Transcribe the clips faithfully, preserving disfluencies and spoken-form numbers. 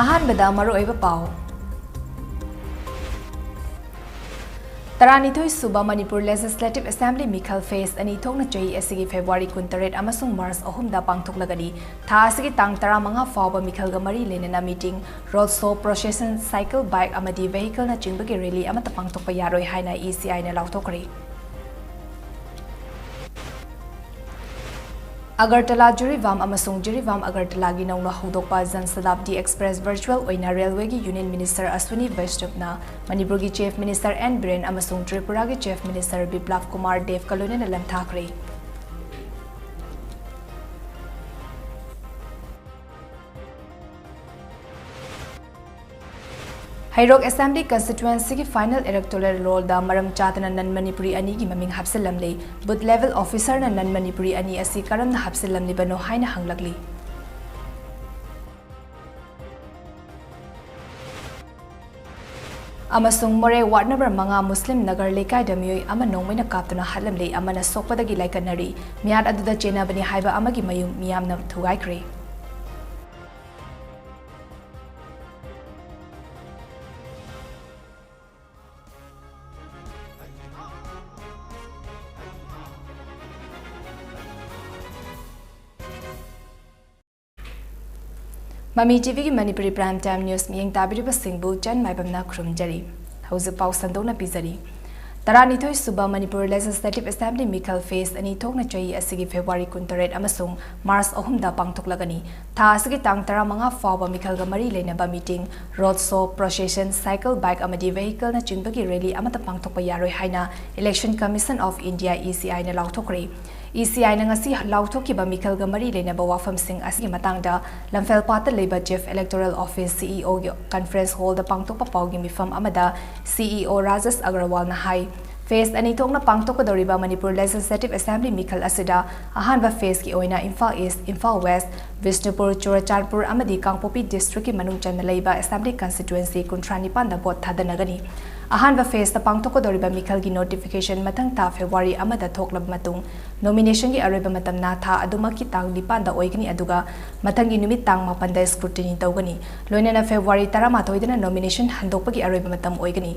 ꯑꯍꯥꯟꯕꯗ ꯃꯔꯨꯑꯣꯏꯕ ꯄꯥꯎ꯫ ꯇꯔꯥꯅꯤꯊꯣꯏ ꯁꯨꯕ ꯃꯅꯤꯄꯨꯔ Legislative Assembly ꯃꯤꯈꯜ phase ꯑꯅꯤ ꯊꯣꯛꯅ ꯆꯍꯤ ꯑꯁꯤꯒꯤ February ꯀꯨꯟꯇꯔꯦꯠ ꯑꯃꯁꯨꯡ March ꯑꯍꯨꯝꯗ ꯄꯥꯡꯊꯣꯛꯂꯒꯅꯤ꯫ ꯊꯥ ꯑꯁꯤꯒꯤ ꯇꯥꯡ ꯇꯔꯥꯃꯉꯥ ꯐꯥꯎꯕ ꯃꯤꯈꯜꯒ ꯃꯔꯤ ꯂꯩꯅꯅ meeting, road show, procession, cycle, bike ꯑꯃꯗꯤ vehicle ꯅꯆꯤꯡꯕꯒꯤ rally ꯑꯃꯠꯇ ꯄꯥꯡꯊꯣꯛꯄ ꯌꯥꯔꯣꯏ ꯍꯥꯏꯅ E C I ꯅ ꯂꯥꯎꯊꯣꯛꯈ꯭ꯔꯦ꯫ ꯑꯒꯔꯇꯂꯥ ꯖꯤꯔꯤꯕꯥꯝ ꯑꯃꯁꯨꯡ ꯖꯤꯔꯤꯕꯥꯝ ꯑꯒꯔꯇꯂꯥꯒꯤ ꯅꯧꯅ ꯍꯧꯗꯣꯛꯄ Jan Shatabdi Express virtual ꯑꯣꯏꯅ railway ꯒꯤ Union Minister Ashwini Vaishnaw ꯅ, ꯃꯅꯤꯄꯨꯔꯒꯤ Chief Minister N ꯕꯤꯔꯦꯟ ꯑꯃꯁꯨꯡ ꯇ꯭ꯔꯤꯄꯨꯔꯥꯒꯤ Chief Minister Biplab Kumar Dev ꯀ ꯂꯣꯏꯅꯅ ꯂꯦꯝꯊꯥꯈ꯭ꯔꯦ꯫ ꯍꯩꯔꯣꯛ Assembly Constituency ꯒꯤ final electoral roll ꯗ ꯃꯔꯝ ꯆꯥꯗꯅ non Manipuri ꯑꯅꯤꯒꯤ ꯃꯃꯤꯡ ꯍꯥꯞꯆꯤꯜꯂꯝꯂꯦ꯫ Booth level officer ꯅ non Manipuri ꯑꯅꯤ ꯑꯁꯤ ꯀꯔꯝꯅ ꯍꯥꯞꯆꯤꯜꯂꯝꯂꯤꯕꯅꯣ ꯍꯥꯏꯅ ꯍꯪꯂꯛꯂꯤ꯫ ꯑꯃꯁꯨꯡ ꯃꯣꯔꯦ ward number ꯃꯉꯥ ꯃꯨꯁꯂꯤꯝ ꯅꯒꯔ ꯂꯩꯀꯥꯏꯗ ꯃꯤꯑꯣꯏ ꯑꯃ ꯅꯣꯡꯃꯩꯅ ꯀꯥꯞꯇꯨꯅ ꯍꯥꯠꯂꯝꯂꯦ, ꯑꯃꯅ ꯁꯣꯛꯄꯗꯒꯤ ꯂꯥꯏꯀꯠꯅꯔꯤ꯫ ꯃꯤꯍꯥꯠ ꯑꯗꯨꯗ ꯆꯦꯟꯅꯕꯅꯤ ꯍꯥꯏꯕ ꯑꯃꯒꯤ ꯃꯌꯨꯝ ꯃꯤꯌꯥꯝꯅ ꯊꯨꯒꯥꯏꯈ꯭ꯔꯦ꯫ ꯃꯃꯤ ꯇꯤꯚꯤꯒꯤ ꯃꯅꯤꯄꯨꯔꯤ prime time news ꯃꯤꯠꯌꯦꯡ ꯇꯥꯕꯤꯔꯤꯕꯁꯤꯡꯕꯨ ꯆꯟ ꯃꯥꯏꯕꯝꯅ ꯈꯨꯔꯨꯝꯖꯔꯤ꯫ ꯍꯧꯖꯤꯛ ꯄꯥꯎ ꯁꯟꯗꯣꯛꯅ ꯄꯤꯖꯔꯤ꯫ ꯇꯔꯥꯅꯤꯊꯣꯏ ꯁꯨꯕ ꯃꯅꯤꯄꯨꯔ Legislative Assembly ꯃꯤꯈꯜ phase ꯑꯅꯤ ꯊꯣꯛꯅ ꯆꯍꯤ ꯑꯁꯤꯒꯤ February ꯀꯨꯟꯇꯔꯦꯠ ꯑꯃꯁꯨꯡ March ꯑꯍꯨꯝꯗ ꯄꯥꯡꯊꯣꯛꯂꯒꯅꯤ꯫ ꯊꯥ ꯑꯁꯤꯒꯤ ꯇꯥꯡ ꯇꯔꯥꯃꯉꯥ ꯐꯥꯎꯕ ꯃꯤꯈꯜꯒ ꯃꯔꯤ ꯂꯩꯅꯕ meeting, road show, procession, cycle, bike ꯑꯃꯗꯤ vehicle ꯅꯆꯤꯡꯕꯒꯤ rally ꯑꯃꯠꯇ ꯄꯥꯡꯊꯣꯛꯄ ꯌꯥꯔꯣꯏ ꯍꯥꯏꯅ Election Commission of India, E C I ꯅ ꯂꯥꯎꯊꯣꯛꯈ꯭ꯔꯦ꯫ E C I ꯅ ꯉꯁꯤ ꯂꯥꯎꯊꯣꯛꯈꯤꯕ ꯃꯤꯈꯜꯒ ꯃꯔꯤ ꯂꯩꯅꯕ ꯋꯥꯐꯝꯁꯤꯡ ꯑꯁꯤꯒꯤ ꯃꯇꯥꯡꯗ ꯂꯝꯐꯦꯜꯄꯥꯠꯇ ꯂꯩꯕ Chief Electoral Office, C E O ꯒꯤ conference hall ꯗ ꯄꯥꯡꯊꯣꯛꯄ ꯄꯥꯎꯒꯤ ꯃꯤꯐꯝ ꯑꯃꯗ C E O ꯔꯥꯖꯦꯁ ꯑꯒꯔꯋꯥꯜꯅ ꯍꯥꯏ, Phase ꯑꯅꯤ ꯊꯣꯛꯅ ꯄꯥꯡꯊꯣꯛꯀꯗꯧꯔꯤꯕ ꯃꯅꯤꯄꯨꯔ Legislative Assembly ꯃꯤꯈꯜ ꯑꯁꯤꯗ ꯑꯍꯥꯟꯕ phaseꯀꯤ ꯑꯣꯏꯅ ꯏꯝꯐꯥꯜ East, ꯏꯝꯐꯥꯜ West, ꯕꯤꯁꯅꯨꯄꯨꯔ, ꯆꯨꯔꯆꯥꯟꯄꯨꯔ ꯑꯃꯗꯤ ꯀꯥꯡꯄꯣꯛꯄꯤ districtꯀꯤ ꯃꯅꯨꯡ ꯆꯟꯅ ꯂꯩꯕ Assembly Constituency ꯀꯨꯟꯊ꯭ꯔꯥ ꯅꯤꯄꯥꯟꯗ vote ꯊꯥꯗꯅꯒꯅꯤ꯫ ꯑꯍꯥꯟꯕ phaseꯇ ꯄꯥꯡꯊꯣꯛꯀꯗꯧꯔꯤꯕ ꯃꯤꯈꯜꯒꯤ notification ꯃꯊꯪ ꯊꯥ February ꯑꯃꯗ ꯊꯣꯛꯂꯕ ꯃꯇꯨꯡ, nominationꯒꯤ ꯑꯔꯣꯏꯕ ꯃꯇꯝꯅ ꯊꯥ ꯑꯗꯨꯃꯛꯀꯤ ꯇꯥꯡ ꯅꯤꯄꯥꯟꯗ ꯑꯣꯏꯒꯅꯤ, ꯑꯗꯨꯒ ꯃꯊꯪꯒꯤ ꯅꯨꯃꯤꯠ ꯇꯥꯡ ꯃꯥꯄꯟꯗ scrutiny ꯇꯧꯒꯅꯤ꯫ ꯂꯣꯏꯅꯅ February ꯇꯔꯥꯃꯥꯊꯣꯏꯗꯅ nomination ꯍꯟꯗꯣꯛꯄꯒꯤ ꯑꯔꯣꯏꯕ ꯃꯇꯝ ꯑꯣꯏꯒꯅꯤ꯫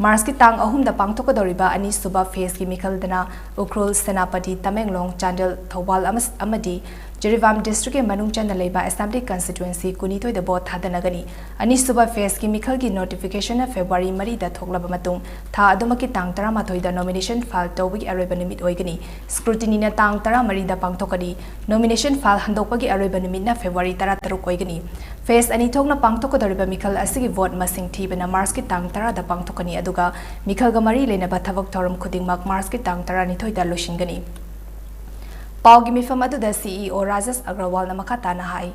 Marchꯀꯤ ꯇꯥꯡ ꯑꯍꯨꯝꯗ ꯄꯥꯡꯊꯣꯛꯀꯗꯧꯔꯤꯕ ꯑꯅꯤꯁꯨꯕ phaseꯀꯤ ꯃꯤꯈꯜꯗꯅ ꯎꯈ꯭ꯔꯨꯜ, ꯁꯦꯅꯥꯄꯇꯤ, ꯇꯃꯦꯡꯂꯣꯡ, ꯆꯥꯟꯗꯦꯜ, ꯊꯧꯕꯥꯜ ꯑꯃꯁ-, ꯑꯃꯗꯤ ꯖꯤꯔꯤꯕꯥꯝ districtꯀꯤ ꯃꯅꯨꯡ ꯆꯟꯅ ꯂꯩꯕ Assembly Constituency ꯀꯨꯟꯅꯤꯊꯣꯏꯗ vote ꯊꯥꯗꯅꯒꯅꯤ꯫ ꯑꯅꯤꯁꯨꯕ phaseꯀꯤ ꯃꯤꯈꯜꯒꯤ notificationꯅ February ꯃꯔꯤꯗ ꯊꯣꯛꯂꯕ ꯃꯇꯨꯡ, ꯊꯥ ꯑꯗꯨꯃꯛꯀꯤ ꯇꯥꯡ ꯇꯔꯥꯃꯥꯊꯣꯏꯗ nomination file ꯇꯧꯕꯒꯤ ꯑꯔꯣꯏꯕ ꯅꯨꯃꯤꯠ ꯑꯣꯏꯒꯅꯤ꯫ Scrutinyꯅ ꯇꯥꯡ ꯇꯔꯥꯃꯔꯤꯗ ꯄꯥꯡꯊꯣꯛꯀꯅꯤ꯫ Nomination file ꯍꯟꯗꯣꯛꯄꯒꯤ ꯑꯔꯣꯏꯕ ꯅꯨꯃꯤꯠꯅ February ꯇꯔꯥꯇꯔꯨꯛ ꯑꯣꯏꯒꯅꯤ꯫ Phase ꯑꯅꯤ ꯊꯣꯛꯅ ꯄꯥꯡꯊꯣꯛꯀꯗꯧꯔꯤꯕ ꯃꯤꯈꯜ ꯑꯁꯤꯒꯤ vote ꯃꯁꯤꯡ ꯊꯤꯕꯅ Marchꯀꯤ ꯇꯥꯡ ꯇꯔꯥꯗ ꯄꯥꯡꯊꯣꯛꯀꯅꯤ, ꯑꯗꯨꯒ ꯃꯤꯈꯜꯒ ꯃꯔꯤ ꯂꯩꯅꯕ ꯊꯕꯛ ꯊꯧꯔꯝ ꯈꯨꯗꯤꯡꯃꯛ Marchꯀꯤ ꯇꯥꯡ ꯇꯔꯥꯅꯤꯊꯣꯏꯗ ꯂꯣꯏꯁꯤꯟꯒꯅꯤ꯫ ꯄꯥꯎꯒꯤ ꯃꯤꯐꯝ ꯑꯗꯨꯗ CEO ꯔꯥꯖꯦꯁ ꯑꯒ꯭ꯔꯋꯥꯜꯅ ꯃꯈꯥ ꯇꯥꯅ ꯍꯥꯏ,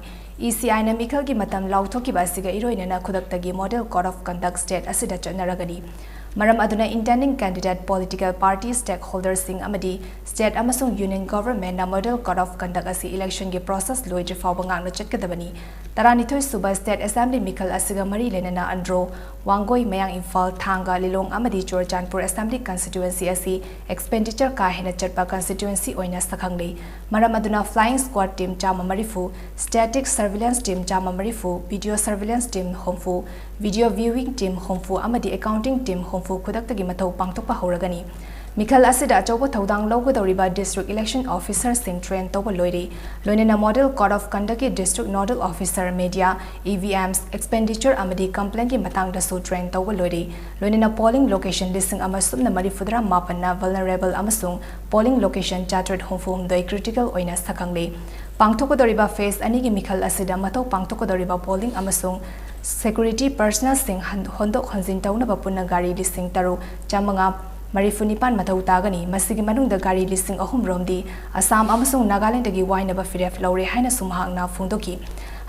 ECIꯅ ꯃꯤꯈꯜꯒꯤ ꯃꯇꯝ ꯂꯥꯎꯊꯣꯛꯈꯤꯕ ꯑꯁꯤꯒ ꯏꯔꯣꯏꯅꯅ ꯈꯨꯗꯛꯇꯒꯤ Model Code of Conduct state ꯑꯁꯤꯗ ꯆꯠꯅꯔꯒꯅꯤ꯫ ꯃꯔꯝ ꯑꯗꯨꯅ intending candidate, political party, stakeholderꯁꯤꯡ ꯑꯃꯗꯤ state ꯑꯃꯁꯨꯡ union governmentꯅ Model Code of Conduct ꯑꯁꯤ electionꯒꯤ process ꯂꯣꯏꯗ꯭ꯔꯤ ꯐꯥꯎꯕ ꯉꯥꯛꯅ ꯆꯠꯀꯗꯕꯅꯤ꯫ ꯇꯔꯥꯅꯤꯊꯣꯏ ꯁꯨꯕ State Assembly ꯃꯤꯈꯜ ꯑꯁꯤꯒ ꯃꯔꯤ ꯂꯩꯅꯅ ꯑꯟꯗ꯭ꯔꯣ, ꯋꯥꯡꯒꯣꯏ, ꯃꯌꯥꯡ ꯏꯝꯐꯥꯜ, ꯊꯥꯡꯒ, ꯂꯤꯂꯣꯡ ꯑꯃꯗꯤ ꯆꯨꯔꯆꯥꯟꯄꯨꯔ Assembly Constituency ꯑꯁꯤ expenditure ꯀꯥ ꯍꯦꯟꯅ ꯆꯠꯄ constituency ꯑꯣꯏꯅ ꯁꯛꯈꯪꯂꯤ꯫ ꯃꯔꯝ ꯑꯗꯨꯅ flying squad team ꯆꯥꯝꯃ ꯃꯔꯤꯐꯨ, static surveillance team ꯆꯥꯝꯃ ꯃꯔꯤꯐꯨ, video surveillance team ꯍꯨꯝꯐꯨ, video viewing team ꯍꯨꯝꯐꯨ ꯑꯃꯗꯤ accounting team ꯍꯨꯝꯐꯨ ꯈꯨꯗꯛꯇꯒꯤ ꯃꯊꯧ ꯄꯥꯡꯊꯣꯛꯄ ꯍꯧꯔꯒꯅꯤ꯫ ꯃꯤꯈꯜ ꯑꯁꯤꯗ ꯑꯆꯧꯕ ꯊꯧꯗꯥꯡ ꯂꯧꯒꯗꯧꯔꯤꯕ district election officerꯁꯤꯡ train ꯇꯧꯕ ꯂꯣꯏꯔꯦ꯫ ꯂꯣꯏꯅꯅ Model Code of Conductꯀꯤ district nodal officer, media, EVMs, expenditure ꯑꯃꯗꯤ complaintꯀꯤ ꯃꯇꯥꯡꯗꯁꯨ train ꯇꯧꯕ ꯂꯣꯏꯔꯦ꯫ ꯂꯣꯏꯅꯅ polling location ꯂꯤꯁꯤꯡ ꯑꯃ ꯁꯨꯞꯅ ꯃꯔꯤꯐꯨꯇꯔꯥ ꯃꯥꯄꯟꯅ vulnerable ꯑꯃꯁꯨꯡ polling location ꯆꯥꯇ꯭ꯔꯦꯠ ꯍꯨꯝꯐꯨ ꯍꯨꯝꯗꯣꯏ critical ꯑꯣꯏꯅ ꯁꯛꯈꯪꯂꯦ꯫ ꯄꯥꯡꯊꯣꯛꯀꯗꯧꯔꯤꯕ phase ꯑꯅꯤꯒꯤ ꯃꯤꯈꯜ ꯑꯁꯤꯗ ꯃꯊꯧ ꯄꯥꯡꯊꯣꯛꯀꯗꯧꯔꯤꯕ polling ꯑꯃꯁꯨꯡ security personnelꯁꯤꯡ ꯍꯟ-, ꯍꯣꯟꯗꯣꯛ ꯍꯣꯟꯖꯤꯟ ꯇꯧꯅꯕ ꯄꯨꯟꯅ ꯒꯥꯔꯤ ꯂꯤꯁꯤꯡ ꯇꯔꯨꯛ ꯆꯥꯃꯉꯥ ꯃꯔꯤꯐꯨ ꯅꯤꯄꯥꯟ ꯃꯊꯧ ꯇꯥꯒꯅꯤ꯫ ꯃꯁꯤꯒꯤ ꯃꯅꯨꯡꯗ ꯒꯥꯔꯤ ꯂꯤꯁꯤꯡ ꯑꯍꯨꯝ ꯔꯣꯝꯗꯤ ꯑꯁꯥꯝ ꯑꯃꯁꯨꯡ ꯅꯥꯒꯥꯂꯦꯟꯗꯒꯤ ꯋꯥꯏꯅꯕ ꯐꯤꯔꯦꯞ ꯂꯧꯔꯦ ꯍꯥꯏꯅꯁꯨ ꯃꯍꯥꯛꯅ ꯐꯣꯡꯗꯣꯛꯈꯤ꯫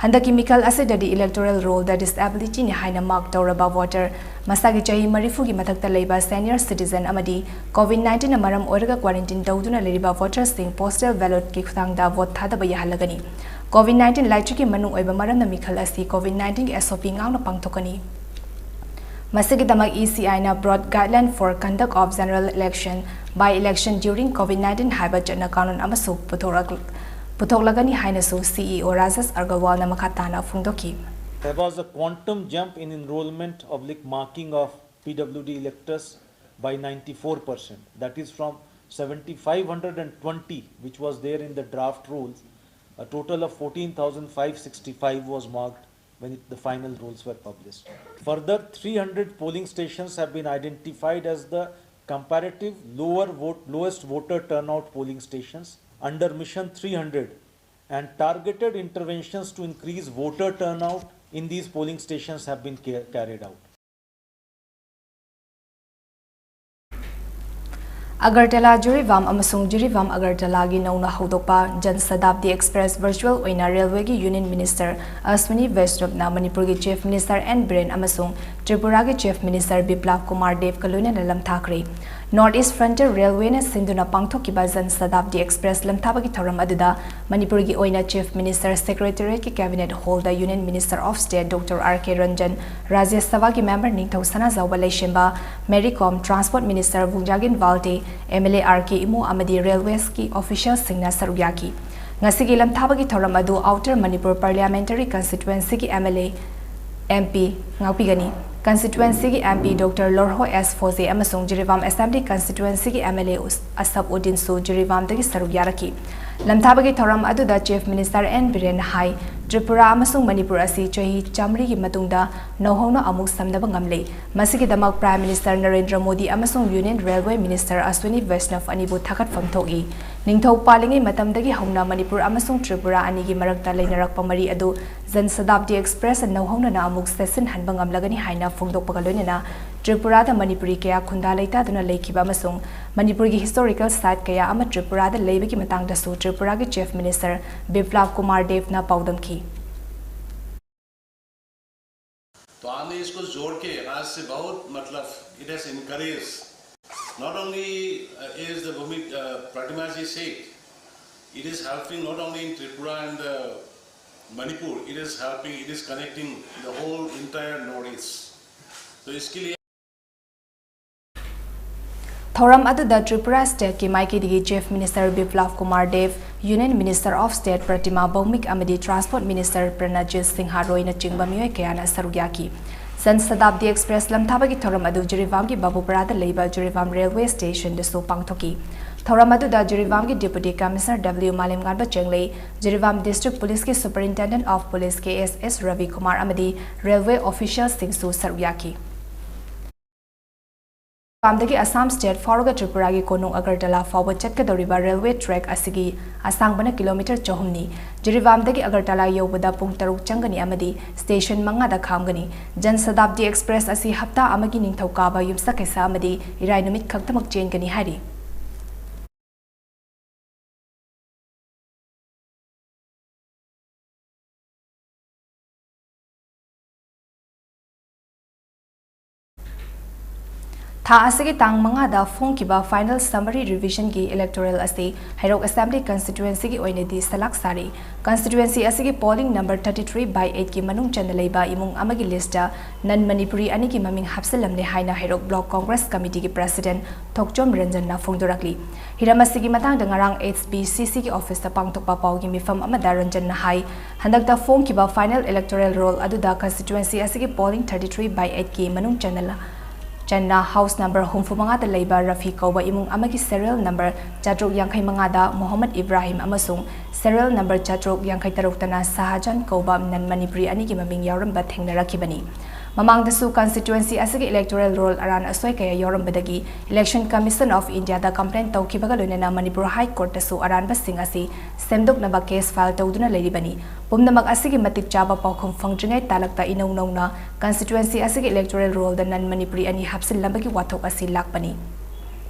ꯍꯟꯗꯛꯀꯤ ꯃꯤꯈꯜ ꯑꯁꯤꯗꯗꯤ electoral roll ꯗ disability ꯅꯤ ꯍꯥꯏꯅ mark ꯇꯧꯔꯕ voter, ꯃꯁꯥꯒꯤ ꯆꯍꯤ ꯃꯔꯤꯐꯨꯒꯤ ꯃꯊꯛꯇ ꯂꯩꯕ senior citizen ꯑꯃꯗꯤ COVID nineteen ꯅ ꯃꯔꯝ ꯑꯣꯏꯔꯒ quarantine ꯇꯧꯗꯨꯅ ꯂꯩꯔꯤꯕ voter ꯁꯤꯡ postal ballot ꯀꯤ ꯈꯨꯠꯊꯥꯡꯗ vote ꯊꯥꯗꯕ ꯌꯥꯍꯜꯂꯒꯅꯤ꯫ COVID nineteen ꯂꯥꯏꯆꯠꯀꯤ ꯃꯅꯨꯡ ꯑꯣꯏꯕ ꯃꯔꯝꯅ ꯃꯤꯈꯜ ꯑꯁꯤ COVID nineteen ꯒꯤ S O P ꯉꯥꯛꯅ ꯄꯥꯡꯊꯣꯛꯀꯅꯤ꯫ ꯃꯁꯤꯒꯤꯗꯃꯛ E C I ꯅ broad guideline for conduct of general election, by-election during COVID nineteen ꯍꯥꯏꯕ ꯆꯠꯅ ꯀꯥꯡꯂꯣꯟ ꯑꯃꯁꯨ ꯄꯨꯊꯣꯔꯛ-, ꯄꯨꯊꯣꯛꯂꯒꯅꯤ ꯍꯥꯏꯅꯁꯨ C E O ꯔꯥꯖꯦꯁ ꯑꯒꯔꯋꯥꯜꯅ ꯃꯈꯥ ꯇꯥꯅ ꯐꯣꯡꯗꯣꯛꯈꯤ꯫ There was a quantum jump in enrollment of, like, marking of P W D electors by ninety-four percent. That is, from seventy-five hundred and twenty, which was there in the draft rolls, a total of fourteen thousand five sixty-five was marked when it, the final rolls were published. Further, three hundred polling stations have been identified as the comparative lower vote, lowest voter turnout polling stations under Mission three hundred, and targeted interventions to increase voter turnout in these polling stations have been ca-, carried out. Agartala, Jiribam ꯑꯃꯁꯨꯡ ꯖꯤꯔꯤꯕꯥꯝ ꯑꯒꯔꯇꯂꯥꯒꯤ ꯅꯧꯅ ꯍꯧꯗꯣꯛꯄ Jan Shatabdi express virtual ꯑꯣꯏꯅ ꯔꯦꯜꯋꯦꯒꯤ Union Minister Aswini ꯕꯩꯁꯅꯕꯅ ꯃꯅꯤꯄꯨꯔꯒꯤ Chief Minister and Biren ꯑꯃꯁꯨꯡ ꯇ꯭ꯔꯤꯄꯨꯔꯥꯒꯤ Chief Minister ꯕꯤꯄ꯭ꯂꯕ Kumar ꯗꯦꯕꯀ ꯂꯣꯏꯅꯅ ꯂꯝꯊꯥꯈ꯭ꯔꯦ꯫ North East Frontier Railway ꯅ ꯁꯤꯟꯗꯨꯅ ꯄꯥꯡꯊꯣꯛꯈꯤꯕ ꯖꯟ ꯁꯇꯥꯕꯗꯤ ꯑꯦꯛꯁꯄ꯭ꯔꯦꯁ ꯂꯝꯊꯥꯕꯒꯤ ꯊꯧꯔꯝ ꯑꯗꯨꯗ ꯃꯅꯤꯄꯨꯔꯒꯤ ꯑꯣꯏꯅ Chief Minister, Secretariat ꯀꯤ Cabinet Hall the Union Minister of State Doctor R K Ranjan, ꯔꯥꯖ꯭ꯌ ꯁꯚꯥꯒꯤ member ꯅꯤꯡꯊꯧ ꯁꯅꯥꯖꯥꯎꯕ ꯂꯩꯁꯦꯝꯕ, ꯃꯦꯔꯤ ꯀꯣꯝ, Transport Minister Vungzagin ꯚꯥꯜꯇꯦ, M L A R K ꯏꯃꯨ ꯑꯃꯗꯤ railways ꯀꯤ official ꯁꯤꯡꯅ ꯁꯔꯨꯛ ꯌꯥꯈꯤ꯫ ꯉꯁꯤꯒꯤ ꯂꯝꯊꯥꯕꯒꯤ ꯊꯧꯔꯝ ꯑꯗꯨ Outer Manipur Parliamentary Constituency ꯒꯤ M L A, M P ꯉꯥꯛꯄꯤꯒꯅꯤ꯫ Constituency ꯒꯤ M P Doctor ꯂꯣꯔꯍꯣ ꯑꯦꯁ ꯐꯣꯖꯦ ꯑꯃꯁꯨꯡ ꯖꯤꯔꯤꯕꯥꯝ Assembly Constituency ꯒꯤ M L A ꯑꯁꯐ ꯎꯗꯤꯟꯁꯨ ꯖꯤꯔꯤꯕꯥꯝꯗꯒꯤ ꯁꯔꯨꯛ ꯌꯥꯔꯛꯈꯤ꯫ ꯂꯝꯊꯥꯕꯒꯤ ꯊꯧꯔꯝ ꯑꯗꯨꯗ Chief Minister ꯑꯦꯟ ꯕꯤꯔꯦꯟꯅ ꯍꯥꯏ, ꯇ꯭ꯔꯤꯄꯨꯔꯥ ꯑꯃꯁꯨꯡ ꯃꯅꯤꯄꯨꯔ ꯑꯁꯤ ꯆꯍꯤ ꯆꯥꯃꯔꯤꯒꯤ ꯃꯇꯨꯡꯗ ꯅꯧꯍꯧꯅ ꯑꯃꯨꯛ ꯁꯝꯅꯕ ꯉꯝꯂꯦ꯫ ꯃꯁꯤꯒꯤꯗꯃꯛ Prime Minister ꯅꯔꯦꯟꯗ꯭ꯔ ꯃꯣꯗꯤ ꯑꯃꯁꯨꯡ Union Railway Minister ꯑꯁ꯭ꯋꯤꯅꯤ ꯕꯩꯁꯅꯕ ꯑꯅꯤꯕꯨ ꯊꯥꯒꯠꯐꯝ ꯊꯣꯛꯏ꯫ ꯅꯤꯡꯊꯧ ꯄꯥꯜꯂꯤꯉꯩ ꯃꯇꯝꯗꯒꯤ ꯍꯧꯅ ꯃꯅꯤꯄꯨꯔ ꯑꯃꯁꯨꯡ ꯇ꯭ꯔꯤꯄꯨꯔꯥ ꯑꯅꯤꯒꯤ ꯃꯔꯛꯇ ꯂꯩꯅꯔꯛꯄ ꯃꯔꯤ ꯑꯗꯨ ꯖꯟ ꯁꯇꯥꯕꯗꯤ ꯑꯦꯛꯁꯄ꯭ꯔꯦꯁꯅ ꯅꯧꯍꯧꯅꯅ ꯑꯃꯨꯛ ꯆꯦꯠꯁꯤꯟꯍꯟꯕ ꯉꯝꯂꯒꯅꯤ ꯍꯥꯏꯅ ꯐꯣꯡꯗꯣꯛꯄꯒ ꯂꯣꯏꯅꯅ ꯇ꯭ꯔꯤꯄꯨꯔꯥꯗ ꯃꯅꯤꯄꯨꯔꯤ ꯀꯌꯥ ꯈꯨꯟꯗꯥ ꯂꯩꯇꯥꯗꯨꯅ ꯂꯩꯈꯤꯕ ꯑꯃꯁꯨꯡ ꯃꯅꯤꯄꯨꯔꯒꯤ historical site ꯀꯌꯥ ꯑꯃ ꯇ꯭ꯔꯤꯄꯨꯔꯥꯗ ꯂꯩꯕꯒꯤ ꯃꯇꯥꯡꯗꯁꯨ ꯇ꯭ꯔꯤꯄꯨꯔꯥꯒꯤ Chief Minister ꯕꯤꯄ꯭ꯂꯕ ꯀꯨꯃꯥꯔ ꯗꯦꯕꯅ ꯄꯥꯎꯗꯝꯈꯤ꯫ तो आपने इसको जोड़ के आज से बहुत, मतलब, it has encouraged, not only, uh, as the Bhumi, uh, Pratima ji said, it is helping not only in Tripura and the Manipur, it is helping, it is connecting the whole entire Northeast. तो इसके लिए ꯊꯧꯔꯝ ꯑꯗꯨꯗ ꯇ꯭ꯔꯤꯄꯨꯔꯥ ꯁ꯭ꯇꯦꯠꯀꯤ ꯃꯥꯏꯀꯩꯗꯒꯤ chief minister Biplab Kumar Deb, union minister of state Pratima Bhoumik ꯑꯃꯗꯤ transport minister Pranajit Singha ꯔꯣꯏꯅꯆꯤꯡꯕ ꯃꯤꯑꯣꯏ ꯀꯌꯥꯅ ꯁꯔꯨꯛ ꯌꯥꯈꯤ꯫ ꯖꯟ ꯁꯇꯥꯕꯗꯤ ꯑꯦꯛꯁꯄ꯭ꯔꯦꯁ ꯂꯝꯊꯥꯕꯒꯤ ꯊꯧꯔꯝ ꯑꯗꯨ ꯖꯤꯔꯤꯕꯥꯝꯒꯤ ꯕꯥꯕꯨꯄꯔꯥꯗ ꯂꯩꯕ ꯖꯤꯔꯤꯕꯥꯝ ꯔꯦꯜꯋꯦ ꯁ꯭ꯇꯦꯁꯟꯗꯁꯨ ꯄꯥꯡꯊꯣꯛꯈꯤ꯫ ꯊꯧꯔꯝ ꯑꯗꯨꯗ ꯖꯤꯔꯤꯕꯥꯝꯒꯤ deputy commissioner W Malemnganba Chenglei, Jiribam district ꯄꯨꯂꯤꯁꯀꯤ superintendent of police K S S Rabi Kumar ꯑꯃꯗꯤ ꯔꯦꯜꯋꯦ ꯑꯣꯐꯤꯁꯤꯌꯦꯜꯁꯤꯡꯁꯨ ꯁꯔꯨꯛ ꯌꯥꯈꯤ꯫ ꯖꯤꯔꯤꯕꯥꯝꯗꯒꯤ ꯑꯁꯥꯝ ꯁ꯭ꯇꯦꯠ ꯐꯥꯎꯔꯒ ꯇ꯭ꯔꯤꯄꯨꯔꯥꯒꯤ ꯀꯣꯅꯨꯡ ꯑꯒꯔꯇꯂꯥ ꯐꯥꯎꯕ ꯆꯠꯀꯗꯧꯔꯤꯕ ꯔꯦꯜꯋꯦ ꯇ꯭ꯔꯦꯛ ꯑꯁꯤꯒꯤ ꯑꯁꯥꯡꯕꯅ ꯀꯤꯂꯣꯃꯤꯇꯔ ꯆꯍꯨꯝꯅꯤ꯫ ꯖꯤꯔꯤꯕꯥꯝꯗꯒꯤ ꯑꯒꯔꯇꯂꯥ ꯌꯧꯕꯗ ꯄꯨꯡ ꯇꯔꯨꯛ ꯆꯪꯒꯅꯤ ꯑꯃꯗꯤ ꯁ꯭ꯇꯦꯁꯟ ꯃꯉꯥꯗ ꯈꯥꯝꯒꯅꯤ꯫ ꯖꯟ ꯁꯇꯥꯕꯗꯤ ꯑꯦꯛꯁꯄ꯭ꯔꯦꯁ ꯑꯁꯤ ꯍꯞꯇꯥ ꯑꯃꯒꯤ ꯅꯤꯡꯊꯧꯀꯥꯕ, ꯌꯨꯝꯁꯀꯩꯁ ꯑꯃꯗꯤ ꯏꯔꯥꯏ ꯅꯨꯃꯤꯠ ꯈꯛꯇꯃꯛ ꯆꯦꯟꯒꯅꯤ ꯍꯥꯏꯔꯤ꯫ ꯊꯥ ꯑꯁꯤꯒꯤ ꯇꯥꯡ ꯃꯉꯥꯗ ꯐꯣꯡꯈꯤꯕ final summary revisionꯒꯤ electoral ꯑꯁꯤ ꯍꯩꯔꯣꯛ Assembly constituencyꯒꯤ ꯑꯣꯏꯅꯗꯤ ꯁꯂꯥꯛ ꯁꯥꯔꯤ꯫ Constituency ꯑꯁꯤꯒꯤ polling number thirty three by eightꯀꯤ ꯃꯅꯨꯡ ꯆꯟꯅ ꯂꯩꯕ ꯏꯃꯨꯡ ꯑꯃꯒꯤ listꯇ non Manipuri ꯑꯅꯤꯒꯤ ꯃꯃꯤꯡ ꯍꯥꯞꯆꯤꯜꯂꯝꯂꯦ ꯍꯥꯏꯅ ꯍꯩꯔꯣꯛ Block Congress Committeeꯒꯤ President ꯊꯣꯛꯆꯣꯝ ꯔꯟꯖꯟꯅ ꯐꯣꯡꯗꯣꯔꯛꯂꯤ꯫ ꯍꯤꯔꯝ ꯑꯁꯤꯒꯤ ꯃꯇꯥꯡꯗ ꯉꯔꯥꯡ H B C Cꯒꯤ officeꯇ ꯄꯥꯡꯊꯣꯛꯄ ꯄꯥꯎꯒꯤ ꯃꯤꯐꯝ ꯑꯃꯗ ꯔꯟꯖꯟꯅ ꯍꯥꯏ, ꯍꯟꯗꯛꯇ ꯐꯣꯡꯈꯤꯕ final electoral roll ꯑꯗꯨꯗ constituency ꯑꯁꯤꯒꯤ polling thirty three by eightꯀꯤ ꯃꯅꯨꯡ ꯆꯟꯅ ꯆꯟꯅ house number ꯍꯨꯝꯐꯨ ꯃꯉꯥꯗ ꯂꯩꯕ ꯔꯐꯤ ꯀꯧꯕ ꯏꯃꯨꯡ ꯑꯃꯒꯤ serial number ꯆꯥꯇ꯭ꯔꯨꯛ ꯌꯥꯡꯈꯩ ꯃꯉꯥꯗ ꯃꯣꯍꯝꯃꯗ ꯏꯕ꯭ꯔꯥꯍꯤꯝ ꯑꯃꯁꯨꯡ serial number ꯆꯥꯇ꯭ꯔꯨꯛ ꯌꯥꯡꯈꯩ ꯇꯔꯨꯛꯇꯅ ꯁꯥꯍꯖꯥꯟ ꯀꯧꯕ non Manipuri ꯑꯅꯤꯒꯤ ꯃꯃꯤꯡ ꯌꯥꯎꯔꯝꯕ ꯊꯦꯡꯅꯔꯛꯈꯤꯕꯅꯤ꯫ ꯃꯃꯥꯡꯗꯁꯨ constituency ꯑꯁꯤꯒꯤ electoral roll ꯑꯔꯥꯟ ꯑꯁꯣꯏ ꯀꯌꯥ ꯌꯥꯎꯔꯝꯕꯗꯒꯤ Election Commission of Indiaꯗ complaint ꯇꯧꯈꯤꯕꯒ ꯂꯣꯏꯅꯅ ꯃꯅꯤꯄꯨꯔ High Courtꯇꯁꯨ ꯑꯔꯥꯟꯕꯁꯤꯡ ꯑꯁꯤ ꯁꯦꯝꯗꯣꯛꯅꯕ case file ꯇꯧꯗꯨꯅ ꯂꯩꯔꯤꯕꯅꯤ꯫ ꯄꯨꯝꯅꯃꯛ ꯑꯁꯤꯒꯤ ꯃꯇꯤꯛ ꯆꯥꯕ ꯄꯥꯎꯈꯨꯝ ꯐꯪꯗ꯭ꯔꯤꯉꯩ ꯇꯥꯂꯛꯇ ꯏꯅꯧ ꯅꯧꯅ constituency ꯑꯁꯤꯒꯤ electoral rollꯗ non Manipuri ꯑꯅꯤ ꯍꯥꯞꯆꯤꯜꯂꯝꯕꯒꯤ ꯋꯥꯊꯣꯛ ꯑꯁꯤ ꯂꯥꯛꯄꯅꯤ꯫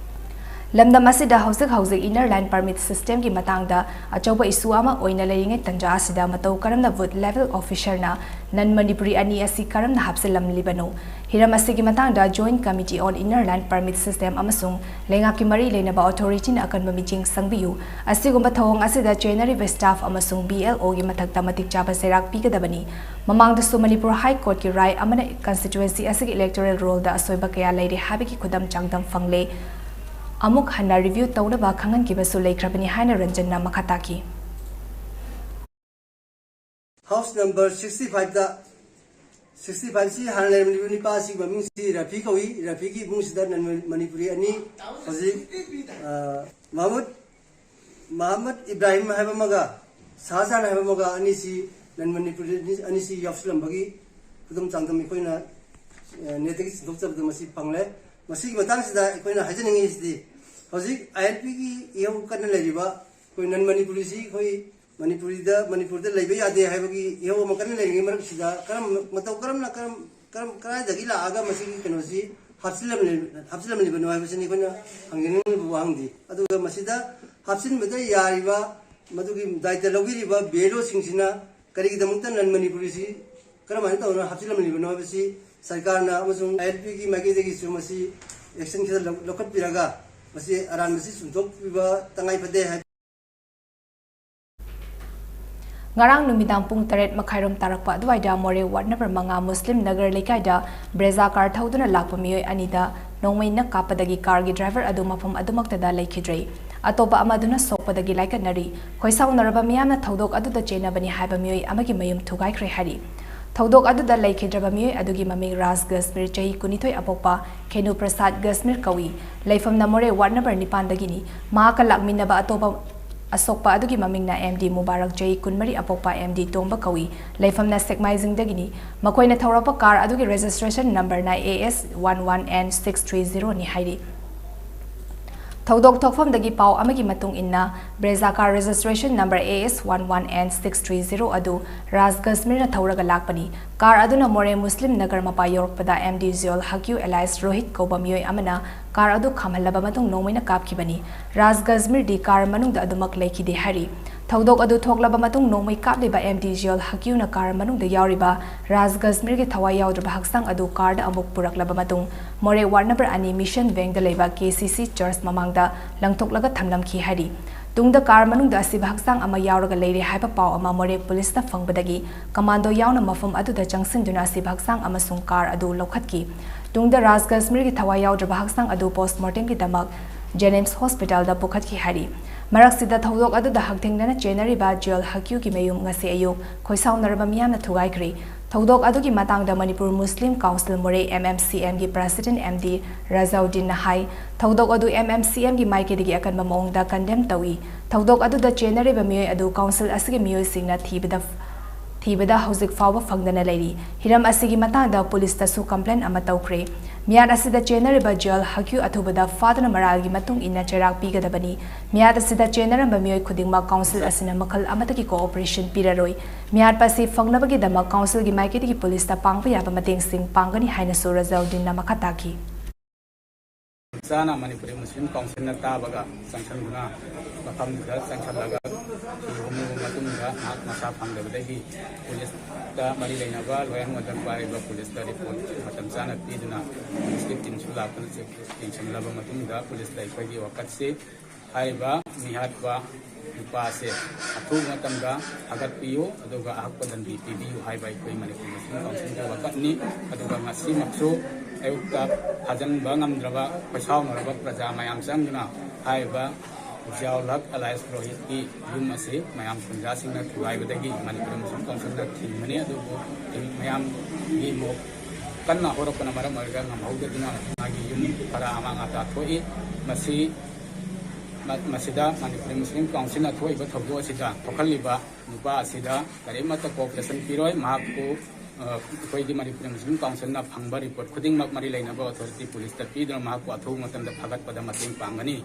ꯂꯝꯗꯝ ꯑꯁꯤꯗ ꯍꯧꯖꯤꯛ ꯍꯧꯖꯤꯛ Inner Line Permit Systemꯒꯤ ꯃꯇꯥꯡꯗ ꯑꯆꯧꯕ issue ꯑꯃ ꯑꯣꯏꯅ ꯂꯩꯔꯤꯉꯩ ꯇꯟꯖꯥ ꯑꯁꯤꯗ ꯃꯇꯧ ꯀꯔꯝꯅ Booth Level Officerꯅ non Manipuri ꯑꯅꯤ ꯑꯁꯤ ꯀꯔꯝꯅ ꯍꯥꯞꯆꯤꯜꯂꯝꯂꯤꯕꯅꯣ? ꯍꯤꯔꯝ ꯑꯁꯤꯒꯤ ꯃꯇꯥꯡꯗ Joint Committee on Inner Line Permit System ꯑꯃꯁꯨꯡ ꯂꯩꯉꯥꯛꯀꯤ ꯃꯔꯤ ꯂꯩꯅꯕ authorityꯅ ꯑꯀꯟꯕ ꯃꯤꯠꯌꯦꯡ ꯆꯪꯕꯤꯌꯨ꯫ ꯑꯁꯤꯒꯨꯝꯕ ꯊꯧꯑꯣꯡ ꯑꯁꯤꯗ ꯆꯦꯟꯅꯔꯤꯕ staff ꯑꯃꯁꯨꯡ BLOꯒꯤ ꯃꯊꯛꯇ ꯃꯇꯤꯛ ꯆꯥꯕ ꯆꯩꯔꯥꯛ ꯄꯤꯒꯗꯕꯅꯤ꯫ ꯃꯃꯥꯡꯗꯁꯨ ꯃꯅꯤꯄꯨꯔ High Courtꯀꯤ ꯔꯥꯏ ꯑꯃꯅ constituency ꯑꯁꯤꯒꯤ electoral rollꯗ ꯑꯁꯣꯏꯕ ꯀꯌꯥ ꯂꯩꯔꯦ ꯍꯥꯏꯕꯒꯤ ꯈꯨꯗꯝ ꯆꯥꯡꯗꯝ ꯐꯪꯂꯦ꯫ ꯑꯃꯨꯛ ꯍꯟꯅ review ꯇꯧꯅꯕ ꯈꯪꯍꯟꯈꯤꯕꯁꯨ ꯂꯩꯈ꯭ꯔꯕꯅꯤ ꯍꯥꯏꯅ ꯔꯟꯖꯟꯅ ꯃꯈꯥ ꯇꯥꯈꯤ꯫ House number sixty fiveꯇ, sixty five ꯁꯤ ꯍꯥꯟꯅ ꯂꯩꯔꯝꯂꯤꯕ ꯅꯤꯄꯥ ꯑꯁꯤꯒꯤ ꯃꯃꯤꯡꯁꯤ ꯔꯐꯤ ꯀꯧꯏ꯫ ꯔꯐꯤꯒꯤ ꯏꯃꯨꯡꯁꯤꯗ non Manipuri ꯑꯅꯤ ꯍꯧꯖꯤꯛ, ꯑ, ꯃꯍꯃꯨꯗ, ꯃꯍꯃꯨꯗ ꯏꯕ꯭ꯔꯥꯍꯤꯝ ꯍꯥꯏꯕ ꯑꯃꯒ ꯁꯍꯥꯖꯍꯥꯟ ꯍꯥꯏꯕ ꯑꯃꯒ ꯑꯅꯤꯁꯤ non Manipuri ꯑꯅꯤꯁꯤ ꯌꯥꯎꯁꯤꯜꯂꯝꯕꯒꯤ ꯈꯨꯗꯝ ꯆꯥꯡꯗꯝ ꯑꯩꯈꯣꯏꯅ, ꯑ, netꯇꯒꯤ ꯆꯤꯡꯊꯣꯛꯆꯕꯗ ꯃꯁꯤ ꯐꯪꯂꯦ꯫ ꯃꯁꯤꯒꯤ ꯃꯇꯥꯡꯁꯤꯗ ꯑꯩꯈꯣꯏꯅ ꯍꯥꯏꯖꯅꯤꯡꯉꯤꯁꯤꯗꯤ ꯍꯧꯖꯤꯛ ILPꯒꯤ ꯏꯍꯧ ꯀꯟꯅ ꯂꯩꯔꯤꯕ ꯑꯩꯈꯣꯏ non Manipuriꯁꯤ ꯑꯩꯈꯣꯏ ꯃꯅꯤꯄꯨꯔꯤꯗ, ꯃꯅꯤꯄꯨꯔꯗ ꯂꯩꯕ ꯌꯥꯗꯦ ꯍꯥꯏꯕꯒꯤ ꯏꯍꯧ ꯑꯃ ꯀꯟꯅ ꯂꯩꯔꯤꯉꯩ ꯃꯔꯛꯁꯤꯗ ꯀꯔꯝ-, ꯃꯇꯧ ꯀꯔꯝꯅ, ꯀꯔꯝ-, ꯀꯔꯝ-, ꯀꯗꯥꯏꯗꯒꯤ ꯂꯥꯛꯑꯒ ꯃꯁꯤꯒꯤ ꯀꯩꯅꯣꯁꯤ ꯍꯥꯞꯆꯤꯜꯂꯝꯂꯤ-, ꯍꯥꯞꯆꯤꯜꯂꯝꯂꯤꯕꯅꯣ ꯍꯥꯏꯕꯁꯤꯅꯤ ꯑꯩꯈꯣꯏꯅ ꯍꯪꯖꯅꯤꯡꯂꯤꯕ ꯋꯥꯍꯪꯗꯤ꯫ ꯑꯗꯨꯒ ꯃꯁꯤꯗ ꯍꯥꯞꯆꯤꯟꯕꯗ ꯌꯥꯔꯤꯕ, ꯃꯗꯨꯒꯤ ꯗꯥꯏꯇ ꯂꯧꯕꯤꯔꯤꯕ BLOꯁꯤꯡꯁꯤꯅ ꯀꯔꯤꯒꯤꯗꯃꯛꯇ non Manipuriꯁꯤ ꯀꯔꯝꯍꯥꯏꯅ ꯇꯧꯗꯅ ꯍꯥꯞꯆꯤꯜꯂꯝꯂꯤꯕꯅꯣ ꯍꯥꯏꯕꯁꯤ ꯁꯔꯀꯥꯔꯅ ꯑꯃꯁꯨꯡ ILPꯒꯤ ꯃꯥꯏꯀꯩꯗꯒꯤꯁꯨ ꯃꯁꯤ action ꯈꯔ ꯂꯧ-, ꯂꯧꯈꯠꯄꯤꯔꯒ ꯃꯁꯤ ꯑꯔꯥꯟꯕꯁꯤ ꯆꯨꯝꯊꯣꯛꯄꯤꯕ ꯇꯉꯥꯏ ꯐꯗꯦ ꯍꯥꯏ꯫ ꯉꯔꯥꯡ ꯅꯨꯃꯤꯗꯥꯡ ꯄꯨꯡ ꯇꯔꯦꯠ ꯃꯈꯥꯏꯔꯣꯝ ꯇꯥꯔꯛꯄ ꯑꯗꯨꯋꯥꯏꯗ ꯃꯣꯔꯦ ward number ꯃꯉꯥ ꯃꯨꯁꯂꯤꯝ ꯅꯒꯔ ꯂꯩꯀꯥꯏꯗ Brezza car ꯊꯧꯗꯨꯅ ꯂꯥꯛꯄ ꯃꯤꯑꯣꯏ ꯑꯅꯤꯗ ꯅꯣꯡꯃꯩꯅ ꯀꯥꯞꯄꯗꯒꯤ carꯒꯤ driver ꯑꯗꯨ ꯃꯐꯝ ꯑꯗꯨꯃꯛꯇꯗ ꯂꯩꯈꯤꯗ꯭ꯔꯦ꯫ ꯑꯇꯣꯞꯄ ꯑꯃꯗꯨꯅ ꯁꯣꯛꯄꯗꯒꯤ ꯂꯥꯏꯀꯠꯅꯔꯤ꯫ ꯈꯣꯏꯁꯥꯎꯅꯔꯕ ꯃꯤꯌꯥꯝꯅ ꯊꯧꯗꯣꯛ ꯑꯗꯨꯗ ꯆꯦꯟꯅꯕꯅꯤ ꯍꯥꯏꯕ ꯃꯤꯑꯣꯏ ꯑꯃꯒꯤ ꯃꯌꯨꯝ ꯊꯨꯒꯥꯏꯈ꯭ꯔꯦ ꯍꯥꯏꯔꯤ꯫ ꯊꯧꯗꯣꯛ ꯑꯗꯨꯗ ꯂꯩꯈꯤꯗ꯭ꯔꯕ ꯃꯤꯑꯣꯏ ꯑꯗꯨꯒꯤ ꯃꯃꯤꯡ ꯔꯥꯖ ꯒꯁꯃꯤꯔ, ꯆꯍꯤ ꯀꯨꯟꯅꯤꯊꯣꯏ, ꯑꯄꯣꯛꯄ ꯈꯦꯅꯨ ꯄ꯭ꯔꯁꯥꯗ ꯒꯁꯃꯤꯔ ꯀꯧꯏ꯫ ꯂꯩꯐꯝꯅ ꯃꯣꯔꯦ ward number ꯅꯤꯄꯥꯟꯗꯒꯤꯅꯤ꯫ ꯃꯍꯥꯛꯀ ꯂꯥꯛꯃꯤꯟꯅꯕ ꯑꯇꯣꯞꯄ ꯑꯁꯣꯛꯄ ꯑꯗꯨꯒꯤ ꯃꯃꯤꯡꯅ MD ꯃꯨꯕꯥꯔꯛ, ꯆꯍꯤ ꯀꯨꯟꯃꯔꯤ, ꯑꯄꯣꯛꯄ MD ꯇꯣꯝꯕ ꯀꯧꯏ꯫ ꯂꯩꯐꯝꯅ ꯁꯦꯛꯃꯥꯏꯖꯤꯡꯗꯒꯤꯅꯤ꯫ ꯃꯈꯣꯏꯅ ꯊꯧꯔꯛꯄ car ꯑꯗꯨꯒꯤ registration numberꯅ AS one one N six three zeroꯅꯤ ꯍꯥꯏꯔꯤ꯫ ꯊꯧꯗꯣꯛ ꯊꯣꯛꯐꯝꯗꯒꯤ ꯄꯥꯎ ꯑꯃꯒꯤ ꯃꯇꯨꯡ ꯏꯟꯅ, Brezza car registration number A S one one N six three zero ꯑꯗꯨ ꯔꯥꯖ ꯀꯁꯃꯤꯔꯅ ꯊꯧꯔꯒ ꯂꯥꯛꯄꯅꯤ꯫ ꯀꯥꯔ ꯑꯗꯨꯅ ꯃꯣꯔꯦ ꯃꯨꯁꯂꯤꯝ ꯅꯒꯔ ꯃꯄꯥ ꯌꯧꯔꯛꯄꯗ M D Ziaul Haq alias Rohit ꯀꯧꯕ ꯃꯤꯑꯣꯏ ꯑꯃꯅ ꯀꯥꯔ ꯑꯗꯨ ꯈꯥꯝꯍꯜꯂꯕ ꯃꯇꯨꯡ ꯅꯣꯡꯃꯩꯅ ꯀꯥꯞꯈꯤꯕꯅꯤ꯫ ꯔꯥꯖ ꯀꯁꯃꯤꯔꯗꯤ ꯀꯥꯔ ꯃꯅꯨꯡꯗ ꯑꯗꯨꯃꯛ ꯂꯩꯈꯤꯗꯦ ꯍꯥꯏꯔꯤ꯫ ꯊꯧꯗꯣꯛ ꯑꯗꯨ ꯊꯣꯛꯂꯕ ꯃꯇꯨꯡ ꯅꯣꯡꯃꯩ ꯀꯥꯞꯂꯤꯕ M D Ziaul Haq car ꯃꯅꯨꯡꯗ ꯌꯥꯎꯔꯤꯕ ꯔꯥꯖ ꯀꯁꯃꯤꯔꯒꯤ ꯊꯋꯥꯏ ꯌꯥꯎꯗ꯭ꯔꯕ ꯍꯛꯆꯥꯡ ꯑꯗꯨ ꯀꯥꯔꯗ ꯑꯃꯨꯛ ꯄꯨꯔꯛꯂꯕ ꯃꯇꯨꯡ ꯃꯣꯔꯦ ꯋꯥꯔꯗ ꯅꯝꯕꯔ ꯑꯅꯤ ꯃꯤꯁꯟ ꯋꯤꯡꯗ ꯂꯩꯕ K C C church ꯃꯃꯥꯡꯗ ꯂꯪꯊꯣꯛꯂꯒ ꯊꯝꯂꯝꯈꯤ ꯍꯥꯏꯔꯤ꯫ ꯇꯨꯡꯗ ꯀꯥꯔ ꯃꯅꯨꯡꯗ ꯑꯁꯤꯕ ꯍꯛꯆꯥꯡ ꯑꯃ ꯌꯥꯎꯔꯒ ꯂꯩꯔꯦ ꯍꯥꯏꯕ ꯄꯥꯎ ꯑꯃ ꯃꯣꯔꯦ ꯄꯨꯂꯤꯁꯇ ꯐꯪꯕꯗꯒꯤ ꯀꯃꯥꯟꯗꯣ ꯌꯥꯎꯅ ꯃꯐꯝ ꯑꯗꯨꯗ ꯆꯪꯁꯤꯟꯗꯨꯅ ꯑꯁꯤꯕ ꯍꯛꯆꯥꯡ ꯑꯃꯁꯨꯡ ꯀꯥꯔ ꯑꯗꯨ ꯂꯧꯈꯠꯈꯤ꯫ ꯇꯨꯡꯗ ꯔꯥꯖ ꯀꯁꯃꯤꯔꯒꯤ ꯊꯋꯥꯏ ꯌꯥꯎꯗ꯭ꯔꯕ ꯍꯛꯆꯥꯡ ꯑꯗꯨ ꯄꯣꯁꯃꯣꯔꯇꯦꯝꯒꯤꯗꯃꯛ ꯖꯦꯅꯤꯝꯁ ꯍꯣꯁꯄꯤꯇꯥꯜꯗ ꯄꯨꯈꯠꯈꯤ ꯍꯥꯏꯔꯤ꯫ ꯃꯔꯛꯁꯤꯗ ꯊꯧꯗꯣꯛ ꯑꯗꯨꯗ ꯍꯛꯊꯦꯡꯅꯅ ꯆꯦꯟꯅꯔꯤꯕ ꯖꯤꯌꯣꯜ ꯍꯛꯀ꯭ꯌꯨꯒꯤ ꯃꯌꯨꯝ ꯉꯁꯤ ꯑꯌꯨꯛ ꯈꯣꯏꯁꯥꯎꯅꯔꯕ ꯃꯤꯌꯥꯝꯅ ꯊꯨꯒꯥꯏꯈ꯭ꯔꯦ꯫ ꯊꯧꯗꯣꯛ ꯑꯗꯨꯒꯤ ꯃꯇꯥꯡꯗ ꯃꯅꯤꯄꯨꯔ ꯃꯨꯁꯂꯤꯝ ꯀꯥꯎꯟꯁꯤꯜ ꯃꯣꯔꯦ M M C M ꯒꯤ ꯄ꯭ꯔꯦꯁꯤꯗꯦꯟꯠ M D ꯔꯖꯥꯎꯗꯤꯟꯅ ꯍꯥꯏ, ꯊꯧꯗꯣꯛ ꯑꯗꯨ M M C M ꯒꯤ ꯃꯥꯏꯀꯩꯗꯒꯤ ꯑꯀꯟꯕ ꯃꯑꯣꯡꯗ ꯀꯟꯗꯦꯝ ꯇꯧꯏ꯫ ꯊꯧꯗꯣꯛ ꯑꯗꯨꯗ ꯆꯦꯟꯅꯔꯤꯕ ꯃꯤꯑꯣꯏ ꯑꯗꯨ ꯀꯥꯎꯟꯁꯤꯜ ꯑꯁꯤꯒꯤ ꯃꯤꯑꯣꯏꯁꯤꯡꯅ ꯊꯤꯕꯗ ꯊꯤꯕꯗ ꯍꯧꯖꯤꯛ ꯐꯥꯎꯕ ꯐꯪꯗꯅ ꯂꯩꯔꯤ꯫ ꯍꯤꯔꯝ ꯑꯁꯤꯒꯤ ꯃꯇꯥꯡꯗ ꯄꯨꯂꯤꯁꯇꯁꯨ ꯀꯝꯄ꯭ꯂꯦꯟ ꯑꯃ ꯇꯧꯈ꯭ꯔꯦ꯫ ꯃꯤꯍꯥꯠ ꯑꯁꯤꯗ ꯆꯦꯟꯅꯔꯤꯕ ꯖꯤꯌꯣꯜ ꯍꯛꯀ꯭ꯌꯨ ꯑꯊꯨꯕꯗ ꯐꯥꯗꯨꯅ ꯃꯔꯥꯜꯒꯤ ꯃꯇꯨꯡ ꯏꯟꯅ ꯆꯩꯔꯥꯛ ꯄꯤꯒꯗꯕꯅꯤ꯫ ꯃꯤꯍꯥꯠ ꯑꯁꯤꯗ ꯆꯦꯟꯅꯔꯝꯕ ꯃꯤꯑꯣꯏ ꯈꯨꯗꯤꯡꯃꯛ ꯀꯥꯎꯟꯁꯤꯜ ꯑꯁꯤꯅ ꯃꯈꯜ ꯑꯃꯠꯇꯒꯤ ꯀꯣꯑꯣꯄꯔꯦꯁꯟ ꯄꯤꯔꯔꯣꯏ꯫ ꯃꯤꯍꯥꯠꯄ ꯑꯁꯤ ꯐꯪꯅꯕꯒꯤꯗꯃꯛ ꯀꯥꯎꯟꯁꯤꯜꯒꯤ ꯃꯥꯏꯀꯩꯗꯒꯤ ꯄꯨꯂꯤꯁꯇ ꯄꯥꯡꯕ ꯌꯥꯕ ꯃꯇꯦꯡꯁꯤꯡ ꯄꯥꯡꯒꯅꯤ ꯍꯥꯏꯅꯁꯨ ꯔꯖꯥꯎꯗꯤꯟꯅ ꯃꯈꯥ ꯇꯥꯈꯤ꯫ ꯆꯥꯅ ꯃꯅꯤꯄꯨꯔꯤ ꯃꯨꯁꯂꯤꯝ ꯀꯥꯎꯟꯁꯤꯜꯅ ꯇꯥꯕꯒ ꯆꯪꯁꯤꯟꯗꯨꯅ ꯃꯐꯝꯗꯨꯗ ꯆꯪꯁꯤꯜꯂꯒ ꯊꯤꯕ ꯃꯇꯨꯡꯗ ꯃꯍꯥꯛ ꯃꯁꯥ ꯐꯪꯗꯕꯗꯒꯤ ꯄꯨꯂꯤꯁꯇ ꯃꯔꯤ ꯂꯩꯅꯕ ꯂꯣꯌꯔ ꯃꯣꯗꯦꯜ ꯄꯥꯏꯔꯤꯕ ꯄꯨꯂꯤꯁꯇ ꯔꯤꯄꯣꯔꯠ ꯃꯇꯝ ꯆꯥꯅ ꯄꯤꯗꯨꯅ ꯄꯨꯂꯤꯁꯀꯤ ꯇꯤꯝꯁꯨ ꯂꯥꯛꯇꯨꯅ ꯆꯦꯛ ꯌꯦꯡꯁꯤꯜꯂꯕ ꯃꯇꯨꯡꯗ ꯄꯨꯂꯤꯁꯇ ꯑꯩꯈꯣꯏꯒꯤ ꯋꯥꯀꯠꯁꯤ ꯍꯥꯏꯔꯤꯕ ꯃꯤꯍꯥꯠꯄ ꯅꯨꯄꯥ ꯑꯁꯦ ꯑꯊꯨꯕ ꯃꯇꯝꯗ ꯐꯥꯒꯠꯄꯤꯌꯨ ꯑꯗꯨꯒ ꯑꯍꯛꯄ ꯗꯟꯗꯤ ꯄꯤꯕꯤꯌꯨ ꯍꯥꯏꯕ ꯑꯩꯈꯣꯏ ꯃꯅꯤꯄꯨꯔ ꯃꯨꯁꯂꯤꯝ ꯀꯥꯎꯟꯁꯤꯜꯒꯤ ꯋꯥꯀꯠꯅꯤ꯫ ꯑꯗꯨꯒ ꯉꯁꯤꯃꯛꯁꯨ ꯑꯌꯨꯛꯇ ꯐꯥꯖꯤꯟꯕ ꯉꯝꯗ꯭ꯔꯕ ꯈꯣꯏꯁꯥꯎꯅꯔꯕ ꯄ꯭ꯔꯖꯥ ꯃꯌꯥꯝ ꯆꯪꯗꯨꯅ ꯍꯥꯏꯔꯤꯕ ꯖꯤꯌꯥꯎꯜ ꯍꯛ ꯑꯂꯥꯏꯁ ꯔꯣꯍꯤꯠꯀꯤ ꯌꯨꯝ ꯑꯁꯤ ꯃꯌꯥꯝ ꯈꯨꯟꯖꯥꯁꯤꯡꯅ ꯊꯨꯒꯥꯏꯕꯗꯒꯤ ꯃꯅꯤꯄꯨꯔ ꯃꯨꯁꯂꯤꯝ ꯀꯥꯎꯟꯁꯤꯜꯅ ꯊꯤꯡꯕꯅꯤ꯫ ꯑꯗꯨꯕꯨ ꯃꯌꯥꯝꯒꯤ ꯃꯣ- ꯀꯟꯅ ꯍꯧꯔꯛꯄꯅ ꯃꯔꯝ ꯑꯣꯏꯔꯒ ꯉꯝꯍꯧꯗꯗꯨꯅ ꯃꯥꯒꯤ ꯌꯨꯝ ꯈꯔ ꯑꯃꯥꯡ ꯑꯇꯥ ꯊꯣꯛꯏ꯫ ꯃꯁꯤ ꯃ- ꯃꯁꯤꯗ ꯃꯅꯤꯄꯨꯔꯤ ꯃꯨꯁꯂꯤꯝ ꯀꯥꯎꯟꯁꯤꯜꯅ ꯊꯣꯛꯏꯕ ꯊꯧꯗꯣꯛ ꯑꯁꯤꯗ ꯊꯣꯛꯍꯜꯂꯤꯕ ꯅꯨꯄꯥ ꯑꯁꯤꯗ ꯀꯔꯤꯃꯠꯇ ꯀꯣꯑꯣꯄꯔꯦꯁꯟ ꯄꯤꯔꯣꯏ꯫ ꯃꯍꯥꯛꯄꯨ ꯑꯩꯈꯣꯏꯒꯤ ꯃꯅꯤꯄꯨꯔ ꯃꯨꯁꯂꯤꯝ ꯀꯥꯎꯟꯁꯤꯜꯅ ꯐꯪꯕ ꯔꯤꯄꯣꯔꯠ ꯈꯨꯗꯤꯡꯃꯛ ꯃꯔꯤ ꯂꯩꯅꯕ ꯑꯣꯊꯣꯔꯤꯇꯤ ꯄꯨꯂꯤꯁꯇ ꯄꯤꯗꯨꯅ ꯃꯍꯥꯛꯄꯨ ꯑꯊꯨꯕ ꯃꯇꯝꯗ ꯐꯒꯠꯄꯗ ꯃꯇꯦꯡ ꯄꯥꯡꯒꯅꯤ꯫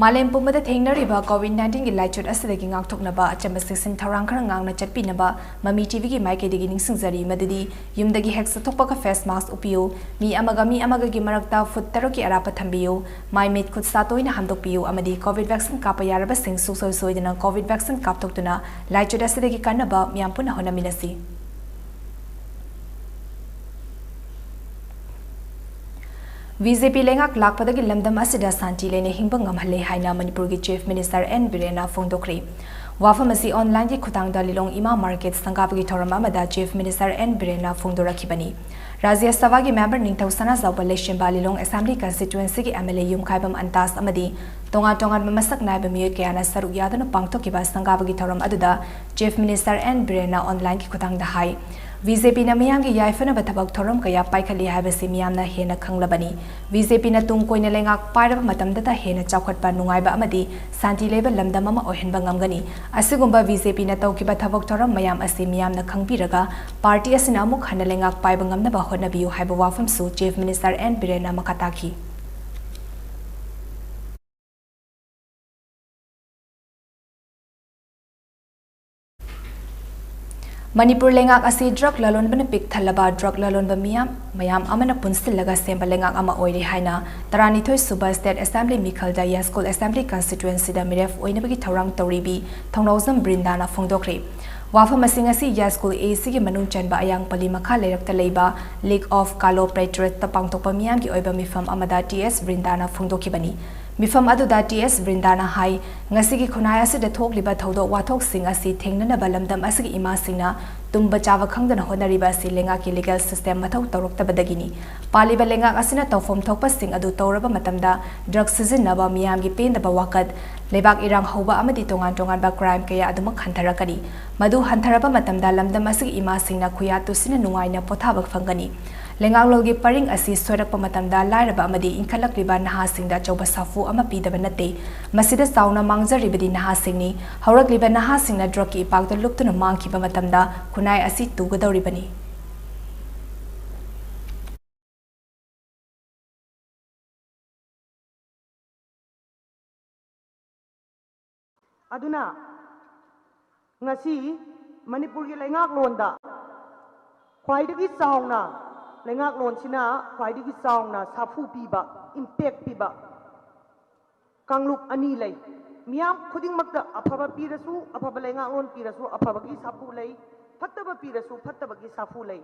ꯃꯥꯂꯦꯝ ꯄꯨꯝꯕꯗ ꯊꯦꯡꯅꯔꯤꯕ ꯀꯣꯚꯤꯗ ꯅꯥꯏꯟꯇꯤꯟꯒꯤ ꯂꯥꯏꯆꯠ ꯑꯁꯤꯗꯒꯤ ꯉꯥꯛꯊꯣꯛꯅꯕ ꯑꯆꯝꯕ ꯆꯦꯛꯁꯤꯟ ꯊꯧꯔꯥꯡ ꯈꯔ ꯉꯥꯛꯅ ꯆꯠꯄꯤꯅꯕ ꯃꯃꯤ ꯇꯤꯚꯤꯒꯤ ꯃꯥꯏꯀꯩꯗꯒꯤ ꯅꯤꯡꯁꯤꯡꯖꯔꯤ ꯃꯗꯨꯗꯤ ꯌꯨꯝꯗꯒꯤ ꯍꯦꯛ ꯆꯠꯊꯣꯛꯄꯒ ꯐꯦꯁ ꯃꯥꯁꯛ ꯎꯞꯄꯤꯌꯨ, ꯃꯤ ꯑꯃꯒ ꯃꯤ ꯑꯃꯒꯒꯤ ꯃꯔꯛꯇ ꯐꯨꯠ ꯇꯔꯨꯛꯀꯤ ꯑꯔꯥꯞꯄ ꯊꯝꯕꯤꯌꯨ, ꯃꯥꯏ ꯃꯤꯠ ꯈꯨꯠ ꯁꯥ ꯇꯣꯏꯅ ꯍꯥꯝꯗꯣꯛꯄꯤꯌꯨ ꯑꯃꯗꯤ ꯀꯣꯚꯤꯗ ꯚꯦꯛꯁꯤꯟ ꯀꯥꯞꯄ ꯌꯥꯔꯕꯁꯤꯡ ꯁꯨꯡꯁꯣꯏ ꯁꯣꯏꯗꯅ ꯀꯣꯚꯤꯗ ꯚꯦꯛꯁꯤꯟ ꯀꯥꯞꯊꯣꯛꯇꯨꯅ ꯂꯥꯏꯆꯠ ꯑꯁꯤꯗꯒꯤ ꯀꯟꯅꯕ ꯃꯤꯌꯥꯝ ꯄꯨꯟꯅ ꯍꯣꯠꯅꯃꯤꯟꯅꯁꯤ꯫ ꯕꯤ ꯖꯦ ꯄꯤ ꯂꯩꯉꯥꯛ ꯂꯥꯛꯄꯗꯒꯤ ꯂꯝꯗꯝ ꯑꯁꯤꯗ ꯁꯥꯟꯇꯤ ꯂꯩꯅ ꯍꯤꯡꯕ ꯉꯝꯍꯜꯂꯦ ꯍꯥꯏꯅ ꯃꯅꯤꯄꯨꯔꯒꯤ ꯆꯤꯐ ꯃꯤꯅꯤꯁꯇꯔ ꯑꯦꯟ ꯕꯤꯔꯦꯟꯅ ꯐꯣꯡꯗꯣꯛꯈ꯭ꯔꯦ꯫ ꯋꯥꯐꯝ ꯑꯁꯤ ꯑꯣꯟꯂꯥꯏꯟꯒꯤ ꯈꯨꯠꯊꯥꯡꯗ ꯂꯤꯂꯣꯡ ꯏꯃꯥ ꯃꯥꯔꯀꯦꯠ ꯁꯪꯒꯥꯕꯒꯤ ꯊꯧꯔꯝ ꯑꯃꯗ ꯆꯤꯐ ꯃꯤꯅꯤꯁꯇꯔ ꯑꯦꯟ ꯕꯤꯔꯦꯟꯅ ꯐꯣꯡꯗꯣꯔꯛꯈꯤꯕꯅꯤ꯫ ꯔꯥꯖ꯭ꯌ ꯁꯚꯥꯒꯤ ꯃꯦꯝꯕꯔ ꯅꯤꯡꯊꯧ ꯁꯅꯥꯖꯥꯎꯕ ꯂꯩꯁꯦꯝꯕ, ꯂꯤꯂꯣꯡ ꯑꯦꯁꯦꯝꯕ꯭ꯂꯤ ꯀꯟꯁꯇꯤꯇ꯭ꯋꯦꯟꯁꯤꯒꯤ ꯑꯦꯝ ꯑꯦꯜ ꯑꯦ ꯌꯨꯝꯈꯥꯏꯕꯝ ꯑꯟꯇꯥꯁ ꯑꯃꯗꯤ ꯇꯣꯉꯥꯟ ꯇꯣꯉꯥꯟꯕ ꯃꯁꯛ ꯅꯥꯏꯕ ꯃꯤꯑꯣꯏ ꯀꯌꯥꯅ ꯁꯔꯨꯛ ꯌꯥꯗꯨꯅ ꯄꯥꯡꯊꯣꯛꯈꯤꯕ ꯁꯪꯒꯥꯕꯒꯤ ꯊꯧꯔꯝ ꯑꯗꯨꯗ ꯆꯤꯐ ꯃꯤꯅꯤꯁꯇꯔ ꯑꯦꯟ ꯕꯤꯔꯦꯟꯅ ꯑꯣꯟꯂꯥꯏꯟꯒꯤ ꯈꯨꯠꯊꯥꯡꯗ ꯍꯥꯏ, ꯕꯤ ꯖꯦ ꯄꯤꯅ ꯃꯤꯌꯥꯝꯒꯤ ꯌꯥꯏꯐꯅꯕ ꯊꯕꯛ ꯊꯧꯔꯝ ꯀꯌꯥ ꯄꯥꯏꯈꯠꯂꯤ ꯍꯥꯏꯕꯁꯤ ꯃꯤꯌꯥꯝꯅ ꯍꯦꯟꯅ ꯈꯪꯂꯕꯅꯤ꯫ ꯕꯤ ꯖꯦ ꯄꯤꯅ ꯇꯨꯡ ꯀꯣꯏꯅ ꯂꯩꯉꯥꯛ ꯄꯥꯏꯔꯕ ꯃꯇꯝꯗꯇ ꯍꯦꯟꯅ ꯆꯥꯎꯈꯠꯄ, ꯅꯨꯡꯉꯥꯏꯕ ꯑꯃꯗꯤ ꯁꯥꯟꯇꯤ ꯂꯩꯕ ꯂꯝꯗꯝ ꯑꯃ ꯑꯣꯏꯍꯟꯕ ꯉꯝꯒꯅꯤ꯫ ꯑꯁꯤꯒꯨꯝꯕ ꯕꯤ ꯖꯦ ꯄꯤꯅ ꯇꯧꯈꯤꯕ ꯊꯕꯛ ꯊꯧꯔꯝ ꯃꯌꯥꯝ ꯑꯁꯤ ꯃꯤꯌꯥꯝꯅ ꯈꯪꯕꯤꯔꯒ ꯄꯥꯔꯇꯤ ꯑꯁꯤꯅ ꯑꯃꯨꯛ ꯍꯟꯅ ꯂꯩꯉꯥꯛ ꯄꯥꯏꯕ ꯉꯝꯅꯕ ꯍꯣꯠꯅꯕꯤꯌꯨ ꯍꯥꯏꯕ ꯋꯥꯐꯝꯁꯨ ꯆꯤꯐ ꯃꯤꯅꯤꯁꯇꯔ ꯑꯦꯟ ꯕꯤꯔꯦꯟꯅ ꯃꯈꯥ ꯇꯥꯈꯤ꯫ ꯃꯅꯤꯄꯨꯔ ꯂꯩꯉꯥꯛ ꯑꯁꯤ ꯗ꯭ꯔꯒ ꯂꯂꯣꯟꯕꯅ ꯄꯤꯛ ꯊꯜꯂꯕ ꯗ꯭ꯔꯒ ꯂꯂꯣꯟꯕ ꯃꯤꯌꯥꯝ, ꯃꯌꯥꯝ ꯑꯃꯅ ꯄꯨꯟꯁꯤꯜꯂꯒ ꯁꯦꯝꯕ ꯂꯩꯉꯥꯛ ꯑꯃ ꯑꯣꯏꯔꯦ ꯍꯥꯏꯅ ꯇꯔꯥꯅꯤꯊꯣꯏ ꯁꯨꯕ ꯁ꯭ꯇꯦꯠ ꯑꯦꯁꯦꯝꯕ꯭ꯂꯤ ꯃꯤꯈꯜꯗ ꯌꯥꯏꯁ꯭ꯀꯨꯜ ꯑꯦꯁꯦꯝꯕ꯭ꯂꯤ ꯀꯟꯁꯇꯤꯇ꯭ꯋꯦꯟꯁꯤꯗ ꯃꯤꯔꯦꯞ ꯑꯣꯏꯅꯕꯒꯤ ꯊꯧꯔꯥꯡ ꯇꯧꯔꯤꯕꯤ ꯊꯧꯅꯥꯎꯖꯝ ꯕ꯭ꯔꯤꯟꯗꯥꯅ ꯐꯣꯡꯗꯣꯛꯈ꯭ꯔꯦ꯫ ꯋꯥꯐꯝ ꯑꯁꯤ ꯉꯁꯤ ꯌꯥꯏꯁ꯭ꯀꯨꯜ ꯑꯦ ꯁꯤꯒꯤ ꯃꯅꯨꯡ ꯆꯟꯕ ꯑꯌꯥꯡꯄꯜꯂꯤ ꯃꯈꯥ ꯂꯩꯔꯛꯇ ꯂꯩꯕ ꯂꯤꯒ ꯑꯣꯐ ꯀꯥꯂꯣ ꯄ꯭ꯔꯦꯇ꯭ꯔꯦꯠꯇ ꯄꯥꯡꯊꯣꯛꯄ ꯃꯤꯌꯥꯝꯒꯤ ꯑꯣꯏꯕ ꯃꯤꯐꯝ ꯑꯃꯗ ꯇꯤ ꯑꯦꯁ ꯕ꯭ꯔꯤꯟꯗꯥꯅ ꯐꯣꯡꯗꯣꯛꯈꯤꯕꯅꯤ꯫ ꯃꯤꯐꯝ ꯑꯗꯨꯗ ꯇꯤ ꯑꯦꯁ ꯕ꯭ꯔꯤꯟꯗꯥꯅ ꯍꯥꯏ, ꯉꯁꯤꯒꯤ ꯈꯨꯟꯅꯥꯏ ꯑꯁꯤꯗ ꯊꯣꯛꯂꯤꯕ ꯊꯧꯗꯣꯛ ꯋꯥꯊꯣꯛꯁꯤꯡ ꯑꯁꯤ ꯊꯦꯡꯅꯅꯕ ꯂꯝꯗꯝ ꯑꯁꯤꯒꯤ ꯏꯃꯥꯁꯤꯡꯅ ꯇꯨꯝꯕ ꯆꯥꯕ ꯈꯪꯗꯅ ꯍꯣꯠꯅꯔꯤꯕ ꯑꯁꯤ ꯂꯩꯉꯥꯛꯀꯤ ꯂꯤꯒꯦꯜ ꯁꯤꯁꯇꯦꯝ ꯃꯊꯧ ꯇꯧꯔꯛꯇꯕꯗꯒꯤꯅꯤ꯫ ꯄꯥꯜꯂꯤꯕ ꯂꯩꯉꯥꯛ ꯑꯁꯤꯅ ꯇꯧꯐꯝ ꯊꯣꯛꯄꯁꯤꯡ ꯑꯗꯨ ꯇꯧꯔꯕ ꯃꯇꯝꯗ ꯗ꯭ꯔꯒ ꯁꯤꯖꯤꯟꯅꯕ, ꯃꯤꯌꯥꯝꯒꯤ ꯄꯦꯟꯗꯕ ꯋꯥꯀꯠ, ꯂꯩꯕꯥꯛ ꯏꯔꯥꯡ ꯍꯧꯕ ꯑꯃꯗꯤ ꯇꯣꯉꯥꯟ ꯇꯣꯉꯥꯟꯕ ꯀ꯭ꯔꯥꯏꯝ ꯀꯌꯥ ꯑꯗꯨꯃꯛ ꯍꯟꯊꯔꯛꯀꯅꯤ꯫ ꯃꯗꯨ ꯍꯟꯊꯔꯕ ꯃꯇꯝꯗ ꯂꯝꯗꯝ ꯑꯁꯤꯒꯤ ꯏꯃꯥꯁꯤꯡꯅ ꯈꯨꯌꯥ ꯇꯨꯁꯤꯟꯅ ꯅꯨꯡꯉꯥꯏꯅ ꯄꯣꯊꯥꯕ ꯐꯪꯒꯅꯤ꯫ ꯂꯩꯉꯥꯛꯂꯣꯟꯒꯤ ꯄꯔꯤꯡ ꯑꯁꯤ ꯁꯣꯏꯔꯛꯄ ꯃꯇꯝꯗ ꯂꯥꯏꯔꯕ ꯑꯃꯗꯤ ꯏꯟꯈꯠꯂꯛꯂꯤꯕ ꯅꯍꯥꯁꯤꯡꯗ ꯑꯆꯧꯕ ꯁꯥꯐꯨ ꯑꯃ ꯄꯤꯗꯕ ꯅꯠꯇꯦ꯫ ꯃꯁꯤꯗ ꯆꯥꯎꯅ ꯃꯥꯡꯖꯔꯤꯕꯗꯤ ꯅꯍꯥꯁꯤꯡꯅꯤ꯫ ꯍꯧꯔꯛꯂꯤꯕ ꯅꯍꯥꯁꯤꯡꯅ drugꯀꯤ ꯏꯄꯥꯛꯇ ꯂꯨꯞꯇꯨꯅ ꯃꯥꯡꯈꯤꯕ ꯃꯇꯝꯗ ꯈꯨꯟꯅꯥꯏ ꯑꯁꯤ ꯇꯨꯒꯗꯧꯔꯤꯕꯅꯤ꯫ ꯑꯗꯨꯅ ꯉꯁꯤ ꯃꯅꯤꯄꯨꯔꯒꯤ ꯂꯩꯉꯥꯛꯂꯣꯟꯗ ꯈ꯭ꯋꯥꯏꯗꯒꯤ ꯆꯥꯎꯅ, ꯂꯩꯉꯥꯛꯂꯣꯟꯁꯤꯅ ꯈ꯭ꯋꯥꯏꯗꯒꯤ ꯆꯥꯎꯅ ꯁꯥꯐꯨ ꯄꯤꯕ, impact ꯄꯤꯕ ꯀꯥꯡꯂꯨꯞ ꯑꯅꯤ ꯂꯩ꯫ ꯃꯤꯌꯥꯝ ꯈꯨꯗꯤꯡꯃꯛꯇ ꯑꯐꯕ ꯄꯤꯔꯁꯨ, ꯑꯐꯕ ꯂꯩꯉꯥꯛꯂꯣꯟ ꯄꯤꯔꯁꯨ ꯑꯐꯕꯒꯤ ꯁꯥꯐꯨ ꯂꯩ, ꯐꯠꯇꯕ ꯄꯤꯔꯁꯨ ꯐꯠꯇꯕꯒꯤ ꯁꯥꯐꯨ ꯂꯩ꯫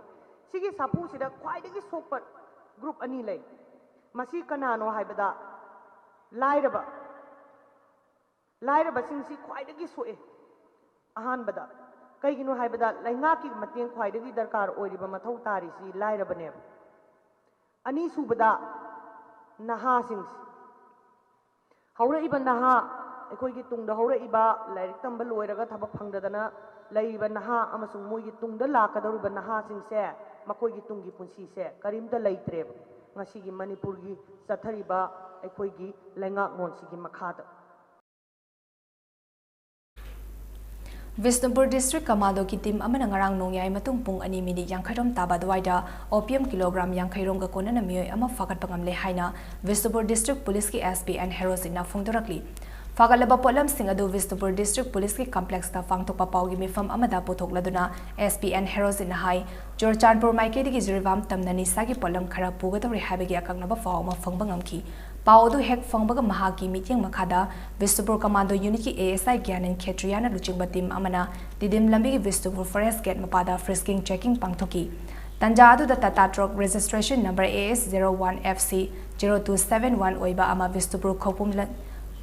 ꯁꯤꯒꯤ ꯁꯥꯐꯨꯁꯤꯗ ꯈ꯭ꯋꯥꯏꯗꯒꯤ ꯁꯣꯛꯄ group ꯑꯅꯤ ꯂꯩ꯫ ꯃꯁꯤ ꯀꯅꯥꯅꯣ ꯍꯥꯏꯕꯗ ꯂꯥꯏꯔꯕ, ꯂꯥꯏꯔꯕꯁꯤꯡꯁꯤ ꯈ꯭ꯋꯥꯏꯗꯒꯤ ꯁꯣꯛꯑꯦ꯫ ꯑꯍꯥꯟꯕꯗ ꯀꯩꯒꯤꯅꯣ ꯍꯥꯏꯕꯗ ꯂꯩꯉꯥꯛꯀꯤ ꯃꯇꯦꯡ ꯈ꯭ꯋꯥꯏꯗꯒꯤ ꯗꯔꯀꯥꯔ ꯑꯣꯏꯔꯤꯕ, ꯃꯊꯧ ꯇꯥꯔꯤꯁꯤ ꯂꯥꯏꯔꯕꯅꯦꯕ꯫ ꯑꯅꯤꯁꯨꯕꯗ ꯅꯍꯥꯁꯤꯡꯁꯤ, ꯍꯧꯔꯛꯏꯕ ꯅꯍꯥ, ꯑꯩꯈꯣꯏꯒꯤ ꯇꯨꯡꯗ ꯍꯧꯔꯛꯏꯕ, ꯂꯥꯏꯔꯤꯛ ꯇꯝꯕ ꯂꯣꯏꯔꯒ ꯊꯕꯛ ꯐꯪꯗꯗꯅ ꯂꯩꯔꯤꯕ ꯅꯍꯥ ꯑꯃꯁꯨꯡ ꯃꯣꯏꯒꯤ ꯇꯨꯡꯗ ꯂꯥꯛꯀꯗꯧꯔꯤꯕ ꯅꯍꯥꯁꯤꯡꯁꯦ, ꯃꯈꯣꯏꯒꯤ ꯇꯨꯡꯒꯤ ꯄꯨꯟꯁꯤꯁꯦ ꯀꯔꯤꯝꯇ ꯂꯩꯇ꯭ꯔꯦꯕ꯫ ꯉꯁꯤꯒꯤ ꯃꯅꯤꯄꯨꯔꯒꯤ ꯆꯠꯊꯔꯤꯕ ꯑꯩꯈꯣꯏꯒꯤ ꯂꯩꯉꯥꯛꯂꯣꯟꯁꯤꯒꯤ ꯃꯈꯥꯗ꯫ ꯕꯤꯁꯅꯨꯄꯨꯔ District Commandoꯒꯤ team ꯑꯃꯅ ꯉꯔꯥꯡ ꯅꯣꯡꯌꯥꯏ ꯃꯇꯨꯡ ꯄꯨꯡ ꯑꯅꯤ minute ꯌꯥꯡꯈꯩꯔꯣꯝ ꯇꯥꯕ ꯑꯗꯨꯋꯥꯏꯗ opium kilogram ꯌꯥꯡꯈꯩꯔꯣꯝꯒ ꯀꯣꯟꯅꯅ ꯃꯤꯑꯣꯏ ꯑꯃ ꯐꯥꯒꯠꯄ ꯉꯝꯂꯦ ꯍꯥꯏꯅ Bishnupur District Policeꯀꯤ S P N ꯍꯦꯔꯣꯖꯤꯠꯅ ꯐꯣꯡꯗꯣꯔꯛꯂꯤ꯫ ꯐꯥꯒꯠꯂꯕ ꯄꯣꯠꯂꯝꯁꯤꯡ ꯑꯗꯨ ꯕꯤꯁꯅꯨꯄꯨꯔ District Policeꯀꯤ complexꯇ ꯄꯥꯡꯊꯣꯛꯄ ꯄꯥꯎꯒꯤ ꯃꯤꯐꯝ ꯑꯃꯗ ꯄꯨꯊꯣꯛꯂꯗꯨꯅ S P N ꯍꯦꯔꯣꯖꯤꯠꯅ ꯍꯥꯏ, ꯆꯨꯔꯆꯥꯟꯄꯨꯔ ꯃꯥꯏꯀꯩꯗꯒꯤ ꯖꯤꯔꯤꯕꯥꯝ ꯇꯝꯅ ꯅꯤꯁꯥꯒꯤ ꯄꯣꯠꯂꯝ ꯈꯔ ꯄꯨꯒꯗꯧꯔꯤ ꯍꯥꯏꯕꯒꯤ ꯑꯀꯛꯅꯕ ꯄꯥꯎ ꯑꯃ ꯐꯪꯕ ꯉꯝꯈꯤ꯫ ꯄꯥꯎ ꯑꯗꯨ ꯍꯦꯛ ꯐꯪꯕꯒ ꯃꯍꯥꯛꯀꯤ ꯃꯤꯠꯌꯦꯡ ꯃꯈꯥꯗ Bishnupur Commando Unitꯀꯤ A S I ꯒ꯭ꯌꯥꯅꯦꯟ ꯈꯦꯇ꯭ꯔꯤꯌꯥꯅ ꯂꯨꯆꯤꯡꯕ team ꯑꯃꯅ ꯇꯤꯗꯤꯝ ꯂꯝꯕꯤꯒꯤ ꯕꯤꯁꯅꯨꯄꯨꯔ forest gate ꯃꯄꯥꯗ frisking checking ꯄꯥꯡꯊꯣꯛꯈꯤ꯫ ꯇꯟꯖꯥ ꯑꯗꯨꯗ Tata truck registration number A S zero one F C zero two seven one ꯑꯣꯏꯕ ꯑꯃ ꯕꯤꯁꯅꯨꯄꯨꯔ ꯈꯧꯄꯨꯝ ꯂ-,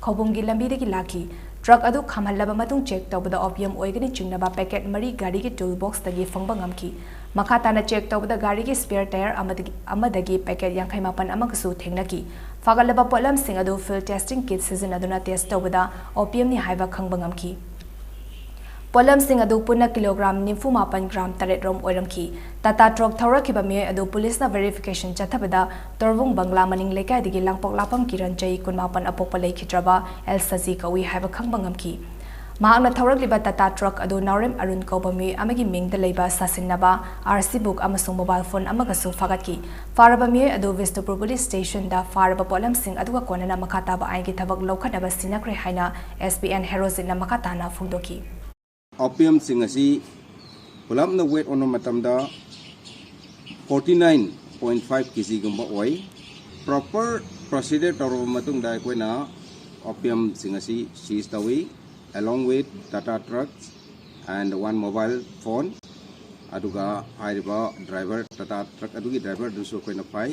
ꯈꯧꯄꯨꯝꯒꯤ ꯂꯝꯕꯤꯗꯒꯤ ꯂꯥꯛꯈꯤ꯫ Truck ꯑꯗꯨ ꯈꯥꯝꯍꯜꯂꯕ ꯃꯇꯨꯡ check ꯇꯧꯕꯗ opium ꯑꯣꯏꯒꯅꯤ ꯆꯤꯡꯅꯕ packet ꯃꯔꯤ ꯒꯥꯔꯤꯒꯤ tool boxꯇꯒꯤ ꯐꯪꯕ ꯉꯝꯈꯤ꯫ ꯃꯈꯥ ꯇꯥꯅ check ꯇꯧꯕꯗ ꯒꯥꯔꯤꯒꯤ spare tyre ꯑꯃꯗꯒꯤ, ꯑꯃꯗꯒꯤ packet ꯌꯥꯡꯈꯩ ꯃꯥꯄꯟ ꯑꯃꯒꯁꯨ ꯊꯦꯡꯅꯈꯤ꯫ ꯐꯥꯒꯠꯂꯕ ꯄꯣꯠꯂꯝꯁꯤꯡ ꯑꯗꯨ field testing kit ꯁꯤꯖꯤꯟꯅꯗꯨꯅ test ꯇꯧꯕꯗ opiumꯅꯤ ꯍꯥꯏꯕ ꯈꯪꯕ ꯉꯝꯈꯤ꯫ ꯄꯣꯠꯂꯝꯁꯤꯡ ꯑꯗꯨ ꯄꯨꯟꯅ ꯀꯤꯂꯣꯒ꯭ꯔꯥꯝ ꯅꯤꯐꯨ ꯃꯥꯄꯟ ꯒ꯭ꯔꯥꯝ ꯇꯔꯦꯠ ꯔꯣꯝ ꯑꯣꯏꯔꯝꯈꯤ꯫ ꯇꯥꯇꯥ ꯇ꯭ꯔꯛ ꯊꯧꯔꯛꯈꯤꯕ ꯃꯤꯑꯣꯏ ꯑꯗꯨ ꯄꯨꯂꯤꯁꯅ verification ꯆꯠꯊꯕꯗ ꯇꯣꯔꯕꯨꯡ ꯕꯪꯒ꯭ꯂꯥ ꯃꯅꯤꯡ ꯂꯩꯀꯥꯏꯗꯒꯤ ꯂꯥꯡꯄꯣꯛ ꯂꯥꯄꯝ ꯀꯤꯔꯟ, ꯆꯍꯤ ꯀꯨꯟꯃꯥꯄꯟ, ꯑꯄꯣꯛꯄ ꯂꯩꯈꯤꯗ꯭ꯔꯕ ꯑꯦꯜ ꯁꯖꯤ ꯀꯧꯏ ꯍꯥꯏꯕ ꯈꯪꯕ ꯉꯝꯈꯤ꯫ ꯃꯍꯥꯛꯅ ꯊꯧꯔꯛꯂꯤꯕ ꯇꯥꯇꯥ ꯇ꯭ꯔꯛ ꯑꯗꯨ ꯅꯥꯎꯔꯦꯝ ꯑꯔꯨꯟ ꯀꯧꯕ ꯃꯤꯑꯣꯏ ꯑꯃꯒꯤ ꯃꯤꯡꯗ ꯂꯩꯕ ꯁꯥꯁꯤꯟꯅꯕ, RC book ꯑꯃꯁꯨꯡ mobile phone ꯑꯃꯒꯁꯨ ꯐꯥꯒꯠꯈꯤ꯫ ꯐꯥꯔꯕ ꯃꯤꯑꯣꯏ ꯑꯗꯨ ꯕꯤꯁꯅꯨꯄꯨꯔ ꯄꯨꯂꯤꯁ ꯁ꯭ꯇꯦꯁꯟꯗ ꯐꯥꯔꯕ ꯄꯣꯠꯂꯝꯁꯤꯡ ꯑꯗꯨꯒ ꯀꯣꯟꯅꯅ ꯃꯈꯥ ꯇꯥꯕ ꯑꯥꯏꯟꯒꯤ ꯊꯕꯛ ꯂꯧꯈꯠꯅꯕ ꯁꯤꯟꯅꯈ꯭ꯔꯦ ꯍꯥꯏꯅ SP ꯑꯦꯟ ꯍꯦꯔꯣꯖꯤꯠꯅ ꯃꯈꯥ ꯇꯥꯅ ꯐꯣꯡꯗꯣꯛꯈꯤ꯫ Opiumꯁꯤꯡ ꯑꯁꯤ ꯄꯨꯂꯞꯅ weight ꯑꯣꯟꯕ ꯃꯇꯝꯗ forty nine point five kgꯒꯨꯝꯕ ꯑꯣꯏ꯫ Proper procedure ꯇꯧꯔꯕ ꯃꯇꯨꯡꯗ ꯑꯩꯈꯣꯏꯅ opiumꯁꯤꯡ ꯑꯁꯤ seize ꯇꯧꯏ, along with Tata trucks and one mobile phone꯫ ꯑꯗꯨꯒ ꯍꯥꯏꯔꯤꯕ driver, Tata truck ꯑꯗꯨꯒꯤ driver ꯑꯗꯨꯁꯨ ꯑꯩꯈꯣꯏꯅ ꯐꯥꯏ꯫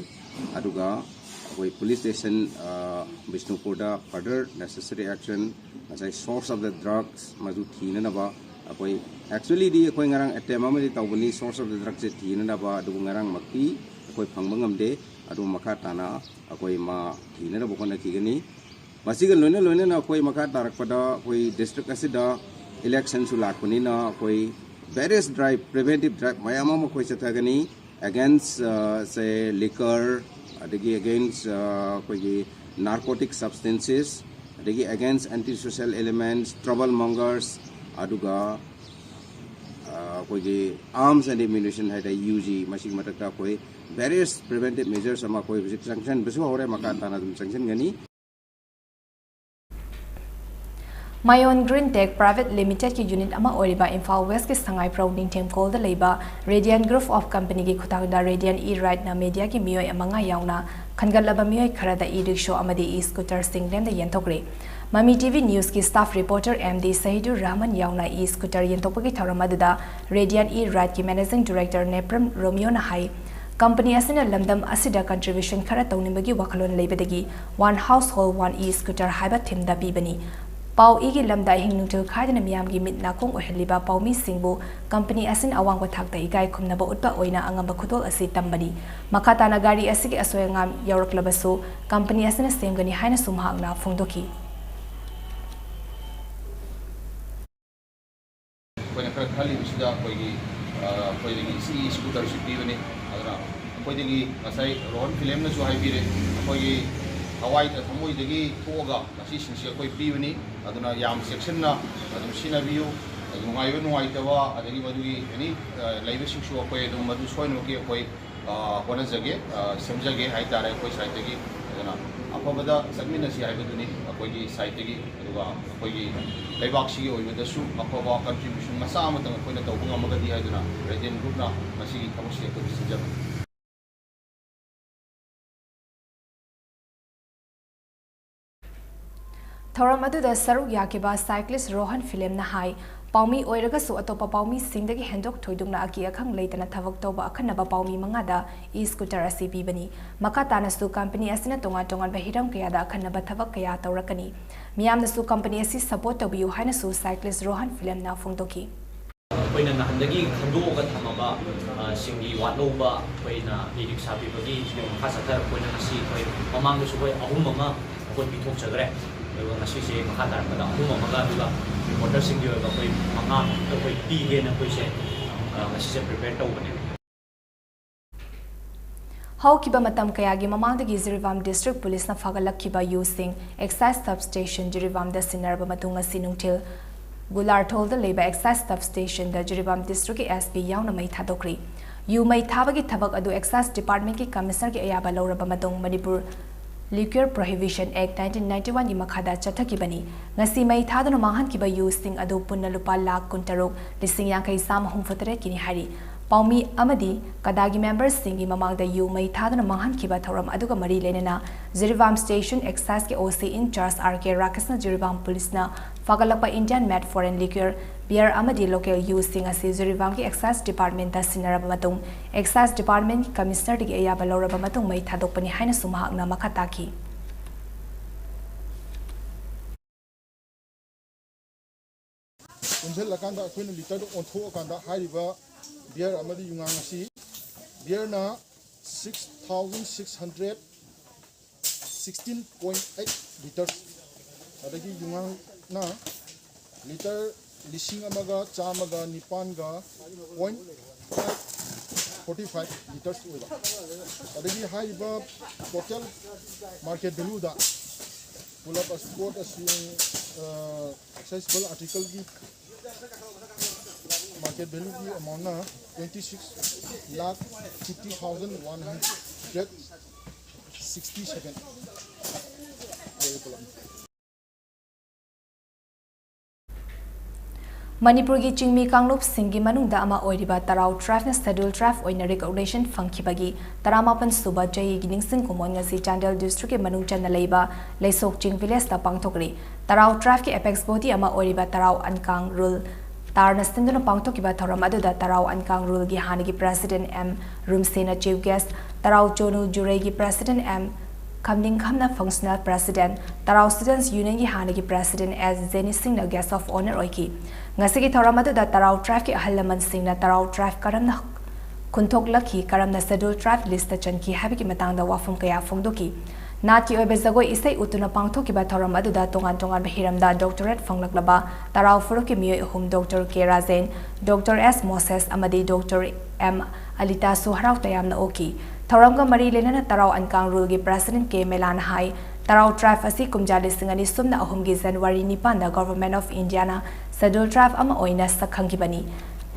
ꯑꯗꯨꯒ ꯑꯩꯈꯣꯏ police station, ꯑ, ꯕꯤꯁꯅꯨꯄꯨꯔꯗ further necessary action, ꯉꯁꯥꯏ source of the drugs ꯃꯗꯨ ꯊꯤꯅꯅꯕ ꯑꯩꯈꯣꯏ, actuallyꯗꯤ ꯑꯩꯈꯣꯏ ꯉꯔꯥꯡ attempt ꯑꯃꯗꯤ ꯇꯧꯕꯅꯤ source of the drugꯁꯦ ꯊꯤꯅꯅꯕ, ꯑꯗꯨꯕꯨ ꯉꯔꯥꯡꯃꯛꯇꯤ ꯑꯩꯈꯣꯏ ꯐꯪꯕ ꯉꯝꯗꯦ꯫ ꯑꯗꯨ ꯃꯈꯥ ꯇꯥꯅ ꯑꯩꯈꯣꯏ ꯃꯥ ꯊꯤꯅꯅꯕ ꯍꯣꯠꯅꯈꯤꯒꯅꯤ꯫ ꯃꯁꯤꯒ ꯂꯣꯏꯅ ꯂꯣꯏꯅꯅ ꯑꯩꯈꯣꯏ ꯃꯈꯥ ꯇꯥꯔꯛꯄꯗ ꯑꯩꯈꯣꯏ district ꯑꯁꯤꯗ electionꯁꯨ ꯂꯥꯛꯄꯅꯤꯅ ꯑꯩꯈꯣꯏ various drive, preventive drive ꯃꯌꯥꯝ ꯑꯃ ꯑꯩꯈꯣꯏ ꯆꯠꯊꯒꯅꯤ꯫ Against, ꯑ, say, liquor, ꯑꯗꯒꯤ against, ꯑ, ꯑꯩꯈꯣꯏꯒꯤ narcotic substances, ꯑꯗꯒꯤ against anti-social elements, trouble mongers, ꯑꯗꯨꯒ, ꯑ, ꯑꯩꯈꯣꯏꯒꯤ arms and ammunition ꯍꯥꯏꯗꯤ UG, ꯃꯁꯤꯒꯤ ꯃꯊꯛꯇ ꯑꯩꯈꯣꯏ various preventive measures ꯑꯃ ꯑꯩꯈꯣꯏ ꯍꯧꯖꯤꯛ ꯆꯪꯁꯤꯟꯕꯁꯨ ꯍꯧꯔꯦ, ꯃꯈꯥ ꯇꯥꯅ ꯑꯗꯨꯝ ꯆꯪꯁꯤꯟꯒꯅꯤ꯫ ꯃꯌꯣꯟ Green Tech Private Limitedꯀꯤ unit ꯑꯃ ꯑꯣꯏꯔꯤꯕ ꯏꯝꯐꯥꯜ Westꯀꯤ ꯁꯉꯥꯏꯄ꯭ꯔꯧ ꯅꯤꯡꯊꯦꯝꯈꯣꯜꯗ ꯂꯩꯕ Radiant Group of Companyꯒꯤ ꯈꯨꯠꯊꯥꯡꯗ Radiant E-Rideꯅ mediaꯒꯤ ꯃꯤꯑꯣꯏ ꯃꯉꯥ ꯌꯥꯎꯅ ꯈꯟꯒꯠꯂꯕ ꯃꯤꯑꯣꯏ ꯈꯔꯗ e-rickshaw ꯑꯃꯗꯤ e-scooterꯁꯤꯡ ꯂꯦꯝꯅ ꯌꯦꯟꯊꯣꯛꯈ꯭ꯔꯦ꯫ ꯃꯃꯤ TV Newsꯀꯤ staff reporter MD Sahidur Rahman ꯌꯥꯎꯅ e-scooter ꯌꯦꯟꯊꯣꯛꯄꯒꯤ ꯊꯧꯔꯝ ꯑꯗꯨꯗ Radiant E-Rideꯀꯤ managing director ꯅꯦꯄ꯭ꯔꯝ ꯔꯣꯃꯤꯌꯣꯅ ꯍꯥꯏ, company ꯑꯁꯤꯅ ꯂꯝꯗꯝ ꯑꯁꯤꯗ contribution ꯈꯔ ꯇꯧꯅꯤꯡꯕꯒꯤ ꯋꯥꯈꯜꯂꯣꯟ ꯂꯩꯕꯗꯒꯤ One Household, One E-Scooter ꯍꯥꯏꯕ themeꯗ ꯄꯤꯕꯅꯤ꯫ ꯄꯥꯎ ꯏꯒꯤ ꯂꯝꯗ ꯑꯍꯤꯡ ꯅꯨꯡꯊꯤꯜ ꯈꯥꯏꯗꯅ ꯃꯤꯌꯥꯝꯒꯤ ꯃꯤꯠ ꯅꯥꯀꯣꯡ ꯑꯣꯏꯍꯜꯂꯤꯕ ꯄꯥꯎꯃꯤꯁꯤꯡꯕꯨ company ꯑꯁꯤꯅ ꯑꯋꯥꯡꯕ ꯊꯥꯛꯇ ꯏꯀꯥꯏ ꯈꯨꯝꯅꯕ ꯎꯠꯄ ꯑꯣꯏꯅ ꯑꯉꯝꯕ ꯈꯨꯗꯣꯜ ꯑꯁꯤ ꯇꯝꯕꯅꯤ꯫ ꯃꯈꯥ ꯇꯥꯅ ꯒꯥꯔꯤ ꯑꯁꯤꯒꯤ ꯑꯁꯣꯏ ꯑꯉꯥꯝ ꯌꯥꯎꯔꯛꯂꯕꯁꯨ company ꯑꯁꯤꯅ ꯁꯦꯝꯒꯅꯤ ꯍꯥꯏꯅꯁꯨ ꯃꯍꯥꯛꯅ ꯐꯣꯡꯗꯣꯛꯈꯤ꯫ ꯑꯩꯈꯣꯏꯒꯤ ꯑꯩꯈꯣꯏꯗꯒꯤ ꯁꯤ ꯁ꯭ꯀꯨꯇꯔꯁꯤ ꯄꯤꯕꯅꯤ꯫ ꯑꯗꯨꯅ ꯑꯩꯈꯣꯏꯗꯒꯤ ꯉꯁꯥꯏ ꯔꯣꯍꯟ ꯐꯤꯂꯦꯝꯅꯁꯨ ꯍꯥꯏꯕꯤꯔꯦ, ꯑꯩꯈꯣꯏꯒꯤ ꯊꯋꯥꯏꯗ ꯊꯃꯣꯏꯗꯒꯤ ꯊꯣꯛꯑꯒ ꯃꯁꯤꯁꯤꯡꯁꯤ ꯑꯩꯈꯣꯏ ꯄꯤꯕꯅꯤ꯫ ꯑꯗꯨꯅ ꯌꯥꯝ ꯆꯦꯛꯁꯤꯟꯅ ꯑꯗꯨꯝ ꯁꯤꯖꯤꯟꯅꯕꯤꯌꯨ꯫ ꯅꯨꯡꯉꯥꯏꯕ ꯅꯨꯡꯉꯥꯏꯇꯕ ꯑꯗꯒꯤ ꯃꯗꯨꯒꯤ ꯑꯦꯅꯤ ꯂꯩꯕꯁꯤꯡꯁꯨ ꯑꯩꯈꯣꯏ ꯑꯗꯨꯝ ꯃꯗꯨ ꯁꯣꯏꯅꯃꯛꯀꯤ ꯑꯩꯈꯣꯏ ꯍꯣꯠꯅꯖꯒꯦ, ꯁꯦꯝꯖꯒꯦ ꯍꯥꯏꯇꯥꯔꯦ ꯑꯩꯈꯣꯏ ꯁꯥꯏꯠꯇꯒꯤ꯫ ꯑꯗꯨꯅ ꯑꯐꯕꯗ ꯆꯠꯃꯤꯟꯅꯁꯤ ꯍꯥꯏꯕꯗꯨꯅꯤ ꯑꯩꯈꯣꯏꯒꯤ ꯁꯥꯏꯠꯇꯒꯤ꯫ ꯑꯗꯨꯒ ꯑꯩꯈꯣꯏꯒꯤ ꯂꯩꯕꯥꯛꯁꯤꯒꯤ ꯑꯣꯏꯕꯗꯁꯨ ꯑꯐꯕ ꯀꯟꯇ꯭ꯔꯤꯕ꯭ꯌꯨꯁꯟ ꯃꯆꯥ ꯑꯃꯇꯪ ꯑꯩꯈꯣꯏꯅ ꯇꯧꯕ ꯉꯝꯃꯒꯗꯤ ꯍꯥꯏꯗꯨꯅ ꯔꯦꯗꯤꯌꯟ ꯒ꯭ꯔꯨꯞꯅ ꯃꯁꯤꯒꯤ ꯊꯕꯛꯁꯤ ꯑꯩꯈꯣꯏꯒꯤ ꯁꯤꯟꯖꯕꯅꯤ꯫ ꯊꯧꯔꯝ ꯑꯗꯨꯗ ꯁꯔꯨꯛ ꯌꯥꯈꯤꯕ ꯁꯥꯏꯀ꯭ꯂꯤꯁ ꯔꯣꯍꯟ ꯐꯤꯂꯦꯝꯅ ꯍꯥꯏ, ꯄꯥꯎꯃꯤ ꯑꯣꯏꯔꯒꯁꯨ ꯑꯇꯣꯞꯄ ꯄꯥꯎꯃꯤꯁꯤꯡꯗꯒꯤ ꯍꯦꯟꯗꯣꯛ ꯊꯣꯏꯗꯣꯛꯅ ꯑꯀꯤ ꯑꯈꯪ ꯂꯩꯇꯅ ꯊꯕꯛ ꯇꯧꯕ ꯑꯈꯟꯅꯕ ꯄꯥꯎꯃꯤ ꯃꯉꯥꯗ ꯏ ꯁ꯭ꯀꯨꯇꯔ ꯑꯁꯤ ꯄꯤꯕꯅꯤ꯫ ꯃꯈꯥ ꯇꯥꯅꯁꯨ ꯀꯝꯄꯅꯤ ꯑꯁꯤꯅ ꯇꯣꯉꯥꯟ ꯇꯣꯉꯥꯟꯕ ꯍꯤꯔꯝ ꯀꯌꯥꯗ ꯑꯈꯟꯅꯕ ꯊꯕꯛ ꯀꯌꯥ ꯇꯧꯔꯛꯀꯅꯤ꯫ ꯃꯤꯌꯥꯝꯅꯁꯨ ꯀꯝꯄꯅꯤ ꯑꯁꯤ ꯁꯄꯣꯔꯠ ꯇꯧꯕꯤꯌꯨ ꯍꯥꯏꯅꯁꯨ ꯁꯥꯏꯀ꯭ꯂꯤꯁ ꯔꯣꯍꯟ ꯐꯤꯂꯦꯝꯅ ꯐꯣꯡꯗꯣꯛꯈꯤ꯫ ꯑꯩꯈꯣꯏꯅ ꯅꯍꯥꯟꯗꯒꯤ ꯈꯟꯗꯣꯛꯑꯒ ꯊꯝꯃꯕ ꯁꯤꯡꯒꯤ ꯋꯥꯠꯍꯧꯕ ꯑꯩꯈꯣꯏꯅ ꯏ ꯔꯤꯛꯁꯥ ꯄꯤꯕꯒꯤ ꯃꯈꯥ ꯆꯠꯊꯔꯛꯄ ꯑꯣꯏꯅ ꯉꯁꯤ ꯑꯩꯈꯣꯏ ꯃꯃꯥꯡꯗꯁꯨ ꯑꯩꯈꯣꯏ ꯑꯍꯨꯝ ꯑꯃ ꯑꯩꯈꯣꯏ ꯄꯤꯊꯣꯛꯆꯈ꯭ꯔꯦ꯫ ꯑꯗꯨꯒ ꯉꯁꯤꯁꯦ ꯃꯈꯥ ꯇꯥꯔꯛꯄꯗ ꯑꯍꯨꯝ ꯑꯃꯒ ꯑꯗꯨꯒ ꯔꯤꯄꯣꯔꯇꯔꯁꯤꯡꯒꯤ ꯑꯣꯏꯕ ꯑꯩꯈꯣꯏ ꯃꯉꯥ ꯑꯩꯈꯣꯏ ꯄꯤꯒꯦꯅ ꯑꯩꯈꯣꯏꯁꯦ ꯉꯁꯤꯁꯦ ꯄ꯭ꯔꯤꯄꯦꯌꯔ ꯇꯧꯕꯅꯦ꯫ ꯍꯧꯈꯤꯕ ꯃꯇꯝ ꯀꯌꯥꯒꯤ ꯃꯃꯥꯡꯗꯒꯤ ꯖꯤꯔꯤꯕꯥꯝ ꯗꯤꯁꯇ꯭ꯔꯤꯛ ꯄꯨꯂꯤꯁꯅ ꯐꯥꯒꯠꯂꯛꯈꯤꯕ ꯌꯨꯁꯤꯡ ꯑꯦꯛꯁꯥꯏꯖ ꯁꯕ ꯁ꯭ꯇꯦꯁꯟ ꯖꯤꯔꯤꯕꯥꯝꯗ ꯁꯤꯟꯅꯔꯕ ꯃꯇꯨꯡ ꯉꯁꯤ ꯅꯨꯡꯊꯤꯜ ꯒꯨꯂꯥꯔꯊꯣꯜꯗ ꯂꯩꯕ ꯑꯦꯛꯁꯥꯏꯖ ꯁꯕ ꯁ꯭ꯇꯦꯁꯟꯗ ꯖꯤꯔꯤꯕꯥꯝ ꯗꯤꯁꯇ꯭ꯔꯤꯛꯀꯤ ꯑꯦꯁ ꯄꯤ ꯌꯥꯎꯅ ꯃꯩ ꯊꯥꯗꯣꯛꯈ꯭ꯔꯤ꯫ ꯌꯨ ꯃꯩ ꯊꯥꯕꯒꯤ ꯊꯕꯛ ꯑꯗꯨ ꯑꯦꯛꯁꯥꯏꯖ ꯗꯤꯄꯥꯔꯠꯃꯦꯟꯠꯀꯤ ꯀꯃꯤꯁꯅꯔꯒꯤ ꯑꯌꯥꯕ ꯂꯧꯔꯕ ꯃꯇꯨꯡ Manipur Liquor Prohibition Act nineteen ninety one ꯒꯤ ꯃꯈꯥꯗ ꯆꯠꯊꯈꯤꯕꯅꯤ꯫ ꯉꯁꯤ ꯃꯩ ꯊꯥꯗꯨꯅ ꯃꯥꯡꯍꯟꯈꯤꯕ ꯌꯨꯁꯤꯡ ꯑꯗꯨ ꯄꯨꯟꯅ ꯂꯨꯄꯥ ꯂꯥꯈ ꯀꯨꯟꯇꯔꯨꯛ, ꯂꯤꯁꯤꯡ ꯌꯥꯡꯈꯩ ꯆꯥꯝꯃ ꯍꯨꯝꯐꯨ ꯇꯔꯦꯠꯀꯤꯅꯤ ꯍꯥꯏꯔꯤ꯫ ꯄꯥꯎꯃꯤ ꯑꯃꯗꯤ ꯀꯗꯥꯒꯤ ꯃꯦꯝꯕꯔꯁꯤꯡꯒꯤ ꯃꯃꯥꯡꯗ ꯌꯨ ꯃꯩ ꯊꯥꯗꯨꯅ ꯃꯥꯡꯍꯟꯈꯤꯕ ꯊꯧꯔꯝ ꯑꯗꯨꯒ ꯃꯔꯤ ꯂꯩꯅꯅ ꯖꯤꯔꯤꯕꯥꯝ ꯁ꯭ꯇꯦꯁꯟ ꯑꯦꯛꯁꯥꯏꯖꯀꯤ ꯑꯣ ꯁꯤ ꯏꯟ ꯆꯥꯔꯖ ꯑꯥꯔ ꯀꯦ ꯔꯥꯀꯦꯁꯅ ꯖꯤꯔꯤꯕꯥꯝ ꯄꯨꯂꯤꯁꯅ ꯐꯥꯒꯠꯂꯛꯄ Indian made foreign liquor, beer ꯑꯃꯗꯤ local ꯌꯨꯁꯤꯡ ꯑꯁꯤ ꯖꯤꯔꯤꯕꯥꯝꯒꯤ ꯑꯦꯛꯁꯥꯏꯖ ꯗꯤꯄꯥꯔꯠꯃꯦꯟꯠꯇ ꯁꯤꯟꯅꯔꯕ ꯃꯇꯨꯡ ꯑꯦꯛꯁꯥꯏꯖ ꯗꯤꯄꯥꯔꯠꯃꯦꯟꯠꯀꯤ ꯀꯃꯤꯁꯅꯔꯗꯒꯤ ꯑꯌꯥꯕ ꯂꯧꯔꯕ ꯃꯇꯨꯡ ꯃꯩ ꯊꯥꯗꯣꯛꯄꯅꯤ ꯍꯥꯏꯅꯁꯨ ꯃꯍꯥꯛꯅ ꯃꯈꯥ ꯇꯥꯈꯤ꯫ ꯄꯨꯟꯁꯤꯜꯂꯀꯥꯟꯗ ꯑꯩꯈꯣꯏꯅ ꯂꯤꯇꯔꯗ ꯑꯣꯟꯊꯣꯛꯑꯀꯥꯟꯗ ꯍꯥꯏꯔꯤꯕ ꯕꯤꯌꯔ ꯑꯃꯗꯤ ꯌꯨꯉꯥꯡ ꯑꯁꯤ ꯕꯤꯌꯔꯅ six thousand six hundred sixteen point eight litres, ꯑꯗꯒꯤ ꯌꯨꯉꯥꯡꯅ litre ꯂꯤꯁꯤꯡ ꯑꯃꯒ ꯆꯥꯝꯃꯒ ꯅꯤꯄꯥꯟꯒ point forty five litres ꯑꯣꯏꯕ꯫ ꯑꯗꯒꯤ ꯍꯥꯏꯔꯤꯕ total market value ꯗ ꯄꯨꯂꯞ ꯑꯁꯤ ꯄꯣꯠ ꯑꯁꯤ, ꯑ, accessible article ꯒꯤ market value ꯒꯤ amount ꯅ twenty six lakh fifty thousand one hundred sixty seven ꯑꯣꯏꯔꯦ ꯄꯨꯂꯞ꯫ ꯃꯅꯤꯄꯨꯔꯒꯤ ꯆꯤꯡꯃꯤ ꯀꯥꯡꯂꯨꯞꯁꯤꯡꯒꯤ ꯃꯅꯨꯡꯗ ꯑꯃ ꯑꯣꯏꯔꯤꯕ ꯇꯔꯥꯎ tribe ꯅ Scheduled Tribe ꯑꯣꯏꯅ recognition ꯐꯪꯈꯤꯕꯒꯤ ꯇꯔꯥꯃꯥꯄꯟ ꯁꯨꯕ ꯆꯍꯤꯒꯤ ꯅꯤꯡꯁꯤꯡ ꯈꯨꯃꯣꯟ ꯉꯁꯤ ꯆꯥꯟꯗꯦꯜ district ꯀꯤ ꯃꯅꯨꯡ ꯆꯟꯅ ꯂꯩꯕ ꯂꯩꯁꯣꯛ ꯆꯤꯡ village ꯇ ꯄꯥꯡꯊꯣꯛꯂꯤ꯫ ꯇꯔꯥꯎ tribe ꯀꯤ apex body ꯑꯃ ꯑꯣꯏꯔꯤꯕ ꯇꯔꯥꯎ ꯑꯟꯀꯥꯡ ꯔꯨꯜ ꯇꯥꯔꯅ ꯁꯤꯟꯗꯨꯅ ꯄꯥꯡꯊꯣꯛꯈꯤꯕ ꯊꯧꯔꯝ ꯑꯗꯨꯗ ꯇꯔꯥꯎ ꯑꯟꯀꯥꯡ ꯔꯨꯜꯒꯤ ꯍꯥꯟꯅꯒꯤ president ꯑꯦꯝ ꯔꯨꯝꯁꯦꯅ chief guest, ꯇꯔꯥꯎ ꯆꯣꯅꯨ ꯖꯨꯔꯩꯒꯤ president ꯑꯦꯝ ꯈꯝꯅꯤꯡꯈꯝꯅ functional president, ꯇꯔꯥꯎ Students Union ꯒꯤ ꯍꯥꯟꯅꯒꯤ president ꯑꯦꯁ ꯖꯦꯅꯤ ꯁꯤꯡꯅ guest of honour ꯑꯣꯏꯈꯤ꯫ ꯉꯁꯤꯒꯤ ꯊꯧꯔꯝ ꯑꯗꯨꯗ ꯇꯔꯥꯎ tribe ꯀꯤ ꯑꯍꯜ ꯂꯃꯟꯁꯤꯡꯅ ꯇꯔꯥꯎ tribe ꯀꯔꯝꯅ ꯈꯨꯟꯊꯣꯛꯂꯛꯈꯤ, ꯀꯔꯝꯅ Scheduled Tribe list ꯇ ꯆꯟꯈꯤ ꯍꯥꯏꯕꯒꯤ ꯃꯇꯥꯡꯗ ꯋꯥꯐꯝ ꯀꯌꯥ ꯐꯣꯡꯗꯣꯛꯈꯤ꯫ ꯅꯥꯠꯀꯤ ꯑꯣꯏꯕ ꯖꯒꯣꯏ ꯏꯁꯩ ꯎꯠꯇꯨꯅ ꯄꯥꯡꯊꯣꯛꯈꯤꯕ ꯊꯧꯔꯝ ꯑꯗꯨꯗ ꯇꯣꯉꯥꯟ ꯇꯣꯉꯥꯟꯕ ꯍꯤꯔꯝꯗ doctorate ꯐꯪꯂꯛꯂꯕ ꯇꯔꯥꯎ ꯐꯨꯔꯨꯞꯀꯤ ꯃꯤꯑꯣꯏ ꯑꯍꯨꯝ, Doctor ꯀꯦ ꯔꯥꯖꯦꯟ, Doctor ꯑꯦꯁ ꯃꯣꯁꯦꯁ ꯑꯃꯗꯤ Doctor ꯑꯦꯝ ꯑꯂꯤꯇꯥꯁꯨ ꯍꯔꯥꯎ ꯇꯌꯥꯝꯅ ꯑꯣꯛꯈꯤ꯫ ꯊꯧꯔꯝꯒ ꯃꯔꯤ ꯂꯩꯅꯅ ꯇꯔꯥꯎ ꯑꯟꯀꯥꯡ ꯔꯨꯜꯒꯤ president ꯀꯦ ꯃꯦꯂꯥꯅ ꯍꯥꯏ, ꯇꯔꯥꯎ tribe ꯑꯁꯤ ꯀꯨꯝꯖꯥ ꯂꯤꯁꯤꯡ ꯑꯅꯤ ꯁꯨꯞꯅ ꯑꯍꯨꯝꯒꯤ January ꯅꯤꯄꯥꯟꯗ Government of India ꯅ Scheduled Tribe ꯑꯃ ꯑꯣꯏꯅ ꯁꯛꯈꯪꯈꯤꯕꯅꯤ꯫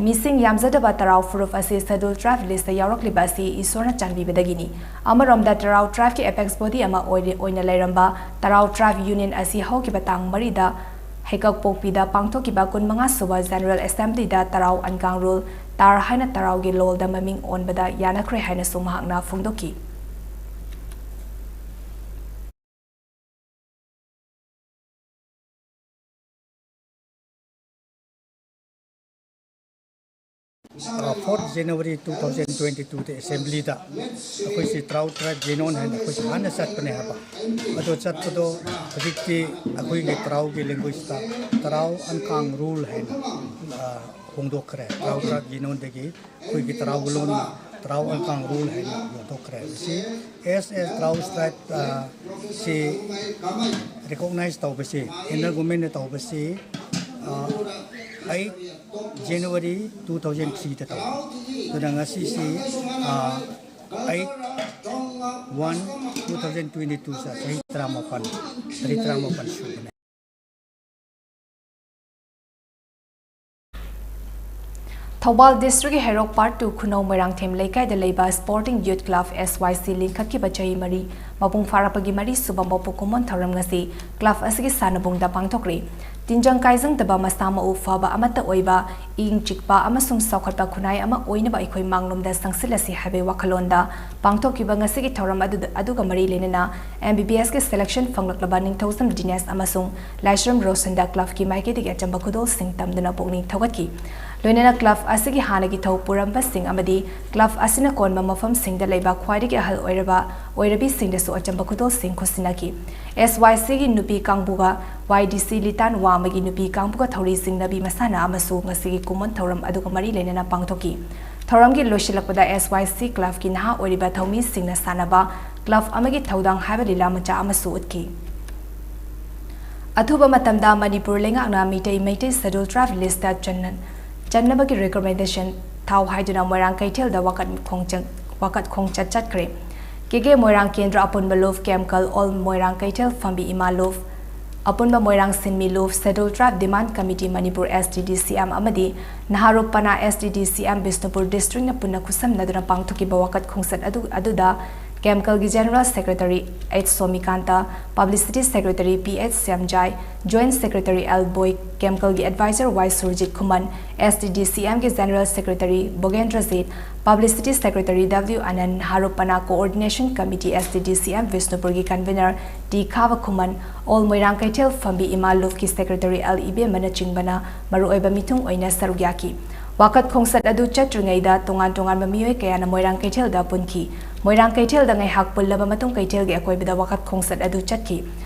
ꯃꯤꯁꯤꯡ ꯌꯥꯝꯖꯗꯕ ꯇꯔꯥꯎ ꯐꯨꯔꯨꯞ ꯑꯁꯤ Scheduled Tribe list ꯇ ꯌꯥꯎꯔꯛꯂꯤꯕ ꯑꯁꯤ ꯏꯁꯣꯔꯅ ꯆꯥꯟꯕꯤꯕꯗꯒꯤꯅꯤ꯫ ꯑꯃꯔꯣꯝꯗ ꯇꯔꯥꯎ tribe ꯀꯤ apex body ꯑꯃ ꯑꯣꯏꯔꯤ-, ꯑꯣꯏꯅ ꯂꯩꯔꯝꯕ ꯇꯔꯥꯎ Tribe Union ꯑꯁꯤ ꯍꯧꯈꯤꯕ ꯇꯥꯡ ꯃꯔꯤꯗ ꯍꯩꯀꯛꯄꯣꯛꯄꯤꯗ ꯄꯥꯡꯊꯣꯛꯈꯤꯕ ꯀꯨꯟꯃꯉꯥ ꯁꯨꯕ General Assembly ꯗ ꯇꯔꯥꯎ ꯑꯟꯀꯥꯡ ꯔꯨꯜ ꯇꯥꯔ ꯍꯥꯏꯅ ꯇꯔꯥꯎꯒꯤ ꯂꯣꯜꯗ ꯃꯃꯤꯡ ꯑꯣꯟꯕꯗ ꯌꯥꯅꯈ꯭ꯔꯦ ꯍꯥꯏꯅꯁꯨ ꯃꯍꯥꯛꯅ ꯐꯣꯡꯗꯣꯛꯈꯤ꯫ Fourth January two thousand twenty two ꯗ assembly ꯗ ꯑꯩꯈꯣꯏꯁꯤ ꯇꯔꯥꯎ tribe union ꯍꯥꯏꯅ ꯑꯩꯈꯣꯏꯁꯤ ꯍꯥꯟꯅ ꯆꯠꯄꯅꯦ ꯍꯥꯏꯕ꯫ ꯑꯗꯣ ꯆꯠꯄꯗꯣ ꯍꯧꯖꯤꯛꯇꯤ ꯑꯩꯈꯣꯏꯒꯤ ꯇꯔꯥꯎꯒꯤ language ꯇ ꯇꯔꯥꯎ ꯑꯟꯀꯥꯡ ꯔꯨꯜ ꯍꯥꯏꯅ, ꯑ, ꯍꯣꯡꯗꯣꯛꯈ꯭ꯔꯦ꯫ ꯇꯔꯥꯎ tribe union ꯗꯒꯤ ꯑꯩꯈꯣꯏꯒꯤ ꯇꯔꯥꯎꯒ ꯂꯣꯟꯅ ꯇꯔꯥꯎ ꯑꯟꯀꯥꯡ ꯔꯨꯜ ꯍꯥꯏꯅ ꯌꯣꯟꯊꯣꯛꯈ꯭ꯔꯦ꯫ ꯃꯁꯤ as a ꯇꯔꯥꯎ tribe, ꯑ, ꯁꯤ recognize ꯇꯧꯕꯁꯤ, central government ꯅ ꯇꯧꯕꯁꯤ, ꯑ, ꯑꯩꯠ ꯖꯅꯋꯥꯔꯤ ꯇꯨ ꯊꯥꯎꯖꯟ ꯊ꯭ꯔꯤꯗ ꯇꯧꯕ꯫ ꯑꯗꯨꯅ ꯉꯁꯤꯁꯤ, ꯑꯥ, eight one two thousand twenty two ꯆꯍꯤ ꯇꯔꯥꯃꯥꯄꯟ, ꯆꯍꯤ ꯇꯔꯥꯃꯥꯄꯟ ꯁꯨꯕꯅꯦ꯫ ꯊꯧꯕꯥꯜ ꯗꯤꯁꯇ꯭ꯔꯤꯛꯀꯤ ꯍꯩꯔꯣꯛ ꯄꯥꯔꯠ ꯇꯨ ꯈꯨꯅꯧ ꯃꯣꯏꯔꯥꯡꯊꯦꯝ ꯂꯩꯀꯥꯏꯗ ꯂꯩꯕ ꯁ꯭ꯄꯣꯔꯇꯤꯡ ꯌꯨꯠ ꯀ꯭ꯂꯕ, ꯑꯦꯁ ꯋꯥꯏ ꯁꯤ, ꯂꯤꯡꯈꯠꯈꯤꯕ ꯆꯍꯤ ꯃꯔꯤ ꯃꯄꯨꯡ ꯐꯥꯔꯛꯄꯒꯤ ꯃꯔꯤ ꯁꯨꯕ ꯃꯄꯣꯛ ꯀꯨꯝꯑꯣꯟ ꯊꯧꯔꯝ ꯉꯁꯤ ꯀ꯭ꯂꯕ ꯑꯁꯤꯒꯤ ꯁꯥꯟꯅꯕꯨꯡꯗ ꯄꯥꯡꯊꯣꯛꯈ꯭ꯔꯦ꯫ ꯇꯤꯟꯖꯪ ꯀꯥꯏꯖꯪꯗꯕ, ꯃꯁꯥ ꯃꯎ ꯐꯕ ꯑꯃꯠꯇ ꯑꯣꯏꯕ, ꯏꯪ ꯆꯤꯛꯄ ꯑꯃꯁꯨꯡ ꯆꯥꯎꯈꯠꯄ ꯈꯨꯟꯅꯥꯏ ꯑꯃ ꯑꯣꯏꯅꯕ ꯑꯩꯈꯣꯏ ꯃꯥꯡꯂꯣꯝꯗ ꯆꯪꯁꯤꯜꯂꯁꯤ ꯍꯥꯏꯕꯒꯤ ꯋꯥꯈꯜꯂꯣꯟꯗ ꯄꯥꯡꯊꯣꯛꯈꯤꯕ ꯉꯁꯤꯒꯤ ꯊꯧꯔꯝ ꯑꯗꯨꯗ, ꯑꯗꯨꯒ ꯃꯔꯤ ꯂꯩꯅꯅ ꯑꯦꯝ ꯕꯤ ꯕꯤ ꯑꯦꯁꯀꯤ ꯁꯦꯂꯦꯛꯁꯟ ꯐꯪꯂꯛꯂꯕ ꯅꯤꯡꯊꯧꯖꯝ ꯗꯤꯅꯦꯁ ꯑꯃꯁꯨꯡ ꯂꯥꯏꯁ꯭ꯔꯝ ꯔꯣꯁꯟꯗ ꯀ꯭ꯂꯕꯀꯤ ꯃꯥꯏꯀꯩꯗꯒꯤ ꯑꯆꯝꯕ ꯈꯨꯗꯣꯜꯁꯤꯡ ꯇꯝꯗꯨꯅ ꯄꯨꯛꯅꯤꯡ ꯊꯧꯒꯠꯈꯤ꯫ ꯂꯣꯏꯅꯅ ꯀ꯭ꯂꯕ ꯑꯁꯤꯒꯤ ꯍꯥꯟꯅꯒꯤ ꯊꯧ ꯄꯨꯔꯝꯕꯁꯤꯡ ꯑꯃꯗꯤ ꯀ꯭ꯂꯕ ꯑꯁꯤꯅ ꯀꯣꯟꯕ ꯃꯐꯝꯁꯤꯡꯗ ꯂꯩꯕ ꯈ꯭ꯋꯥꯏꯗꯒꯤ ꯑꯍꯜ ꯑꯣꯏꯔꯕ ꯑꯣꯏꯔꯕꯤꯁꯤꯡꯗꯁꯨ ꯑꯆꯝꯕ ꯈꯨꯗꯣꯜꯁꯤꯡ ꯈꯨꯠꯁꯤꯟꯅꯈꯤ꯫ ꯑꯦꯁ ꯋꯥꯏ ꯁꯤꯒꯤ ꯅꯨꯄꯤ ꯀꯥꯡꯕꯨꯒ ꯋꯥꯏ ꯗꯤ ꯁꯤ ꯂꯤꯇꯥꯟ ꯋꯥꯡꯃꯒꯤ ꯅꯨꯄꯤ ꯀꯥꯡꯕꯨꯒ ꯊꯧꯔꯤ ꯆꯤꯡꯅꯕꯤ ꯃꯁꯥꯟꯅ ꯑꯃꯁꯨ ꯉꯁꯤꯒꯤ ꯀꯨꯝꯑꯣꯟ ꯊꯧꯔꯝ ꯑꯗꯨꯒ ꯃꯔꯤ ꯂꯩꯅꯅ ꯄꯥꯡꯊꯣꯛꯈꯤ꯫ ꯊꯧꯔꯝꯒꯤ ꯂꯣꯏꯁꯤꯜꯂꯛꯄꯗ ꯑꯦꯁ ꯋꯥꯏ ꯁꯤ ꯀ꯭ꯂꯕꯀꯤ ꯅꯍꯥ ꯑꯣꯏꯔꯤꯕ ꯊꯧꯃꯤꯁꯤꯡꯅ ꯁꯥꯟꯅꯕ ꯀ꯭ꯂꯕ ꯑꯃꯒꯤ ꯊꯧꯗꯥꯡ ꯍꯥꯏꯕ ꯂꯤꯂꯥ ꯃꯆꯥ ꯑꯃꯁꯨ ꯎꯠꯈꯤ꯫ ꯑꯊꯨꯕ ꯃꯇꯝꯗ ꯃꯅꯤꯄꯨꯔ ꯂꯩꯉꯥꯛꯅ ꯃꯤꯇꯩ, ꯃꯩꯇꯩ ꯁꯦꯗ꯭ꯌꯨꯜ ꯇ꯭ꯔꯥꯏꯕ ꯂꯤꯁꯇ ꯆꯟꯅ-, ꯆꯟꯅꯕꯒꯤ ꯔꯤꯀꯃꯦꯟꯗꯦꯁꯟ ꯊꯥꯎ ꯍꯥꯏꯗꯨꯅ ꯃꯣꯏꯔꯥꯡ ꯀꯩꯊꯦꯜꯗ ꯋꯥꯀꯠ ꯈꯣꯡꯆꯠ, ꯋꯥꯀꯠ ꯈꯣꯡꯆꯠ ꯆꯠꯈ꯭ꯔꯦ꯫ ꯀꯦ ꯀꯦ ꯃꯣꯏꯔꯥꯡ ꯀꯦꯟꯗ꯭ꯔ ꯑꯄꯨꯟꯕ ꯂꯨꯞ, ꯀꯦꯝꯀꯜ ꯑꯣꯜ ꯃꯣꯏꯔꯥꯡ ꯀꯩꯊꯦꯜ ꯐꯝꯕꯤ ꯏꯃꯥ ꯂꯨꯞ, ꯑꯄꯨꯟꯕ ꯃꯣꯏꯔꯥꯡ ꯁꯤꯟꯃꯤ ꯂꯨꯞ, ꯁꯦꯗ꯭ꯌꯨꯜ ꯇ꯭ꯔꯥꯏꯕ ꯗꯤꯃꯥꯟꯗ ꯀꯃꯤꯇꯤ ꯃꯅꯤꯄꯨꯔ, ꯑꯦꯁ ꯇꯤ ꯗꯤ ꯁꯤ ꯑꯦꯝ ꯑꯃꯗꯤ ꯅꯍꯥꯔꯣꯞ ꯄꯅꯥ, ꯑꯦꯁ T D C M Bishnupur ꯗꯤꯁꯇ꯭ꯔꯤꯛꯅ ꯄꯨꯟꯅ ꯈꯨꯠꯁꯝꯅꯗꯨꯅ ꯄꯥꯡꯊꯣꯛꯈꯤꯕ ꯋꯥꯀꯠ ꯈꯣꯡꯆꯠ ꯑꯗꯨ, ꯑꯗꯨꯗ ꯀꯦꯝꯀꯜꯒꯤ general secretary H Somikanta, publicity secretary P H Shyamjai, joint secretary L Boy, ꯀꯦꯝꯀꯜꯒꯤ adviser Y Surjit Khuman, S T D C ꯑꯦꯝꯒꯤ general secretary Bogendrajit, publicity secretary W Anan, ꯅꯍꯥꯔꯣꯞ ꯄꯅꯥ coordination committee, S T D C M ꯕꯤꯁꯅꯨꯄꯨꯔꯒꯤ ꯀꯟꯚꯤꯅꯔ T ꯈꯥꯕ ꯈꯨꯃꯟ, ꯑꯣꯜ ꯃꯣꯏꯔꯥꯡ ꯀꯩꯊꯦꯜ ꯐꯝꯕꯤ ꯏꯃꯥ ꯂꯨꯞꯀꯤ ꯁꯦꯀ꯭ꯔꯦꯇꯔꯤ ꯑꯦꯜ ꯏꯕꯦꯝꯃꯅꯆꯤꯡꯕꯅ ꯃꯔꯨꯑꯣꯏꯕ ꯃꯤꯊꯨꯡ ꯑꯣꯏꯅ ꯁꯔꯨꯛ ꯌꯥꯈꯤ꯫ ꯋꯥꯀꯠ ꯈꯣꯡꯆꯠ ꯑꯗꯨ ꯆꯠꯇ꯭ꯔꯤꯉꯩꯗ ꯇꯣꯉꯥꯟ ꯇꯣꯉꯥꯟꯕ ꯃꯤꯑꯣꯏ ꯀꯌꯥꯅ ꯃꯣꯏꯔꯥꯡ ꯀꯩꯊꯦꯜꯗ ꯄꯨꯟꯈꯤ꯫ ꯃꯣꯏꯔꯥꯡ ꯀꯩꯊꯦꯜꯗ ꯉꯥꯏꯍꯥꯛ ꯄꯨꯜꯂꯕ ꯃꯇꯨꯡ ꯀꯩꯊꯦꯜꯒꯤ ꯑꯀꯣꯏꯕꯗ ꯋꯥꯀꯠ ꯈꯣꯡꯆꯠ ꯑꯗꯨ ꯆꯠꯈꯤ꯫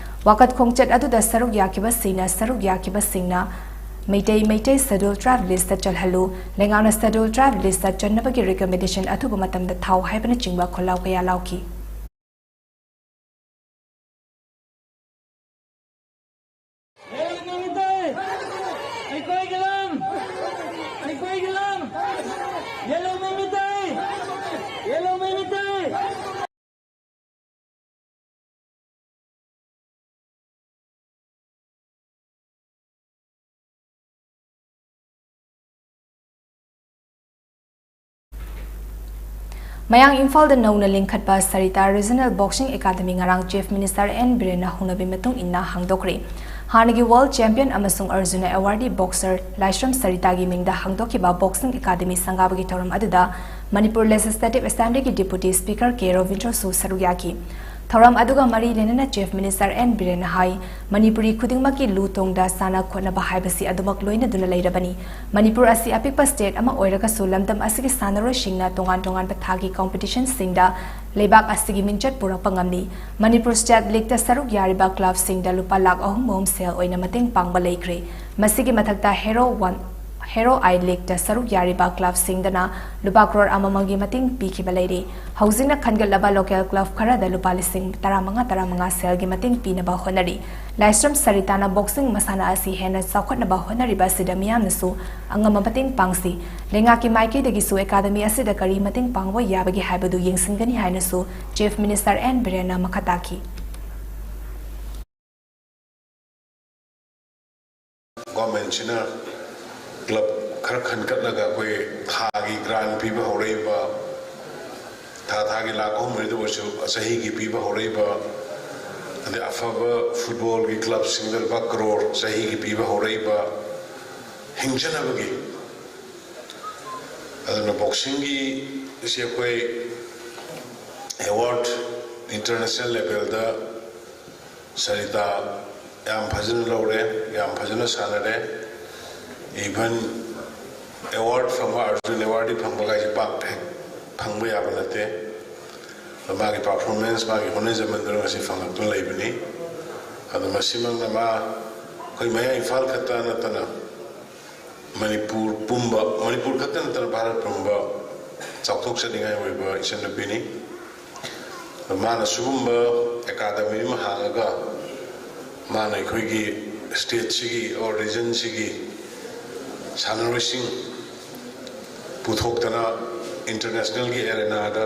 ꯋꯥꯀꯠ ꯈꯣꯡꯆꯠ ꯑꯗꯨꯗ ꯁꯔꯨꯛ ꯌꯥꯈꯤꯕꯁꯤꯡꯅ, ꯁꯔꯨꯛ ꯌꯥꯈꯤꯕꯁꯤꯡꯅ ꯃꯩꯇꯩ, ꯃꯩꯇꯩ ꯁꯦꯗ꯭ꯌꯨꯜ ꯇ꯭ꯔꯥꯏꯕ ꯂꯤꯁꯇ ꯆꯜꯍꯜꯂꯨ, ꯂꯩꯉꯥꯛꯅ ꯁꯦꯗ꯭ꯌꯨꯜ ꯇ꯭ꯔꯥꯏꯕ ꯂꯤꯁꯇ ꯆꯟꯅꯕꯒꯤ ꯔꯤꯀꯃꯦꯟꯗꯦꯁꯟ ꯑꯊꯨꯕ ꯃꯇꯝꯗ ꯊꯥꯎ ꯍꯥꯏꯕꯅꯆꯤꯡꯕ ꯈꯣꯜꯂꯥꯎ ꯀꯌꯥ ꯂꯥꯎꯈꯤ꯫ ꯍꯦ ꯅꯨꯃꯤꯠꯇꯩ, ꯑꯩꯈꯣꯏꯒꯤ ꯂꯝ ꯃꯌꯥꯡ ꯏꯝꯐꯥꯜꯗ ꯅꯧꯅ ꯂꯤꯡꯈꯠꯄ ꯁꯔꯤꯇꯥ ꯔꯤꯖꯅꯦꯜ ꯕꯣꯛꯁꯤꯡ ꯑꯦꯀꯥꯗꯃꯤ ꯉꯔꯥꯡ ꯆꯤꯐ ꯃꯤꯅꯤꯁꯇꯔ ꯑꯦꯟ ꯕꯤꯔꯦꯟꯅ ꯍꯧꯅꯕꯤ ꯃꯇꯨꯡ ꯏꯟꯅ ꯍꯥꯡꯗꯣꯛꯈ꯭ꯔꯦ꯫ ꯍꯥꯟꯅꯒꯤ ꯋꯥꯔꯜꯗ ꯆꯦꯝꯄꯤꯌꯟ ꯑꯃꯁꯨꯡ ꯑꯔꯖꯨꯅ ꯑꯦꯋꯥꯔꯗꯤ ꯕꯣꯛꯁꯔ ꯂꯥꯏꯁ꯭ꯔꯝ ꯁꯔꯤꯇꯥꯒꯤ ꯃꯤꯡꯗ ꯍꯥꯡꯗꯣꯛꯈꯤꯕ ꯕꯣꯛꯁꯤꯡ ꯑꯦꯀꯥꯗꯃꯤ ꯁꯪꯒꯥꯕꯒꯤ ꯊꯧꯔꯝ ꯑꯗꯨꯗ ꯃꯅꯤꯄꯨꯔ ꯂꯦꯖꯤꯁꯂꯦꯇꯤꯚ ꯑꯦꯁꯦꯝꯕ꯭ꯂꯤꯒꯤ ꯗꯤꯄꯨꯇꯤ ꯁ꯭ꯄꯤꯀꯔ ꯀꯦ ꯔꯣꯕꯤꯟꯗ꯭ꯔꯣꯁꯨ ꯁꯔꯨꯛ ꯌꯥꯈꯤ꯫ ꯊꯧꯔꯝ ꯑꯗꯨꯒ ꯃꯔꯤ ꯂꯩꯅꯅ ꯆꯤꯐ ꯃꯤꯅꯤꯁꯇꯔ ꯑꯦꯟ ꯕꯤꯔꯦꯟꯅ ꯍꯥꯏ, ꯃꯅꯤꯄꯨꯔꯤ ꯈꯨꯗꯤꯡꯃꯛꯀꯤ ꯂꯨ ꯇꯣꯡꯗ ꯁꯥꯟꯅ ꯈꯣꯠꯅꯕ ꯍꯥꯏꯕꯁꯤ ꯑꯗꯨꯃꯛ ꯂꯣꯏꯅꯗꯨꯅ ꯂꯩꯔꯕꯅꯤ꯫ ꯃꯅꯤꯄꯨꯔ ꯑꯁꯤ ꯑꯄꯤꯛꯄ ꯁ꯭ꯇꯦꯠ ꯑꯃ ꯑꯣꯏꯔꯒꯁꯨ ꯂꯝꯗꯝ ꯑꯁꯤꯒꯤ ꯁꯥꯟꯅꯔꯣꯏꯁꯤꯡꯅ ꯇꯣꯉꯥꯟ ꯇꯣꯉꯥꯟꯕ ꯊꯥꯛꯀꯤ ꯀꯝꯄꯤꯇꯤꯁꯟꯁꯤꯡꯗ ꯂꯩꯕꯥꯛ ꯑꯁꯤꯒꯤ ꯃꯤꯡꯆꯠ ꯄꯨꯔꯛꯄ ꯉꯝꯂꯤ꯫ ꯃꯅꯤꯄꯨꯔ ꯁ꯭ꯇꯦꯠ ꯂꯤꯒꯇ ꯁꯔꯨꯛ ꯌꯥꯔꯤꯕ ꯀ꯭ꯂꯕꯁꯤꯡꯗ ꯂꯨꯄꯥ ꯂꯥꯈ ꯑꯍꯨꯝ ꯑꯍꯨꯝ ꯁꯦꯜ ꯑꯣꯏꯅ ꯃꯇꯦꯡ ꯄꯥꯡꯕ ꯂꯩꯈ꯭ꯔꯦ꯫ ꯃꯁꯤꯒꯤ ꯃꯊꯛꯇ ꯍꯦꯔꯣ ꯋꯥꯟ, ꯍꯦꯔꯣ ꯑꯥꯏ ꯂꯤꯒꯇ ꯁꯔꯨꯛ ꯌꯥꯔꯤꯕ ꯀ꯭ꯂꯕꯁꯤꯡꯗꯅ ꯂꯨꯄꯥ ꯀ꯭ꯔꯣꯔ ꯑꯃꯃꯝꯒꯤ ꯃꯇꯦꯡ ꯄꯤꯈꯤꯕ ꯂꯩꯔꯤ꯫ ꯍꯧꯖꯤꯛꯅ ꯈꯟꯒꯠꯂꯕ ꯂꯣꯀꯦꯜ ꯀ꯭ꯂꯕ ꯈꯔꯗ ꯂꯨꯄꯥ ꯂꯤꯁꯤꯡ ꯇꯔꯥꯃꯉꯥ ꯇꯔꯥꯃꯉꯥ ꯁꯦꯜꯒꯤ ꯃꯇꯦꯡ ꯄꯤꯅꯕ ꯍꯣꯠꯅꯔꯤ꯫ ꯂꯥꯏꯁ꯭ꯔꯝ ꯁꯔꯤꯇꯥꯅ ꯕꯣꯛꯁꯤꯡ ꯃꯁꯥꯟꯅ ꯑꯁꯤ ꯍꯦꯟꯅ ꯆꯥꯎꯈꯠꯅꯕ ꯍꯣꯠꯅꯔꯤꯕ ꯑꯁꯤꯗ ꯃꯤꯌꯥꯝꯅꯁꯨ ꯑꯉꯝꯕ ꯃꯇꯦꯡ ꯄꯥꯡꯁꯤ꯫ ꯂꯩꯉꯥꯛꯀꯤ ꯃꯥꯏꯀꯩꯗꯒꯤꯁꯨ ꯑꯦꯀꯥꯗꯃꯤ ꯑꯁꯤꯗ ꯀꯔꯤ ꯃꯇꯦꯡ ꯄꯥꯡꯕ ꯌꯥꯕꯒꯦ ꯍꯥꯏꯕꯗꯨ ꯌꯦꯡꯁꯤꯟꯒꯅꯤ ꯍꯥꯏꯅꯁꯨ ꯆꯤꯐ ꯃꯤꯅꯤꯁꯇꯔ ꯑꯦꯟ ꯕꯤꯔꯦꯟꯅ ꯃꯈꯥ ꯇꯥꯈꯤ꯫ ꯒꯣꯔꯃꯦꯟꯁꯤꯅ ꯀ꯭ꯂꯕ ꯈꯔ ꯈꯟꯒꯠꯂꯒ ꯑꯩꯈꯣꯏ ꯊꯥꯒꯤ ꯒ꯭ꯔꯥꯟ ꯄꯤꯕ ꯍꯧꯔꯛꯏꯕ, ꯊꯥ ꯊꯥꯒꯤ ꯂꯥꯈ ꯑꯍꯨꯝ ꯃꯔꯤꯗ ꯑꯣꯏꯔꯁꯨ ꯆꯍꯤꯒꯤ ꯄꯤꯕ ꯍꯧꯔꯛꯏꯕ, ꯑꯗꯩ ꯑꯐꯕ ꯐꯨꯠꯕꯣꯜꯒꯤ ꯀ꯭ꯂꯕꯁꯤꯡꯗ ꯂꯨꯄꯥ ꯀ꯭ꯔꯣꯔ ꯆꯍꯤꯒꯤ ꯄꯤꯕ ꯍꯧꯔꯛꯏꯕ, ꯍꯤꯡꯖꯅꯕꯒꯤ꯫ ꯑꯗꯨꯅ ꯕꯣꯛꯁꯤꯡꯒꯤ ꯁꯤ ꯑꯩꯈꯣꯏ ꯑꯦꯋꯥꯔꯗ ꯏꯟꯇꯔꯅꯦꯁꯅꯦꯜ ꯂꯦꯚꯦꯜꯗ ꯁꯔꯤꯇꯥ ꯌꯥꯝ ꯐꯖꯅ ꯂꯧꯔꯦ, ꯌꯥꯝ ꯐꯖꯅ ꯁꯥꯟꯅꯔꯦ꯫ ꯏꯚꯟ ꯑꯦꯋꯥꯔꯗ ꯐꯪꯕ, ꯑꯔꯖꯨꯟ ꯑꯦꯋꯥꯔꯗꯤ ꯐꯪꯕ ꯀꯥꯏꯁꯦ ꯄꯥꯛ ꯍꯦꯛ ꯐꯪꯕ ꯌꯥꯕ ꯅꯠꯇꯦ꯫ ꯑꯗꯣ ꯃꯥꯒꯤ ꯄꯔꯐꯣꯔꯃꯦꯟꯁ, ꯃꯥꯒꯤ ꯍꯣꯠꯅꯖꯃꯟꯗꯨꯅ ꯉꯁꯤ ꯐꯪꯉꯛꯇꯨꯅ ꯂꯩꯕꯅꯤ꯫ ꯑꯗꯣ ꯃꯁꯤꯃꯛꯅ ꯃꯥ ꯑꯩꯈꯣꯏ ꯃꯌꯥꯏ ꯏꯝꯐꯥꯜ ꯈꯛꯇ ꯅꯠꯇꯅ ꯃꯅꯤꯄꯨꯔ ꯄꯨꯝꯕ, ꯃꯅꯤꯄꯨꯔ ꯈꯛꯇ ꯅꯠꯇꯅ ꯚꯥꯔꯠ ꯄꯨꯝꯕ ꯆꯥꯎꯊꯣꯛꯆꯅꯤꯡꯉꯥꯏ ꯑꯣꯏꯕ ꯏꯆꯟꯅꯨꯄꯤꯅꯤ꯫ ꯑꯗꯣ ꯃꯥꯅ ꯁꯤꯒꯨꯝꯕ ꯑꯦꯀꯥꯗꯃꯤ ꯑꯃ ꯍꯥꯡꯉꯒ ꯃꯥꯅ ꯑꯩꯈꯣꯏꯒꯤ ꯁ꯭ꯇꯦꯠꯁꯤꯒꯤ ꯑꯣꯔ ꯔꯤꯖꯟꯁꯤꯒꯤ ꯁꯥꯟꯅꯔꯣꯏꯁꯤꯡ ꯄꯨꯊꯣꯛꯇꯅ ꯏꯟꯇꯔꯅꯦꯁꯅꯦꯜꯒꯤ ꯑꯦꯔꯦꯅꯥꯗ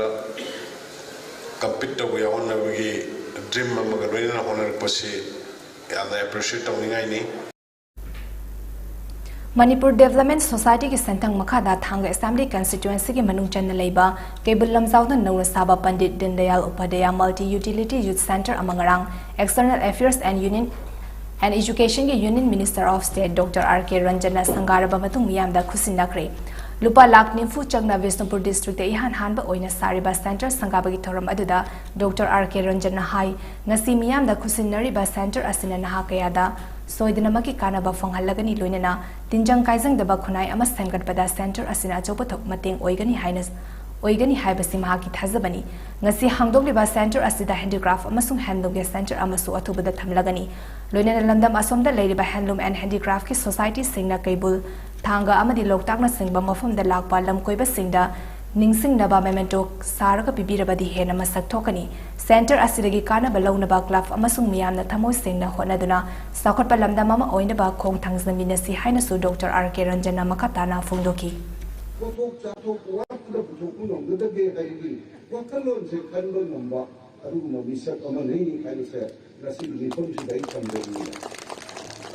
ꯀꯝꯄꯤꯠ ꯇꯧꯕ ꯌꯥꯎꯍꯟꯅꯕꯒꯤ ꯗ꯭ꯔꯤꯝ ꯑꯃꯒ ꯂꯣꯏꯅꯅ ꯍꯣꯠꯅꯔꯛꯄꯁꯤ ꯌꯥꯝꯅ ꯑꯦꯄ꯭ꯔꯤꯁꯤꯌꯦꯠ ꯇꯧꯅꯤꯡꯉꯥꯏꯅꯤ꯫ ꯃꯅꯤꯄꯨꯔ ꯗꯦꯕꯂꯞꯃꯦꯟ ꯁꯣꯁꯥꯏꯇꯤꯒꯤ ꯁꯦꯟꯊꯪ ꯃꯈꯥꯗ ꯊꯥꯡꯒ ꯑꯦꯁꯦꯝꯕ꯭ꯂꯤ ꯀꯟꯁꯇꯤꯇ꯭ꯋꯦꯟꯁꯤꯒꯤ ꯃꯅꯨꯡ ꯆꯟꯅ ꯂꯩꯕ ꯀꯩꯕꯨꯜ ꯂꯝꯖꯥꯎꯗ ꯅꯧꯅ ꯁꯥꯕ ꯄꯟꯗꯤꯠ ꯗꯤꯟꯗꯌꯥꯜ ꯎꯄꯥꯙ꯭ꯌꯥꯌ ꯃꯜꯇꯤ ꯌꯨꯇꯤꯂꯤꯇꯤ ꯌꯨꯠ ꯁꯦꯟꯇꯔ ꯑꯃ ꯉꯔꯥꯡ External Affairs and Union and Educationꯒꯤ Union Minister of State Doctor R K ꯔꯟꯖꯟꯅ ꯁꯪꯒꯥꯔꯕ ꯃꯇꯨꯡ ꯃꯤꯌꯥꯝꯗ ꯈꯨꯠꯁꯤꯟꯅꯈ꯭ꯔꯦ꯫ ꯂꯨꯄꯥ ꯂꯥꯈ ꯅꯤꯐꯨ ꯆꯪꯅ ꯕꯤꯁꯅꯨꯄꯨꯔ ꯗꯤꯁꯇ꯭ꯔꯤꯛꯇ ꯏꯍꯥꯟ ꯍꯥꯟꯕ ꯑꯣꯏꯅ ꯁꯥꯔꯤꯕ ꯁꯦꯟꯇꯔ ꯁꯪꯒꯥꯕꯒꯤ ꯊꯧꯔꯝ ꯑꯗꯨꯗ ꯗꯣꯛꯇꯔ ꯑꯥꯔ ꯀꯦ ꯔꯟꯖꯟꯅ ꯍꯥꯏ, ꯉꯁꯤ ꯃꯤꯌꯥꯝꯗ ꯈꯨꯠꯁꯤꯟꯅꯔꯤꯕ ꯁꯦꯟꯇꯔ ꯑꯁꯤꯅ ꯅꯍꯥ ꯀꯌꯥꯗ ꯁꯣꯏꯗꯅꯃꯛꯀꯤ ꯀꯥꯟꯅꯕ ꯐꯪꯍꯜꯂꯒꯅꯤ, ꯂꯣꯏꯅꯅ ꯇꯤꯟꯖꯪ ꯀꯥꯏꯖꯪꯗꯕ ꯈꯨꯟꯅꯥꯏ ꯑꯃ ꯁꯦꯝꯒꯠꯄꯗ ꯁꯦꯟꯇꯔ ꯑꯁꯤꯅ ꯑꯆꯧꯕ ꯊꯧ-, ꯃꯇꯦꯡ ꯑꯣꯏꯒꯅꯤ ꯍꯥꯏꯅ, ꯑꯣꯏꯒꯅꯤ ꯍꯥꯏꯕꯁꯤ ꯃꯍꯥꯛꯀꯤ ꯊꯥꯖꯕꯅꯤ꯫ ꯉꯁꯤ ꯍꯥꯡꯗꯣꯛꯂꯤꯕ ꯁꯦꯟꯇꯔ ꯑꯁꯤꯗ ꯍꯦꯟꯗꯤꯀ꯭ꯔꯥꯐ ꯑꯃꯁꯨꯡ ꯍꯦꯟꯂꯨꯝꯒꯤ ꯁꯦꯟꯇꯔ ꯑꯃꯁꯨ ꯑꯊꯨꯕꯗ ꯊꯝꯂꯒꯅꯤ꯫ ꯂꯣꯏꯅꯅ ꯂꯝꯗꯝ ꯑꯁꯣꯝꯗ ꯂꯩꯔꯤꯕ ꯍꯦꯟꯂꯨꯝ ꯑꯦꯟ ꯍꯦꯟꯗꯤꯀ꯭ꯔꯥꯐꯀꯤ ꯁꯣꯁꯥꯏꯇꯤꯁꯤꯡꯅ ꯀꯩꯕꯨꯜ, ꯊꯥꯡꯒ ꯑꯃꯗꯤ ꯂꯣꯛꯇꯥꯛꯅꯆꯤꯡꯕ ꯃꯐꯝꯗ ꯂꯥꯛꯄ ꯂꯝꯀꯣꯏꯕꯁꯤꯡꯗ ꯅꯤꯡꯁꯤꯡꯅꯕ ꯃꯦꯃꯦꯟꯇꯣ ꯁꯥꯔꯒ ꯄꯤꯕꯤꯔꯕꯗꯤ ꯍꯦꯟꯅ ꯃꯁꯛ ꯊꯣꯛꯀꯅꯤ꯫ ꯁꯦꯟꯇꯔ ꯑꯁꯤꯗꯒꯤ ꯀꯥꯟꯅꯕ ꯂꯧꯅꯕ ꯀ꯭ꯂꯕ ꯑꯃꯁꯨꯡ ꯃꯤꯌꯥꯝꯅ ꯊꯃꯣꯏ ꯁꯦꯡꯅ ꯍꯣꯠꯅꯗꯨꯅ ꯆꯥꯎꯈꯠꯄ ꯂꯝꯗꯝ ꯑꯃ ꯑꯣꯏꯅꯕ ꯈꯣꯡ ꯊꯥꯡꯖꯃꯤꯟꯅꯁꯤ ꯍꯥꯏꯅꯁꯨ ꯗꯣꯛꯇꯔ ꯑꯥꯔ ꯀꯦ ꯔꯟꯖꯟꯅ ꯃꯈꯥ ꯇꯥꯅ ꯐꯣꯡꯗꯣꯛꯈꯤ꯫ ꯄꯣꯠꯊꯣꯛ ꯆꯥꯊꯣꯛ ꯋꯥꯠꯇꯅ ꯄꯨꯊꯣꯛꯄ ꯉꯝꯒꯗꯒꯦ ꯍꯥꯏꯕꯒꯤ ꯋꯥꯈꯜꯂꯣꯟꯁꯦ ꯈꯟꯕ ꯉꯝꯕ ꯑꯗꯨꯒꯨꯝꯕ ꯃꯤꯁꯛ ꯑꯃꯅꯤ ꯍꯥꯏꯕꯁꯦ ꯉꯁꯤꯒꯤ ꯃꯤꯐꯝꯁꯤꯗ ꯑꯩ ꯊꯝꯖꯅꯤꯡꯉꯤ꯫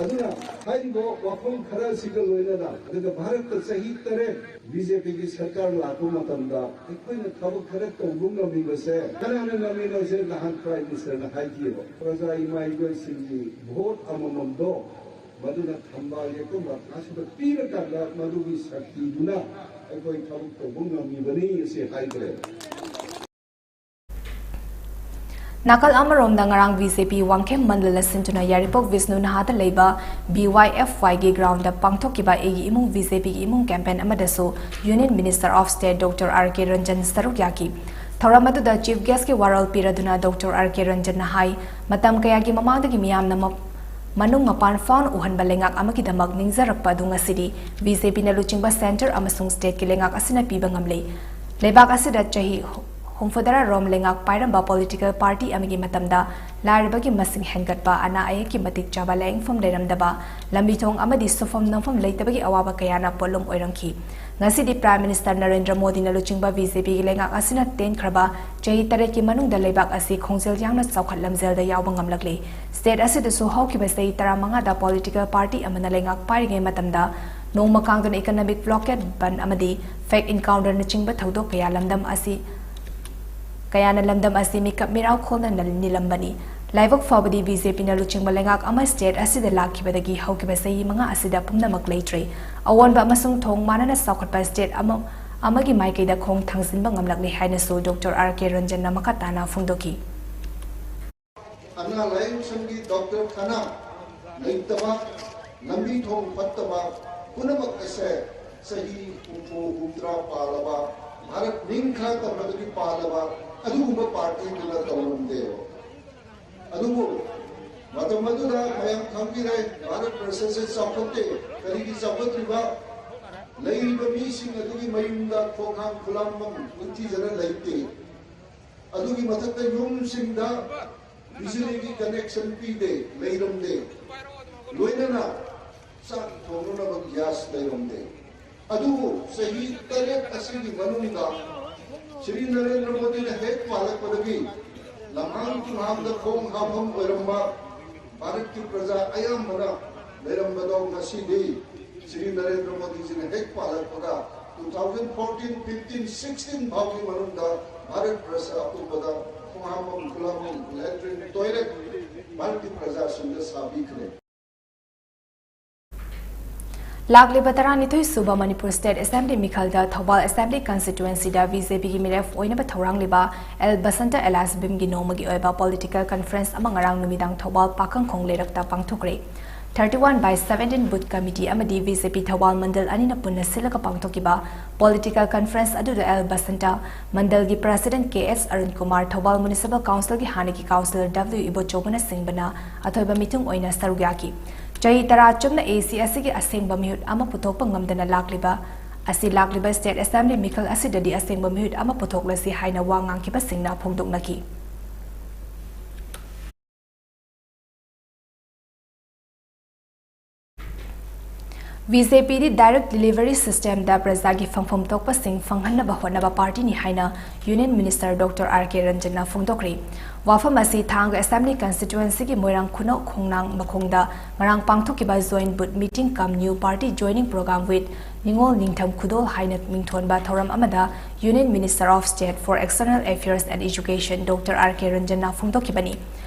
ꯑꯗꯨꯅ ꯍꯥꯏꯔꯤꯕ ꯋꯥꯐꯝ ꯈꯔ ꯑꯁꯤꯒ ꯂꯣꯏꯅꯅ, ꯑꯗꯨꯒ ꯚꯥꯔꯠꯇ ꯆꯍꯤ ꯇꯔꯦꯠ ꯕꯤ ꯖꯦ ꯄꯤꯒꯤ ꯁꯔꯀꯥꯔ ꯂꯥꯛꯄ ꯃꯇꯝꯗ ꯑꯩꯈꯣꯏꯅ ꯊꯕꯛ ꯈꯔ ꯇꯧꯕ ꯉꯝꯃꯤꯕꯁꯦ ꯀꯅꯥꯅ ꯉꯝꯃꯤꯅꯣꯁꯦ ꯅꯍꯥꯟ ꯄ꯭ꯔꯥꯏꯝ ꯃꯤꯅꯤꯁꯇꯔꯅ ꯍꯥꯏꯈꯤꯑꯕ꯫ ꯄ꯭ꯔꯖꯥ ꯏꯃꯥ ꯏꯕꯦꯜꯁꯤꯡꯒꯤ ꯚꯣꯠ ꯑꯃꯃꯝꯗꯣ ꯃꯗꯨꯅ ꯊꯝꯕꯥꯜ ꯌꯦꯛꯄ ꯃꯊꯥꯁꯤꯗ ꯄꯤꯔꯀꯥꯟꯗ ꯃꯗꯨꯒꯤ ꯁꯛꯇꯤꯗꯨꯅ ꯑꯩꯈꯣꯏ ꯊꯕꯛ ꯇꯧꯕ ꯉꯝꯃꯤꯕꯅꯤ ꯑꯁꯤ ꯍꯥꯏꯈ꯭ꯔꯦ꯫ ꯅꯥꯀꯜ ꯑꯃꯔꯣꯝꯗ ꯉꯔꯥꯡ B J P Wangkhem Mandal ꯁꯤꯟꯗꯨꯅ ꯌꯥꯏꯔꯤꯄꯣꯛ ꯕꯤꯁꯅꯨ ꯅꯍꯥꯗ ꯂꯩꯕ ꯕꯤ ꯋꯥꯏ ꯑꯦꯐ ꯋꯥꯏꯒꯤ ꯒ꯭ꯔꯥꯎꯟꯗ ꯄꯥꯡꯊꯣꯛꯈꯤꯕ ꯑꯩꯒꯤ ꯏꯃꯨꯡ ꯕꯤ ꯖꯦ ꯄꯤꯒꯤ ꯏꯃꯨꯡ ꯀꯦꯝꯄꯦꯟ ꯑꯃꯗꯁꯨ union minister of state doctor R K Ranjan ꯁꯔꯨꯛ ꯌꯥꯈꯤ꯫ ꯊꯧꯔꯝ ꯑꯗꯨꯗ ꯆꯤꯐ ꯒꯦꯁꯀꯤ ꯋꯥꯔꯣꯜ ꯄꯤꯔꯗꯨꯅ ꯗꯣꯛꯇꯔ ꯑꯥꯔ ꯀꯦ ꯔꯟꯖꯟꯅ ꯍꯥꯏ, ꯃꯇꯝ ꯀꯌꯥꯒꯤ ꯃꯃꯥꯡꯗꯒꯤ ꯃꯤꯌꯥꯝꯅ ꯃ-, ꯃꯅꯨꯡ ꯃꯄꯥꯟ ꯐꯥꯎꯅ ꯎꯍꯟꯕ ꯂꯩꯉꯥꯛ ꯑꯃꯒꯤꯗꯃꯛ ꯅꯤꯡꯖꯔꯛꯄ ꯑꯗꯨ ꯉꯁꯤꯗꯤ ꯕꯤ ꯖꯦ ꯄꯤꯅ ꯂꯨꯆꯤꯡꯕ ꯁꯦꯟꯇꯔ ꯑꯃꯁꯨꯡ ꯁ꯭ꯇꯦꯠꯀꯤ ꯂꯩꯉꯥꯛ ꯑꯁꯤꯅ ꯄꯤꯕ ꯉꯝꯂꯦ꯫ ꯂꯩꯕꯥꯛ ꯑꯁꯤꯗ ꯆꯍꯤ ꯍꯨꯝꯐꯨꯇꯔꯥ ꯔꯣꯝ ꯂꯩꯉꯥꯛ ꯄꯥꯏꯔꯝꯕ ꯄꯣꯂꯤꯇꯤꯀꯦꯜ ꯄꯥꯔꯇꯤ ꯑꯃꯒꯤ ꯃꯇꯝꯗ ꯂꯥꯏꯔꯕꯒꯤ ꯃꯁꯤꯡ ꯍꯦꯟꯒꯠꯄ, ꯑꯅꯥ ꯑꯌꯦꯛꯀꯤ ꯃꯇꯤꯛ ꯆꯥꯕ ꯂꯥꯌꯦꯡꯐꯝ ꯂꯩꯔꯝꯗꯕ, ꯂꯝꯕꯤ ꯊꯣꯡ ꯑꯃꯗꯤ ꯁꯨꯐꯝ ꯅꯣꯝꯐꯝ ꯂꯩꯇꯕꯒꯤ ꯑꯋꯥꯕ ꯀꯌꯥꯅ ꯄꯣꯠꯂꯨꯝ ꯑꯣꯏꯔꯝꯈꯤ꯫ ꯉꯁꯤꯗꯤ Prime Minister ꯅꯔꯦꯟꯗ꯭ꯔ ꯃꯣꯗꯤꯅ ꯂꯨꯆꯤꯡꯕ BJPꯒꯤ ꯂꯩꯉꯥꯛ ꯑꯁꯤꯅ ꯇꯦꯟꯈ꯭ꯔꯕ ꯆꯍꯤ ꯇꯔꯦꯠꯀꯤ ꯃꯅꯨꯡꯗ ꯂꯩꯕꯥꯛ ꯑꯁꯤ ꯈꯣꯡꯖꯦꯜ ꯌꯥꯡꯅ ꯆꯥꯎꯈꯠ ꯂꯝꯖꯦꯜꯗ ꯌꯥꯎꯕ ꯉꯝꯂꯛꯂꯤ꯫ State ꯑꯁꯤꯗꯁꯨ ꯍꯧꯈꯤꯕ ꯆꯍꯤ ꯇꯔꯥꯃꯉꯥꯗ ꯄꯣꯂꯤꯇꯤꯀꯦꯜ ꯄꯥꯔꯇꯤ ꯑꯃꯅ ꯂꯩꯉꯥꯛ ꯄꯥꯏꯔꯤꯉꯩ ꯃꯇꯝꯗ ꯅꯣꯡꯃ ꯀꯥꯡꯗꯅ economic blockade, ꯕꯟ ꯑꯃꯗꯤ fake encounterꯅꯆꯤꯡꯕ ꯊꯧꯗꯣꯛ ꯀꯌꯥ ꯂꯝꯗꯝ ꯑꯁꯤ ꯀꯌꯥꯅ ꯂꯝꯗꯝ ꯑꯁꯤ ꯃꯤꯀꯞ ꯃꯤꯔꯥꯎ ꯈꯣꯜꯅ ꯅꯤꯜꯂꯝꯕꯅꯤ꯫ ꯂꯥꯏꯕꯛ ꯐꯕꯗꯤ BJPꯅ ꯂꯨꯆꯤꯡꯕ ꯂꯩꯉꯥꯛ ꯑꯃ state ꯑꯁꯤꯗ ꯂꯥꯛꯈꯤꯕꯗꯒꯤ ꯍꯧꯈꯤꯕ ꯆꯍꯤ ꯃꯉꯥ ꯑꯁꯤꯗ ꯄꯨꯝꯅꯃꯛ ꯂꯩꯇ꯭ꯔꯦ꯫ ꯑꯑꯣꯟꯕ ꯑꯃꯁꯨꯡ ꯊꯣꯡ ꯃꯥꯟꯅꯅ ꯆꯥꯎꯈꯠꯄ state ꯑꯃ, ꯑꯃꯒꯤ ꯃꯥꯏꯀꯩꯗ ꯈꯣꯡ ꯊꯥꯡꯖꯤꯟꯕ ꯉꯝꯂꯛꯂꯦ ꯍꯥꯏꯅꯁꯨ Doctor R K ꯔꯟꯖꯟꯅ ꯃꯈꯥ ꯇꯥꯅ ꯐꯣꯡꯗꯣꯛꯈꯤ꯫ ꯑꯅꯥ ꯂꯥꯌꯦꯡ ꯁꯪꯒꯤ ꯗꯣꯛꯇꯔ ꯈꯥꯅꯥ ꯂꯩꯇꯕ, ꯂꯝꯕꯤ ꯊꯣꯡ ꯐꯠꯇꯕ, ꯄꯨꯝꯅꯃꯛ ꯑꯁꯦ ꯆꯍꯤ ꯍꯨꯝꯐꯨ, ꯍꯨꯝꯗ꯭ꯔꯥ ꯄꯥꯜꯂꯕ, ꯚꯥꯔꯠ ꯅꯤꯡꯈꯥ ꯇꯝꯕꯗꯒꯤ ꯄꯥꯜꯂꯕ ꯑꯗꯨꯒꯨꯝꯕ ꯄꯥꯔꯇꯤꯗꯨꯅ ꯇꯧꯔꯝꯗꯦꯕ꯫ ꯑꯗꯨꯕꯨ ꯃꯇꯝ ꯑꯗꯨꯗ ꯃꯌꯥꯝ ꯈꯪꯕꯤꯔꯦ, ꯚꯥꯔꯠ ꯕꯔꯁꯁꯦ ꯆꯥꯎꯈꯠꯇꯦ꯫ ꯀꯔꯤꯒꯤ ꯆꯥꯎꯈꯠꯇ꯭ꯔꯤꯕ? ꯂꯩꯔꯤꯕ ꯃꯤꯁꯤꯡ ꯑꯗꯨꯒꯤ ꯃꯌꯨꯝꯗ ꯈꯣꯡꯍꯥꯝ ꯈꯨꯂꯥꯝꯐꯝ ꯅꯤꯡꯊꯤꯖꯅ ꯂꯩꯇꯦ꯫ ꯑꯗꯨꯒꯤ ꯃꯊꯛꯇ ꯌꯨꯝꯁꯤꯡꯗ ꯕꯤꯖꯂꯤꯒꯤ connection ꯄꯤꯗꯦ, ꯂꯩꯔꯝꯗꯦ꯫ ꯂꯣꯏꯅꯅ ꯆꯥꯛ ꯊꯣꯡꯅꯅꯕ gas ꯂꯩꯔꯝꯗꯦ꯫ ꯑꯗꯨꯕꯨ ꯆꯍꯤ ꯇꯔꯦꯠ ꯑꯁꯤꯒꯤ ꯃꯅꯨꯡꯗ ꯁ꯭ꯔꯤ ꯅꯔꯦꯟꯗ꯭ꯔ ꯃꯣꯗꯤꯅ ꯍꯦꯛ ꯄꯥꯜꯂꯛꯄꯗꯒꯤ ꯂꯝꯍꯥꯡ ꯇꯨꯝꯍꯥꯡꯗ ꯈꯣꯡ ꯍꯥꯝꯐꯝ ꯑꯣꯏꯔꯝꯕ ꯚꯥꯔꯠꯀꯤ ꯄ꯭ꯔꯖꯥ ꯑꯌꯥꯝꯕꯅ ꯂꯩꯔꯝꯕꯗꯣ ꯉꯁꯤꯗꯤ ꯁ꯭ꯔꯤ ꯅꯔꯦꯟꯗ꯭ꯔ ꯃꯣꯗꯤꯖꯤꯅ ꯍꯦꯛ ꯄꯥꯜꯂꯛꯄꯒ two thousand fourteen, fifteen, sixteen ꯐꯥꯎꯒꯤ ꯃꯅꯨꯡꯗ ꯚꯥꯔꯠ ꯕꯔꯁ ꯑꯄꯨꯟꯕꯗ ꯈꯣꯡꯍꯥꯝꯐꯝ, ꯈꯨꯂꯥꯝꯐꯝ, latrine, toilet ꯚꯥꯔꯠꯀꯤ ꯄ꯭ꯔꯖꯥꯁꯤꯡꯗ ꯁꯥꯕꯤꯈ꯭ꯔꯦ꯫ ꯂꯥꯛꯂꯤꯕ ꯇꯔꯥꯅꯤꯊꯣꯏ ꯁꯨꯕ Manipur State Assembly ꯃꯤꯈꯜꯗ Thoubal Assembly Constituencyꯗ BJPꯒꯤ ꯃꯤꯔꯦꯞ ꯑꯣꯏꯅꯕ ꯊꯧꯔꯥꯡꯂꯤꯕ ꯑꯦꯜ ꯕꯁꯟꯇ alias ꯚꯤꯝꯒꯤ ꯅꯣꯡꯃꯒꯤ ꯑꯣꯏꯕ political conference ꯑꯃ ꯉꯔꯥꯡ ꯅꯨꯃꯤꯗꯥꯡ Thoubal ꯄꯥꯈꯪꯈꯣꯡ ꯂꯩꯔꯛꯇ ꯄꯥꯡꯊꯣꯛꯈ꯭ꯔꯦ꯫ Thirty one by seventeen booth committee ꯑꯃꯗꯤ BJP ꯊꯧꯕꯥꯜ ꯃꯟꯗꯜ ꯑꯅꯤꯅ ꯄꯨꯟꯅ ꯁꯤꯜꯂꯒ ꯄꯥꯡꯊꯣꯛꯈꯤꯕ political conference ꯑꯗꯨꯗ ꯑꯦꯜ ꯕꯁꯟꯇ, ꯃꯟꯗꯜꯒꯤ President ꯀꯦ ꯑꯦꯁ ꯑꯔꯨꯟ ꯀꯨꯃꯥꯔ, ꯊꯧꯕꯥꯜ Municipal Councilꯒꯤ ꯍꯥꯟꯅꯒꯤ Councillor ꯗꯕ꯭ꯂꯤꯎ ꯏꯕꯣꯆꯧꯕꯅꯆꯤꯡꯕꯅ ꯑꯊꯣꯏꯕ ꯃꯤꯊꯨꯡ ꯑꯣꯏꯅ ꯁꯔꯨꯛ ꯌꯥꯈꯤ꯫ ꯆꯍꯤ ꯇꯔꯥ ꯆꯨꯞꯅ AC ꯑꯁꯤꯒꯤ ꯑꯁꯦꯡꯕ ꯃꯤꯍꯨꯠ ꯑꯃ ꯄꯨꯊꯣꯛꯄ ꯉꯝꯗꯅ ꯂꯥꯛꯂꯤꯕ ꯑꯁꯤ ꯂꯥꯛꯂꯤꯕ State Assembly ꯃꯤꯈꯜ ꯑꯁꯤꯗꯗꯤ ꯑꯁꯦꯡꯕ ꯃꯤꯍꯨꯠ ꯑꯃ ꯄꯨꯊꯣꯛꯂꯁꯤ ꯍꯥꯏꯅ ꯋꯥ ꯉꯥꯡꯈꯤꯕꯁꯤꯡꯅ ꯐꯣꯡꯗꯣꯛꯅꯈꯤ꯫ BJPꯗꯤ direct delivery systemꯗ ꯄ꯭ꯔꯖꯥꯒꯤ ꯐꯪꯐꯝ ꯊꯣꯛꯄꯁꯤꯡ ꯐꯪꯍꯟꯅꯕ ꯍꯣꯠꯅꯕ partyꯅꯤ ꯍꯥꯏꯅ Union Minister Doctor R K ꯔꯟꯖꯟꯅ ꯐꯣꯡꯗꯣꯛꯈ꯭ꯔꯤ꯫ ꯋꯥꯐꯝ ꯑꯁꯤ ꯊꯥꯡꯒ Assembly Constituencyꯒꯤ ꯃꯣꯏꯔꯥꯡ ꯈꯨꯅꯧ ꯈꯣꯡꯅꯥꯡ ꯃꯈꯣꯡꯗ ꯉꯔꯥꯡ ꯄꯥꯡꯊꯣꯛꯈꯤꯕ Joint Booth Meeting cum New Party Joining Program with ꯅꯤꯉꯣꯜ ꯅꯤꯡꯊꯝ ꯈꯨꯗꯣꯜ ꯍꯥꯏꯅ ꯃꯤꯡꯊꯣꯟꯕ ꯊꯧꯔꯝ ꯑꯃꯗ Union Minister of State for External Affairs and Education Doctor R K ꯔꯟꯖꯟꯅ ꯐꯣꯡꯗꯣꯛꯈꯤꯕꯅꯤ꯫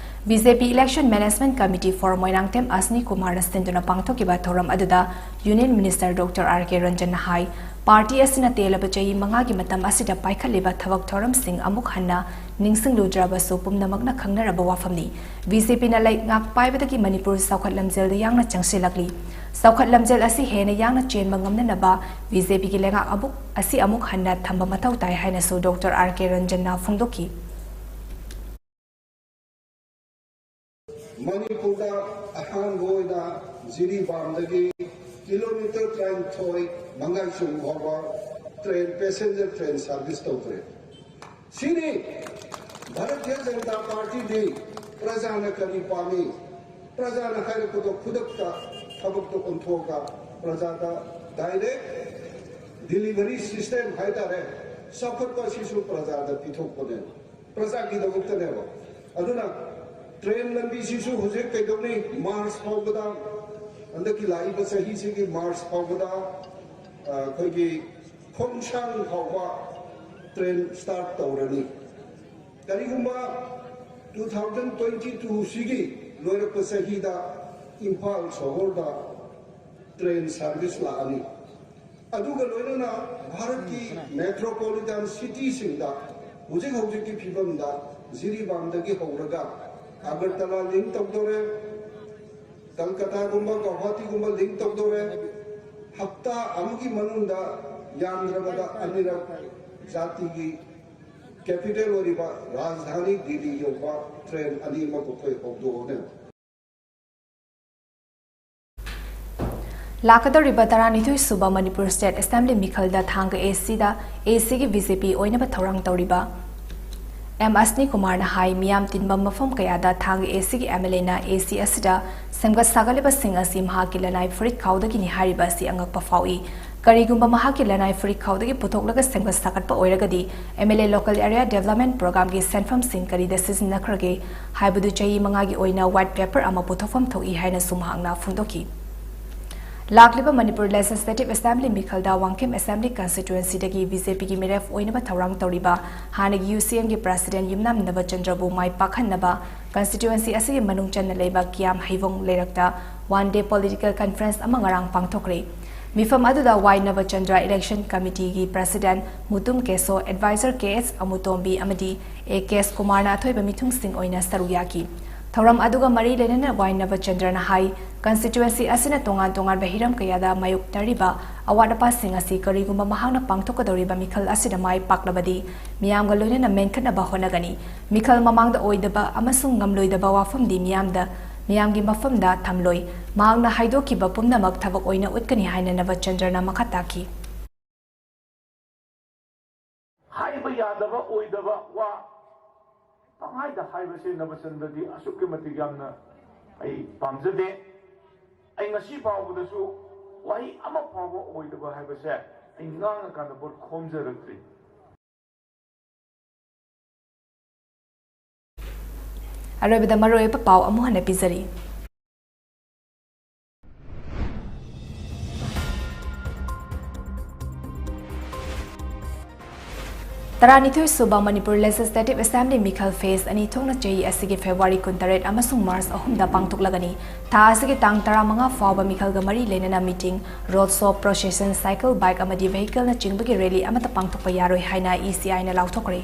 BJP Election Management Committee for Moirangthem ꯑꯁꯅꯤ ꯀꯨꯃꯥꯔꯅ ꯁꯤꯟꯗꯨꯅ ꯄꯥꯡꯊꯣꯛꯈꯤꯕ ꯊꯧꯔꯝ ꯑꯗꯨꯗ Union Minister Doctor R K ꯔꯟꯖꯟꯅ ꯍꯥꯏ, party ꯑꯁꯤꯅ ꯇꯦꯜꯂꯕ ꯆꯍꯤ ꯃꯉꯥꯒꯤ ꯃꯇꯝ ꯑꯁꯤꯗ ꯄꯥꯏꯈꯠꯂꯤꯕ ꯊꯕꯛ ꯊꯧꯔꯝꯁꯤꯡ ꯑꯃꯨꯛ ꯍꯟꯅ ꯅꯤꯡꯁꯤꯡꯂꯨꯗ꯭ꯔꯕꯁꯨ ꯄꯨꯝꯅꯃꯛꯅ ꯈꯪꯅꯔꯕ ꯋꯥꯐꯝꯅꯤ꯫ BJPꯅ ꯂꯩꯉꯥꯛ ꯄꯥꯏꯕꯗꯒꯤ ꯃꯅꯤꯄꯨꯔ ꯆꯥꯎꯈꯠ ꯂꯝꯖꯦꯜꯗ ꯌꯥꯡꯅ ꯆꯪꯁꯤꯜꯂꯛꯂꯤ꯫ ꯆꯥꯎꯈꯠ ꯂꯝꯖꯦꯜ ꯑꯁꯤ ꯍꯦꯟꯅ ꯌꯥꯡꯅ ꯆꯦꯟꯕ ꯉꯝꯅꯅꯕ BJPꯒꯤ ꯂꯩꯉꯥꯛ ꯑꯃꯨꯛ, ꯑꯁꯤ ꯑꯃꯨꯛ ꯍꯟꯅ ꯊꯝꯕ ꯃꯊꯧ ꯇꯥꯏ ꯍꯥꯏꯅꯁꯨ Doctor R K ꯔꯟꯖꯟꯅ ꯐꯣꯡꯗꯣꯛꯈꯤ꯫ ꯃꯅꯤꯄꯨꯔꯗ ꯑꯍꯥꯟꯕ ꯑꯣꯏꯅ ꯖꯤꯔꯤꯕꯥꯝꯗꯒꯤ ꯀꯤꯂꯣꯃꯤꯇꯔ ꯇꯔꯥꯅꯤꯊꯣꯏ ꯃꯉꯥꯏꯆꯨꯡ ꯐꯥꯎꯕ train, passenger train service ꯇꯧꯈ꯭ꯔꯦ꯫ ꯁꯤꯅꯤ ꯚꯥꯔꯇꯤꯌ ꯖꯅꯇꯥ ꯄꯥꯔꯇꯤꯗꯤ ꯄ꯭ꯔꯖꯥꯅ ꯀꯔꯤ ꯄꯥꯝꯃꯤ, ꯄ꯭ꯔꯖꯥꯅ ꯍꯥꯏꯔꯛꯄꯗꯣ ꯈꯨꯗꯛꯇ ꯊꯕꯛꯇ ꯑꯣꯟꯊꯣꯛꯑꯒ ꯄ꯭ꯔꯖꯥꯗ direct delivery system ꯍꯥꯏꯇꯥꯔꯦ, ꯆꯥꯎꯈꯠꯄ ꯑꯁꯤꯁꯨ ꯄ꯭ꯔꯖꯥꯗ ꯄꯤꯊꯣꯛꯄꯅꯦꯕ꯫ ꯄ꯭ꯔꯖꯥꯒꯤꯗꯃꯛꯇꯅꯦꯕ꯫ ꯑꯗꯨꯅ train ꯂꯝꯕꯤꯁꯤꯁꯨ ꯍꯧꯖꯤꯛ ꯀꯩꯗꯧꯅꯤ, March ꯐꯥꯎꯕꯗ, ꯍꯟꯗꯛꯀꯤ ꯂꯥꯛꯏꯕ ꯆꯍꯤꯁꯤꯒꯤ March ꯐꯥꯎꯕꯗ, ꯑ, ꯑꯩꯈꯣꯏꯒꯤ ꯈꯣꯡꯁꯥꯡ ꯐꯥꯎꯕ train start ꯇꯧꯔꯅꯤ꯫ ꯀꯔꯤꯒꯨꯝꯕ two thousand twenty two ꯁꯤꯒꯤ ꯂꯣꯏꯔꯛꯄ ꯆꯍꯤꯗ ꯏꯝꯐꯥꯜ ꯁꯍꯣꯔꯗ train service ꯂꯥꯛꯑꯅꯤ꯫ ꯑꯗꯨꯒ ꯂꯣꯏꯅꯅ ꯚꯥꯔꯠꯀꯤ metropolitan cityꯁꯤꯡꯗ ꯍꯧꯖꯤꯛ ꯍꯧꯖꯤꯛꯀꯤ ꯐꯤꯕꯝꯗ ꯖꯤꯔꯤꯕꯥꯝꯗꯒꯤ ꯍꯧꯔꯒ ꯑꯒꯔꯇꯂꯥ link ꯇꯧꯗꯣꯔꯦ, ꯀꯜꯀꯇꯥꯒꯨꯝꯕ ꯒꯧꯍꯥꯇꯤꯒꯨꯝꯕ link ꯇꯧꯗꯣꯔꯦ꯫ ꯍꯞꯇꯥ ꯑꯃꯒꯤ ꯃꯅꯨꯡꯗ ꯌꯥꯝꯗ꯭ꯔꯕꯗ ꯑꯅꯤꯔꯛ ꯖꯥꯇꯤꯒꯤ capital ꯑꯣꯏꯔꯤꯕ ꯔꯥꯖꯙꯥꯅꯤ ꯗꯤꯜꯂꯤ ꯌꯧꯕ train ꯑꯅꯤꯃꯛ ꯑꯩꯈꯣꯏ ꯍꯧꯗꯣꯛꯑꯅꯦꯕ꯫ ꯂꯥꯛꯀꯗꯧꯔꯤꯕ ꯇꯔꯥꯅꯤꯊꯣꯏ ꯁꯨꯕ ꯃꯅꯤꯄꯨꯔ ꯁ꯭ꯇꯦꯠ ꯑꯦꯁꯦꯝꯕ꯭ꯂꯤ ꯃꯤꯈꯜꯗ ꯊꯥꯡꯒ ꯑꯦ ꯁꯤꯗ ꯑꯦ ꯁꯤꯒꯤ ꯕꯤ ꯖꯦ ꯄꯤ ꯑꯣꯏꯅꯕ ꯊꯧꯔꯥꯡ ꯇꯧꯔꯤꯕ ꯑꯦꯝ ꯑꯁꯅꯤ ꯀꯨꯃꯥꯔꯅ ꯍꯥꯏ, ꯃꯤꯌꯥꯝ ꯇꯤꯟꯕ ꯃꯐꯝ ꯀꯌꯥꯗ ꯊꯥꯡꯒ ꯑꯦ ꯁꯤꯒꯤ ꯑꯦꯝ ꯑꯦꯜ ꯑꯦꯅ ꯑꯦ ꯁꯤ ꯑꯁꯤꯗ ꯁꯦꯝꯒꯠ ꯁꯥꯒꯠꯂꯤꯕꯁꯤꯡ ꯑꯁꯤ ꯃꯍꯥꯛꯀꯤ ꯂꯅꯥꯏ ꯐꯨꯔꯤꯠ ꯈꯥꯎꯗꯒꯤꯅꯤ ꯍꯥꯏꯔꯤꯕ ꯑꯁꯤ ꯑꯉꯛꯄ ꯐꯥꯎꯏ꯫ ꯀꯔꯤꯒꯨꯝꯕ ꯃꯍꯥꯛꯀꯤ ꯂꯅꯥꯏ ꯐꯨꯔꯤꯠ ꯈꯥꯎꯗꯒꯤ ꯄꯨꯊꯣꯛꯂꯒ ꯁꯦꯝꯒꯠ ꯁꯥꯒꯠꯄ ꯑꯣꯏꯔꯒꯗꯤ, M L A local area development ꯄ꯭ꯔꯣꯒ꯭ꯔꯥꯝꯒꯤ ꯁꯦꯟꯐꯝꯁꯤꯡ ꯀꯔꯤꯗ ꯁꯤꯖꯤꯟꯅꯈ꯭ꯔꯒꯦ ꯍꯥꯏꯕꯗꯨ ꯆꯍꯤ ꯃꯉꯥꯒꯤ ꯑꯣꯏꯅ ꯋꯥꯏꯠ ꯄꯦꯄꯔ ꯑꯃ ꯄꯨꯊꯣꯛꯐꯝ ꯊꯣꯛꯏ ꯍꯥꯏꯅꯁꯨ ꯃꯍꯥꯛꯅ ꯐꯣꯡꯗꯣꯛꯈꯤ꯫ ꯂꯥꯛꯂꯤꯕ ꯃꯅꯤꯄꯨꯔ ꯂꯦꯖꯤꯁꯂꯦꯇꯤꯚ ꯑꯦꯁꯦꯝꯕ꯭ꯂꯤ ꯃꯤꯈꯜꯗ ꯋꯥꯡꯈꯦꯝ ꯑꯦꯁꯦꯝꯕ꯭ꯂꯤ ꯀꯟꯁꯇꯤꯇ꯭ꯋꯦꯟꯁꯤꯗꯒꯤ ꯕꯤ ꯖꯦ ꯄꯤꯒꯤ ꯃꯤꯔꯦꯞ ꯑꯣꯏꯅꯕ ꯊꯧꯔꯥꯡ ꯇꯧꯔꯤꯕ ꯍꯥꯟꯅꯒꯤ ꯌꯨ ꯁꯤ ꯑꯦꯝꯒꯤ ꯄ꯭ꯔꯁꯤꯗꯦꯟꯠ ꯌꯨꯝꯅꯥꯝ ꯅꯕꯆꯟꯗ꯭ꯔꯕꯨ ꯃꯥꯏ ꯄꯥꯛꯍꯟꯅꯕ ꯀꯟꯁꯇꯤꯇ꯭ꯋꯦꯟꯁꯤ ꯑꯁꯤꯒꯤ ꯃꯅꯨꯡ ꯆꯟꯅ ꯂꯩꯕ ꯀꯤꯌꯥꯝ ꯍꯩꯕꯣꯡ ꯂꯩꯔꯛꯇ ꯋꯥꯟ ꯗꯦ ꯄꯣꯂꯤꯇꯤꯀꯦꯜ ꯀꯟꯐꯔꯦꯟꯁ ꯑꯃ ꯉꯔꯥꯡ ꯄꯥꯡꯊꯣꯛꯈ꯭ꯔꯦ꯫ ꯃꯤꯐꯝ ꯑꯗꯨꯗ ꯋꯥꯏ ꯅꯕꯆꯟꯗ꯭ꯔ ꯏꯂꯦꯛꯁꯟ ꯀꯃꯤꯇꯤꯒꯤ ꯄ꯭ꯔꯁꯤꯗꯦꯟꯠ ꯃꯨꯇꯨꯝ ꯀꯦꯁꯣ, ꯑꯦꯗꯚꯥꯏꯖꯔ ꯀꯦ ꯑꯦꯁ ꯑꯃꯨꯇꯣꯝꯕꯤ ꯑꯃꯗꯤ ꯑꯦ ꯀꯦ ꯑꯦꯁ ꯀꯨꯃꯥꯔꯅ ꯑꯊꯣꯏꯕ ꯃꯤꯊꯨꯡꯁꯤꯡ ꯑꯣꯏꯅ ꯁꯔꯨꯛ ꯌꯥꯈꯤ꯫ ꯊꯧꯔꯝ ꯑꯗꯨꯒ ꯃꯔꯤ ꯂꯩꯅꯅ ꯋꯥꯏ ꯅꯕꯆꯟꯗ꯭ꯔꯅ ꯍꯥꯏ, ꯀꯟꯁꯇꯤꯇ꯭ꯋꯦꯟꯁꯤ ꯑꯁꯤꯅ ꯇꯣꯉꯥꯟ ꯇꯣꯉꯥꯟꯕ ꯍꯤꯔꯝ ꯀꯌꯥꯗ ꯃꯥꯌꯣꯛꯅꯔꯤꯕ ꯑꯋꯥꯠ ꯑꯄꯥꯁꯤꯡ ꯑꯁꯤ ꯀꯔꯤꯒꯨꯝꯕ ꯃꯍꯥꯛꯅ ꯄꯥꯡꯊꯣꯛꯀꯗꯧꯔꯤꯕ ꯃꯤꯈꯜ ꯑꯁꯤꯗ ꯃꯥꯏ ꯄꯥꯛꯂꯕꯗꯤ ꯃꯤꯌꯥꯝꯒ ꯂꯣꯏꯅꯅ ꯃꯦꯟꯈꯠꯅꯕ ꯍꯣꯠꯅꯒꯅꯤ꯫ ꯃꯤꯈꯜ ꯃꯃꯥꯡꯗ ꯑꯣꯏꯗꯕ ꯑꯃꯁꯨꯡ ꯉꯝꯂꯣꯏꯗꯕ ꯋꯥꯐꯝꯗꯤ ꯃꯤꯌꯥꯝꯗ, ꯃꯤꯌꯥꯝꯒꯤ ꯃꯐꯝꯗ ꯊꯝꯂꯣꯏ꯫ ꯃꯍꯥꯛꯅ ꯍꯥꯏꯗꯣꯛꯈꯤꯕ ꯄꯨꯝꯅꯃꯛ ꯊꯕꯛ ꯑꯣꯏꯅ ꯎꯠꯀꯅꯤ ꯍꯥꯏꯅ ꯅꯕꯆꯟꯗ꯭ꯔꯅ ꯃꯈꯥ ꯇꯥꯈꯤ꯫ ꯍꯥꯏꯕ ꯌꯥꯗꯕ ꯑꯣꯏꯗꯕ ꯋꯥ ꯄꯪꯍꯥꯏꯗ ꯍꯥꯏꯕꯁꯦ ꯅꯕꯆꯟꯗ꯭ꯔꯗꯤ ꯑꯁꯨꯛꯀꯤ ꯃꯇꯤꯛ ꯌꯥꯝꯅ ꯑꯩ ꯄꯥꯝꯖꯗꯦ꯫ ꯑꯩ ꯉꯁꯤ ꯐꯥꯎꯕꯗꯁꯨ ꯋꯥꯍꯩ ꯑꯃ ꯐꯥꯎꯕ ꯑꯣꯏꯗꯕ ꯍꯥꯏꯕꯁꯦ ꯑꯩ ꯉꯥꯡꯉꯀꯥꯟꯗ ꯚꯣꯠ ꯈꯣꯝꯖꯔꯛꯇ꯭ꯔꯤ꯫ ꯑꯔꯣꯏꯕꯗ ꯃꯔꯨꯑꯣꯏꯕ ꯄꯥꯎ ꯑꯃꯨꯛ ꯍꯟꯅ ꯄꯤꯖꯔꯤ꯫ ꯇꯔꯥꯅꯤꯊꯣꯏ ꯁꯨꯕ ꯃꯅꯤꯄꯨꯔ ꯂꯦꯖꯤꯁꯂꯦꯇꯤꯚ ꯑꯦꯁꯦꯝꯕ꯭ꯂꯤ ꯃꯤꯈꯜ ꯐꯦꯖ ꯑꯅꯤ ꯊꯣꯛꯅ ꯆꯍꯤ ꯑꯁꯤꯒꯤ ꯐꯦꯕ꯭ꯔꯨꯋꯥꯔꯤ ꯀꯨꯟꯇꯔꯦꯠ ꯑꯃꯁꯨꯡ ꯃꯥꯔꯆ ꯑꯍꯨꯝꯗ ꯄꯥꯡꯊꯣꯛꯂꯒꯅꯤ꯫ ꯊꯥ ꯑꯁꯤꯒꯤ ꯇꯥꯡ ꯇꯔꯥꯃꯉꯥ ꯐꯥꯎꯕ ꯃꯤꯈꯜꯒ ꯃꯔꯤ ꯂꯩꯅꯅ ꯃꯤꯇꯤꯡ, ꯔꯣꯗ ꯁꯣ, ꯄ꯭ꯔꯣꯁꯦꯁꯟ, ꯁꯥꯏꯀꯜ, ꯕꯥꯏꯛ ꯑꯃꯗꯤ ꯚꯦꯍꯤꯀꯜꯅꯆꯤꯡꯕꯒꯤ ꯔꯦꯂꯤ ꯑꯃꯠꯇ ꯄꯥꯡꯊꯣꯛꯄ ꯌꯥꯔꯣꯏ ꯍꯥꯏꯅ ꯏ ꯁꯤ ꯑꯥꯏꯅ ꯂꯥꯎꯊꯣꯛꯈ꯭ꯔꯦ꯫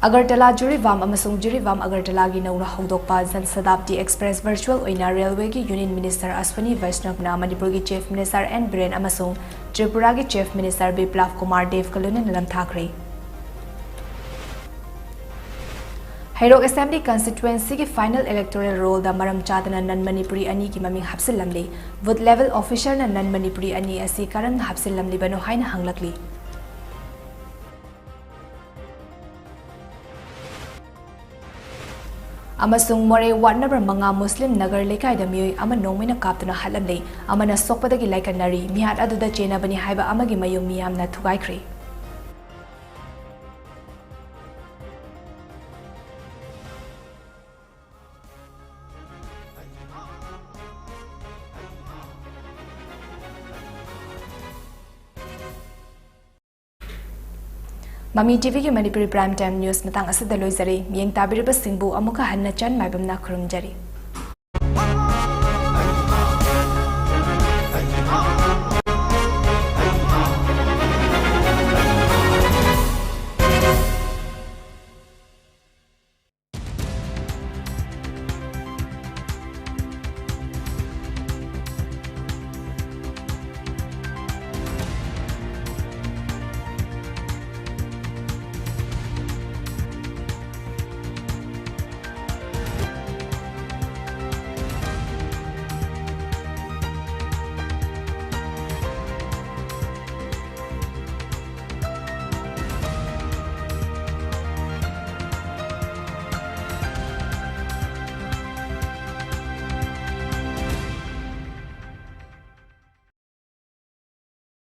ꯑꯒꯔꯇꯂꯥ ꯖꯤꯔꯤꯕꯥꯝ ꯑꯃꯁꯨꯡ ꯖꯤꯔꯤꯕꯥꯝ ꯑꯒꯔꯇꯂꯥꯒꯤ ꯅꯧꯅ ꯍꯧꯗꯣꯛꯄ ꯖꯟ ꯁꯇꯥꯕꯗꯤ ꯑꯦꯛꯁꯄ꯭ꯔꯦꯁ ꯚꯔꯆꯨꯋꯦꯜ ꯑꯣꯏꯅ ꯔꯦꯜꯋꯦꯒꯤ ꯌꯨꯅꯤꯌꯟ ꯃꯤꯅꯤꯁꯇꯔ ꯑꯁ꯭ꯋꯤꯅꯤ ꯚꯩꯁꯅꯕꯅ ꯃꯅꯤꯄꯨꯔꯒꯤ ꯆꯤꯐ ꯃꯤꯅꯤꯁꯇꯔ ꯑꯦꯟ ꯕꯤꯔꯦꯟ ꯑꯃꯁꯨꯡ ꯇ꯭ꯔꯤꯄꯨꯔꯥꯒꯤ ꯆꯤꯐ ꯃꯤꯅꯤꯁꯇꯔ ꯕꯤꯄ꯭ꯂꯕ ꯀꯨꯃꯥꯔ ꯗꯦꯕꯀ ꯂꯣꯏꯅꯅ ꯂꯝꯊꯥꯈ꯭ꯔꯦ꯫ ꯍꯩꯔꯣꯛ Assembly Constituencyꯒꯤ final electoral rollꯗ ꯃꯔꯝ ꯆꯥꯗꯅ non Manipuri ꯑꯅꯤꯒꯤ ꯃꯃꯤꯡ ꯍꯥꯞꯆꯤꯜꯂꯝꯂꯤ꯫ Booth level officerꯅ non Manipuri ꯑꯅꯤ ꯑꯁꯤ ꯀꯔꯝꯅ ꯍꯥꯞꯆꯤꯜꯂꯝꯂꯤꯕꯅꯣ ꯍꯥꯏꯅ ꯍꯪꯂꯛꯂꯤ꯫ ꯑꯃꯁꯨꯡ ꯃꯣꯔꯦ ward number ꯃꯉꯥ Muslim Nagar ꯂꯩꯀꯥꯏꯗ ꯃꯤꯑꯣꯏ ꯑꯃ ꯅꯣꯡꯃꯩꯅ ꯀꯥꯞꯇꯨꯅ ꯍꯥꯠꯂꯝꯂꯦ꯫ ꯑꯃꯅ ꯁꯣꯛꯄꯗꯒꯤ ꯂꯥꯏꯀꯠꯅꯔꯤ꯫ ꯃꯤꯍꯥꯠ ꯑꯗꯨꯗ ꯆꯦꯟꯅꯕꯅꯤ ꯍꯥꯏꯕ ꯑꯃꯒꯤ ꯃꯌꯨꯝ ꯃꯤꯌꯥꯝꯅ ꯊꯨꯒꯥꯏꯈ꯭ꯔꯦ꯫ ꯃꯃꯤ TVꯒꯤ Manipuri Prime Time News ꯃꯇꯥꯡ ꯑꯁꯤꯗ ꯂꯣꯏꯖꯔꯦ꯫ ꯃꯤꯠꯌꯦꯡ ꯇꯥꯕꯤꯔꯤꯕꯁꯤꯡꯕꯨ ꯑꯃꯨꯛꯀ ꯍꯟꯅ ꯆꯟ ꯃꯥꯏꯕꯝꯅ ꯈꯨꯔꯨꯝꯖꯔꯤ꯫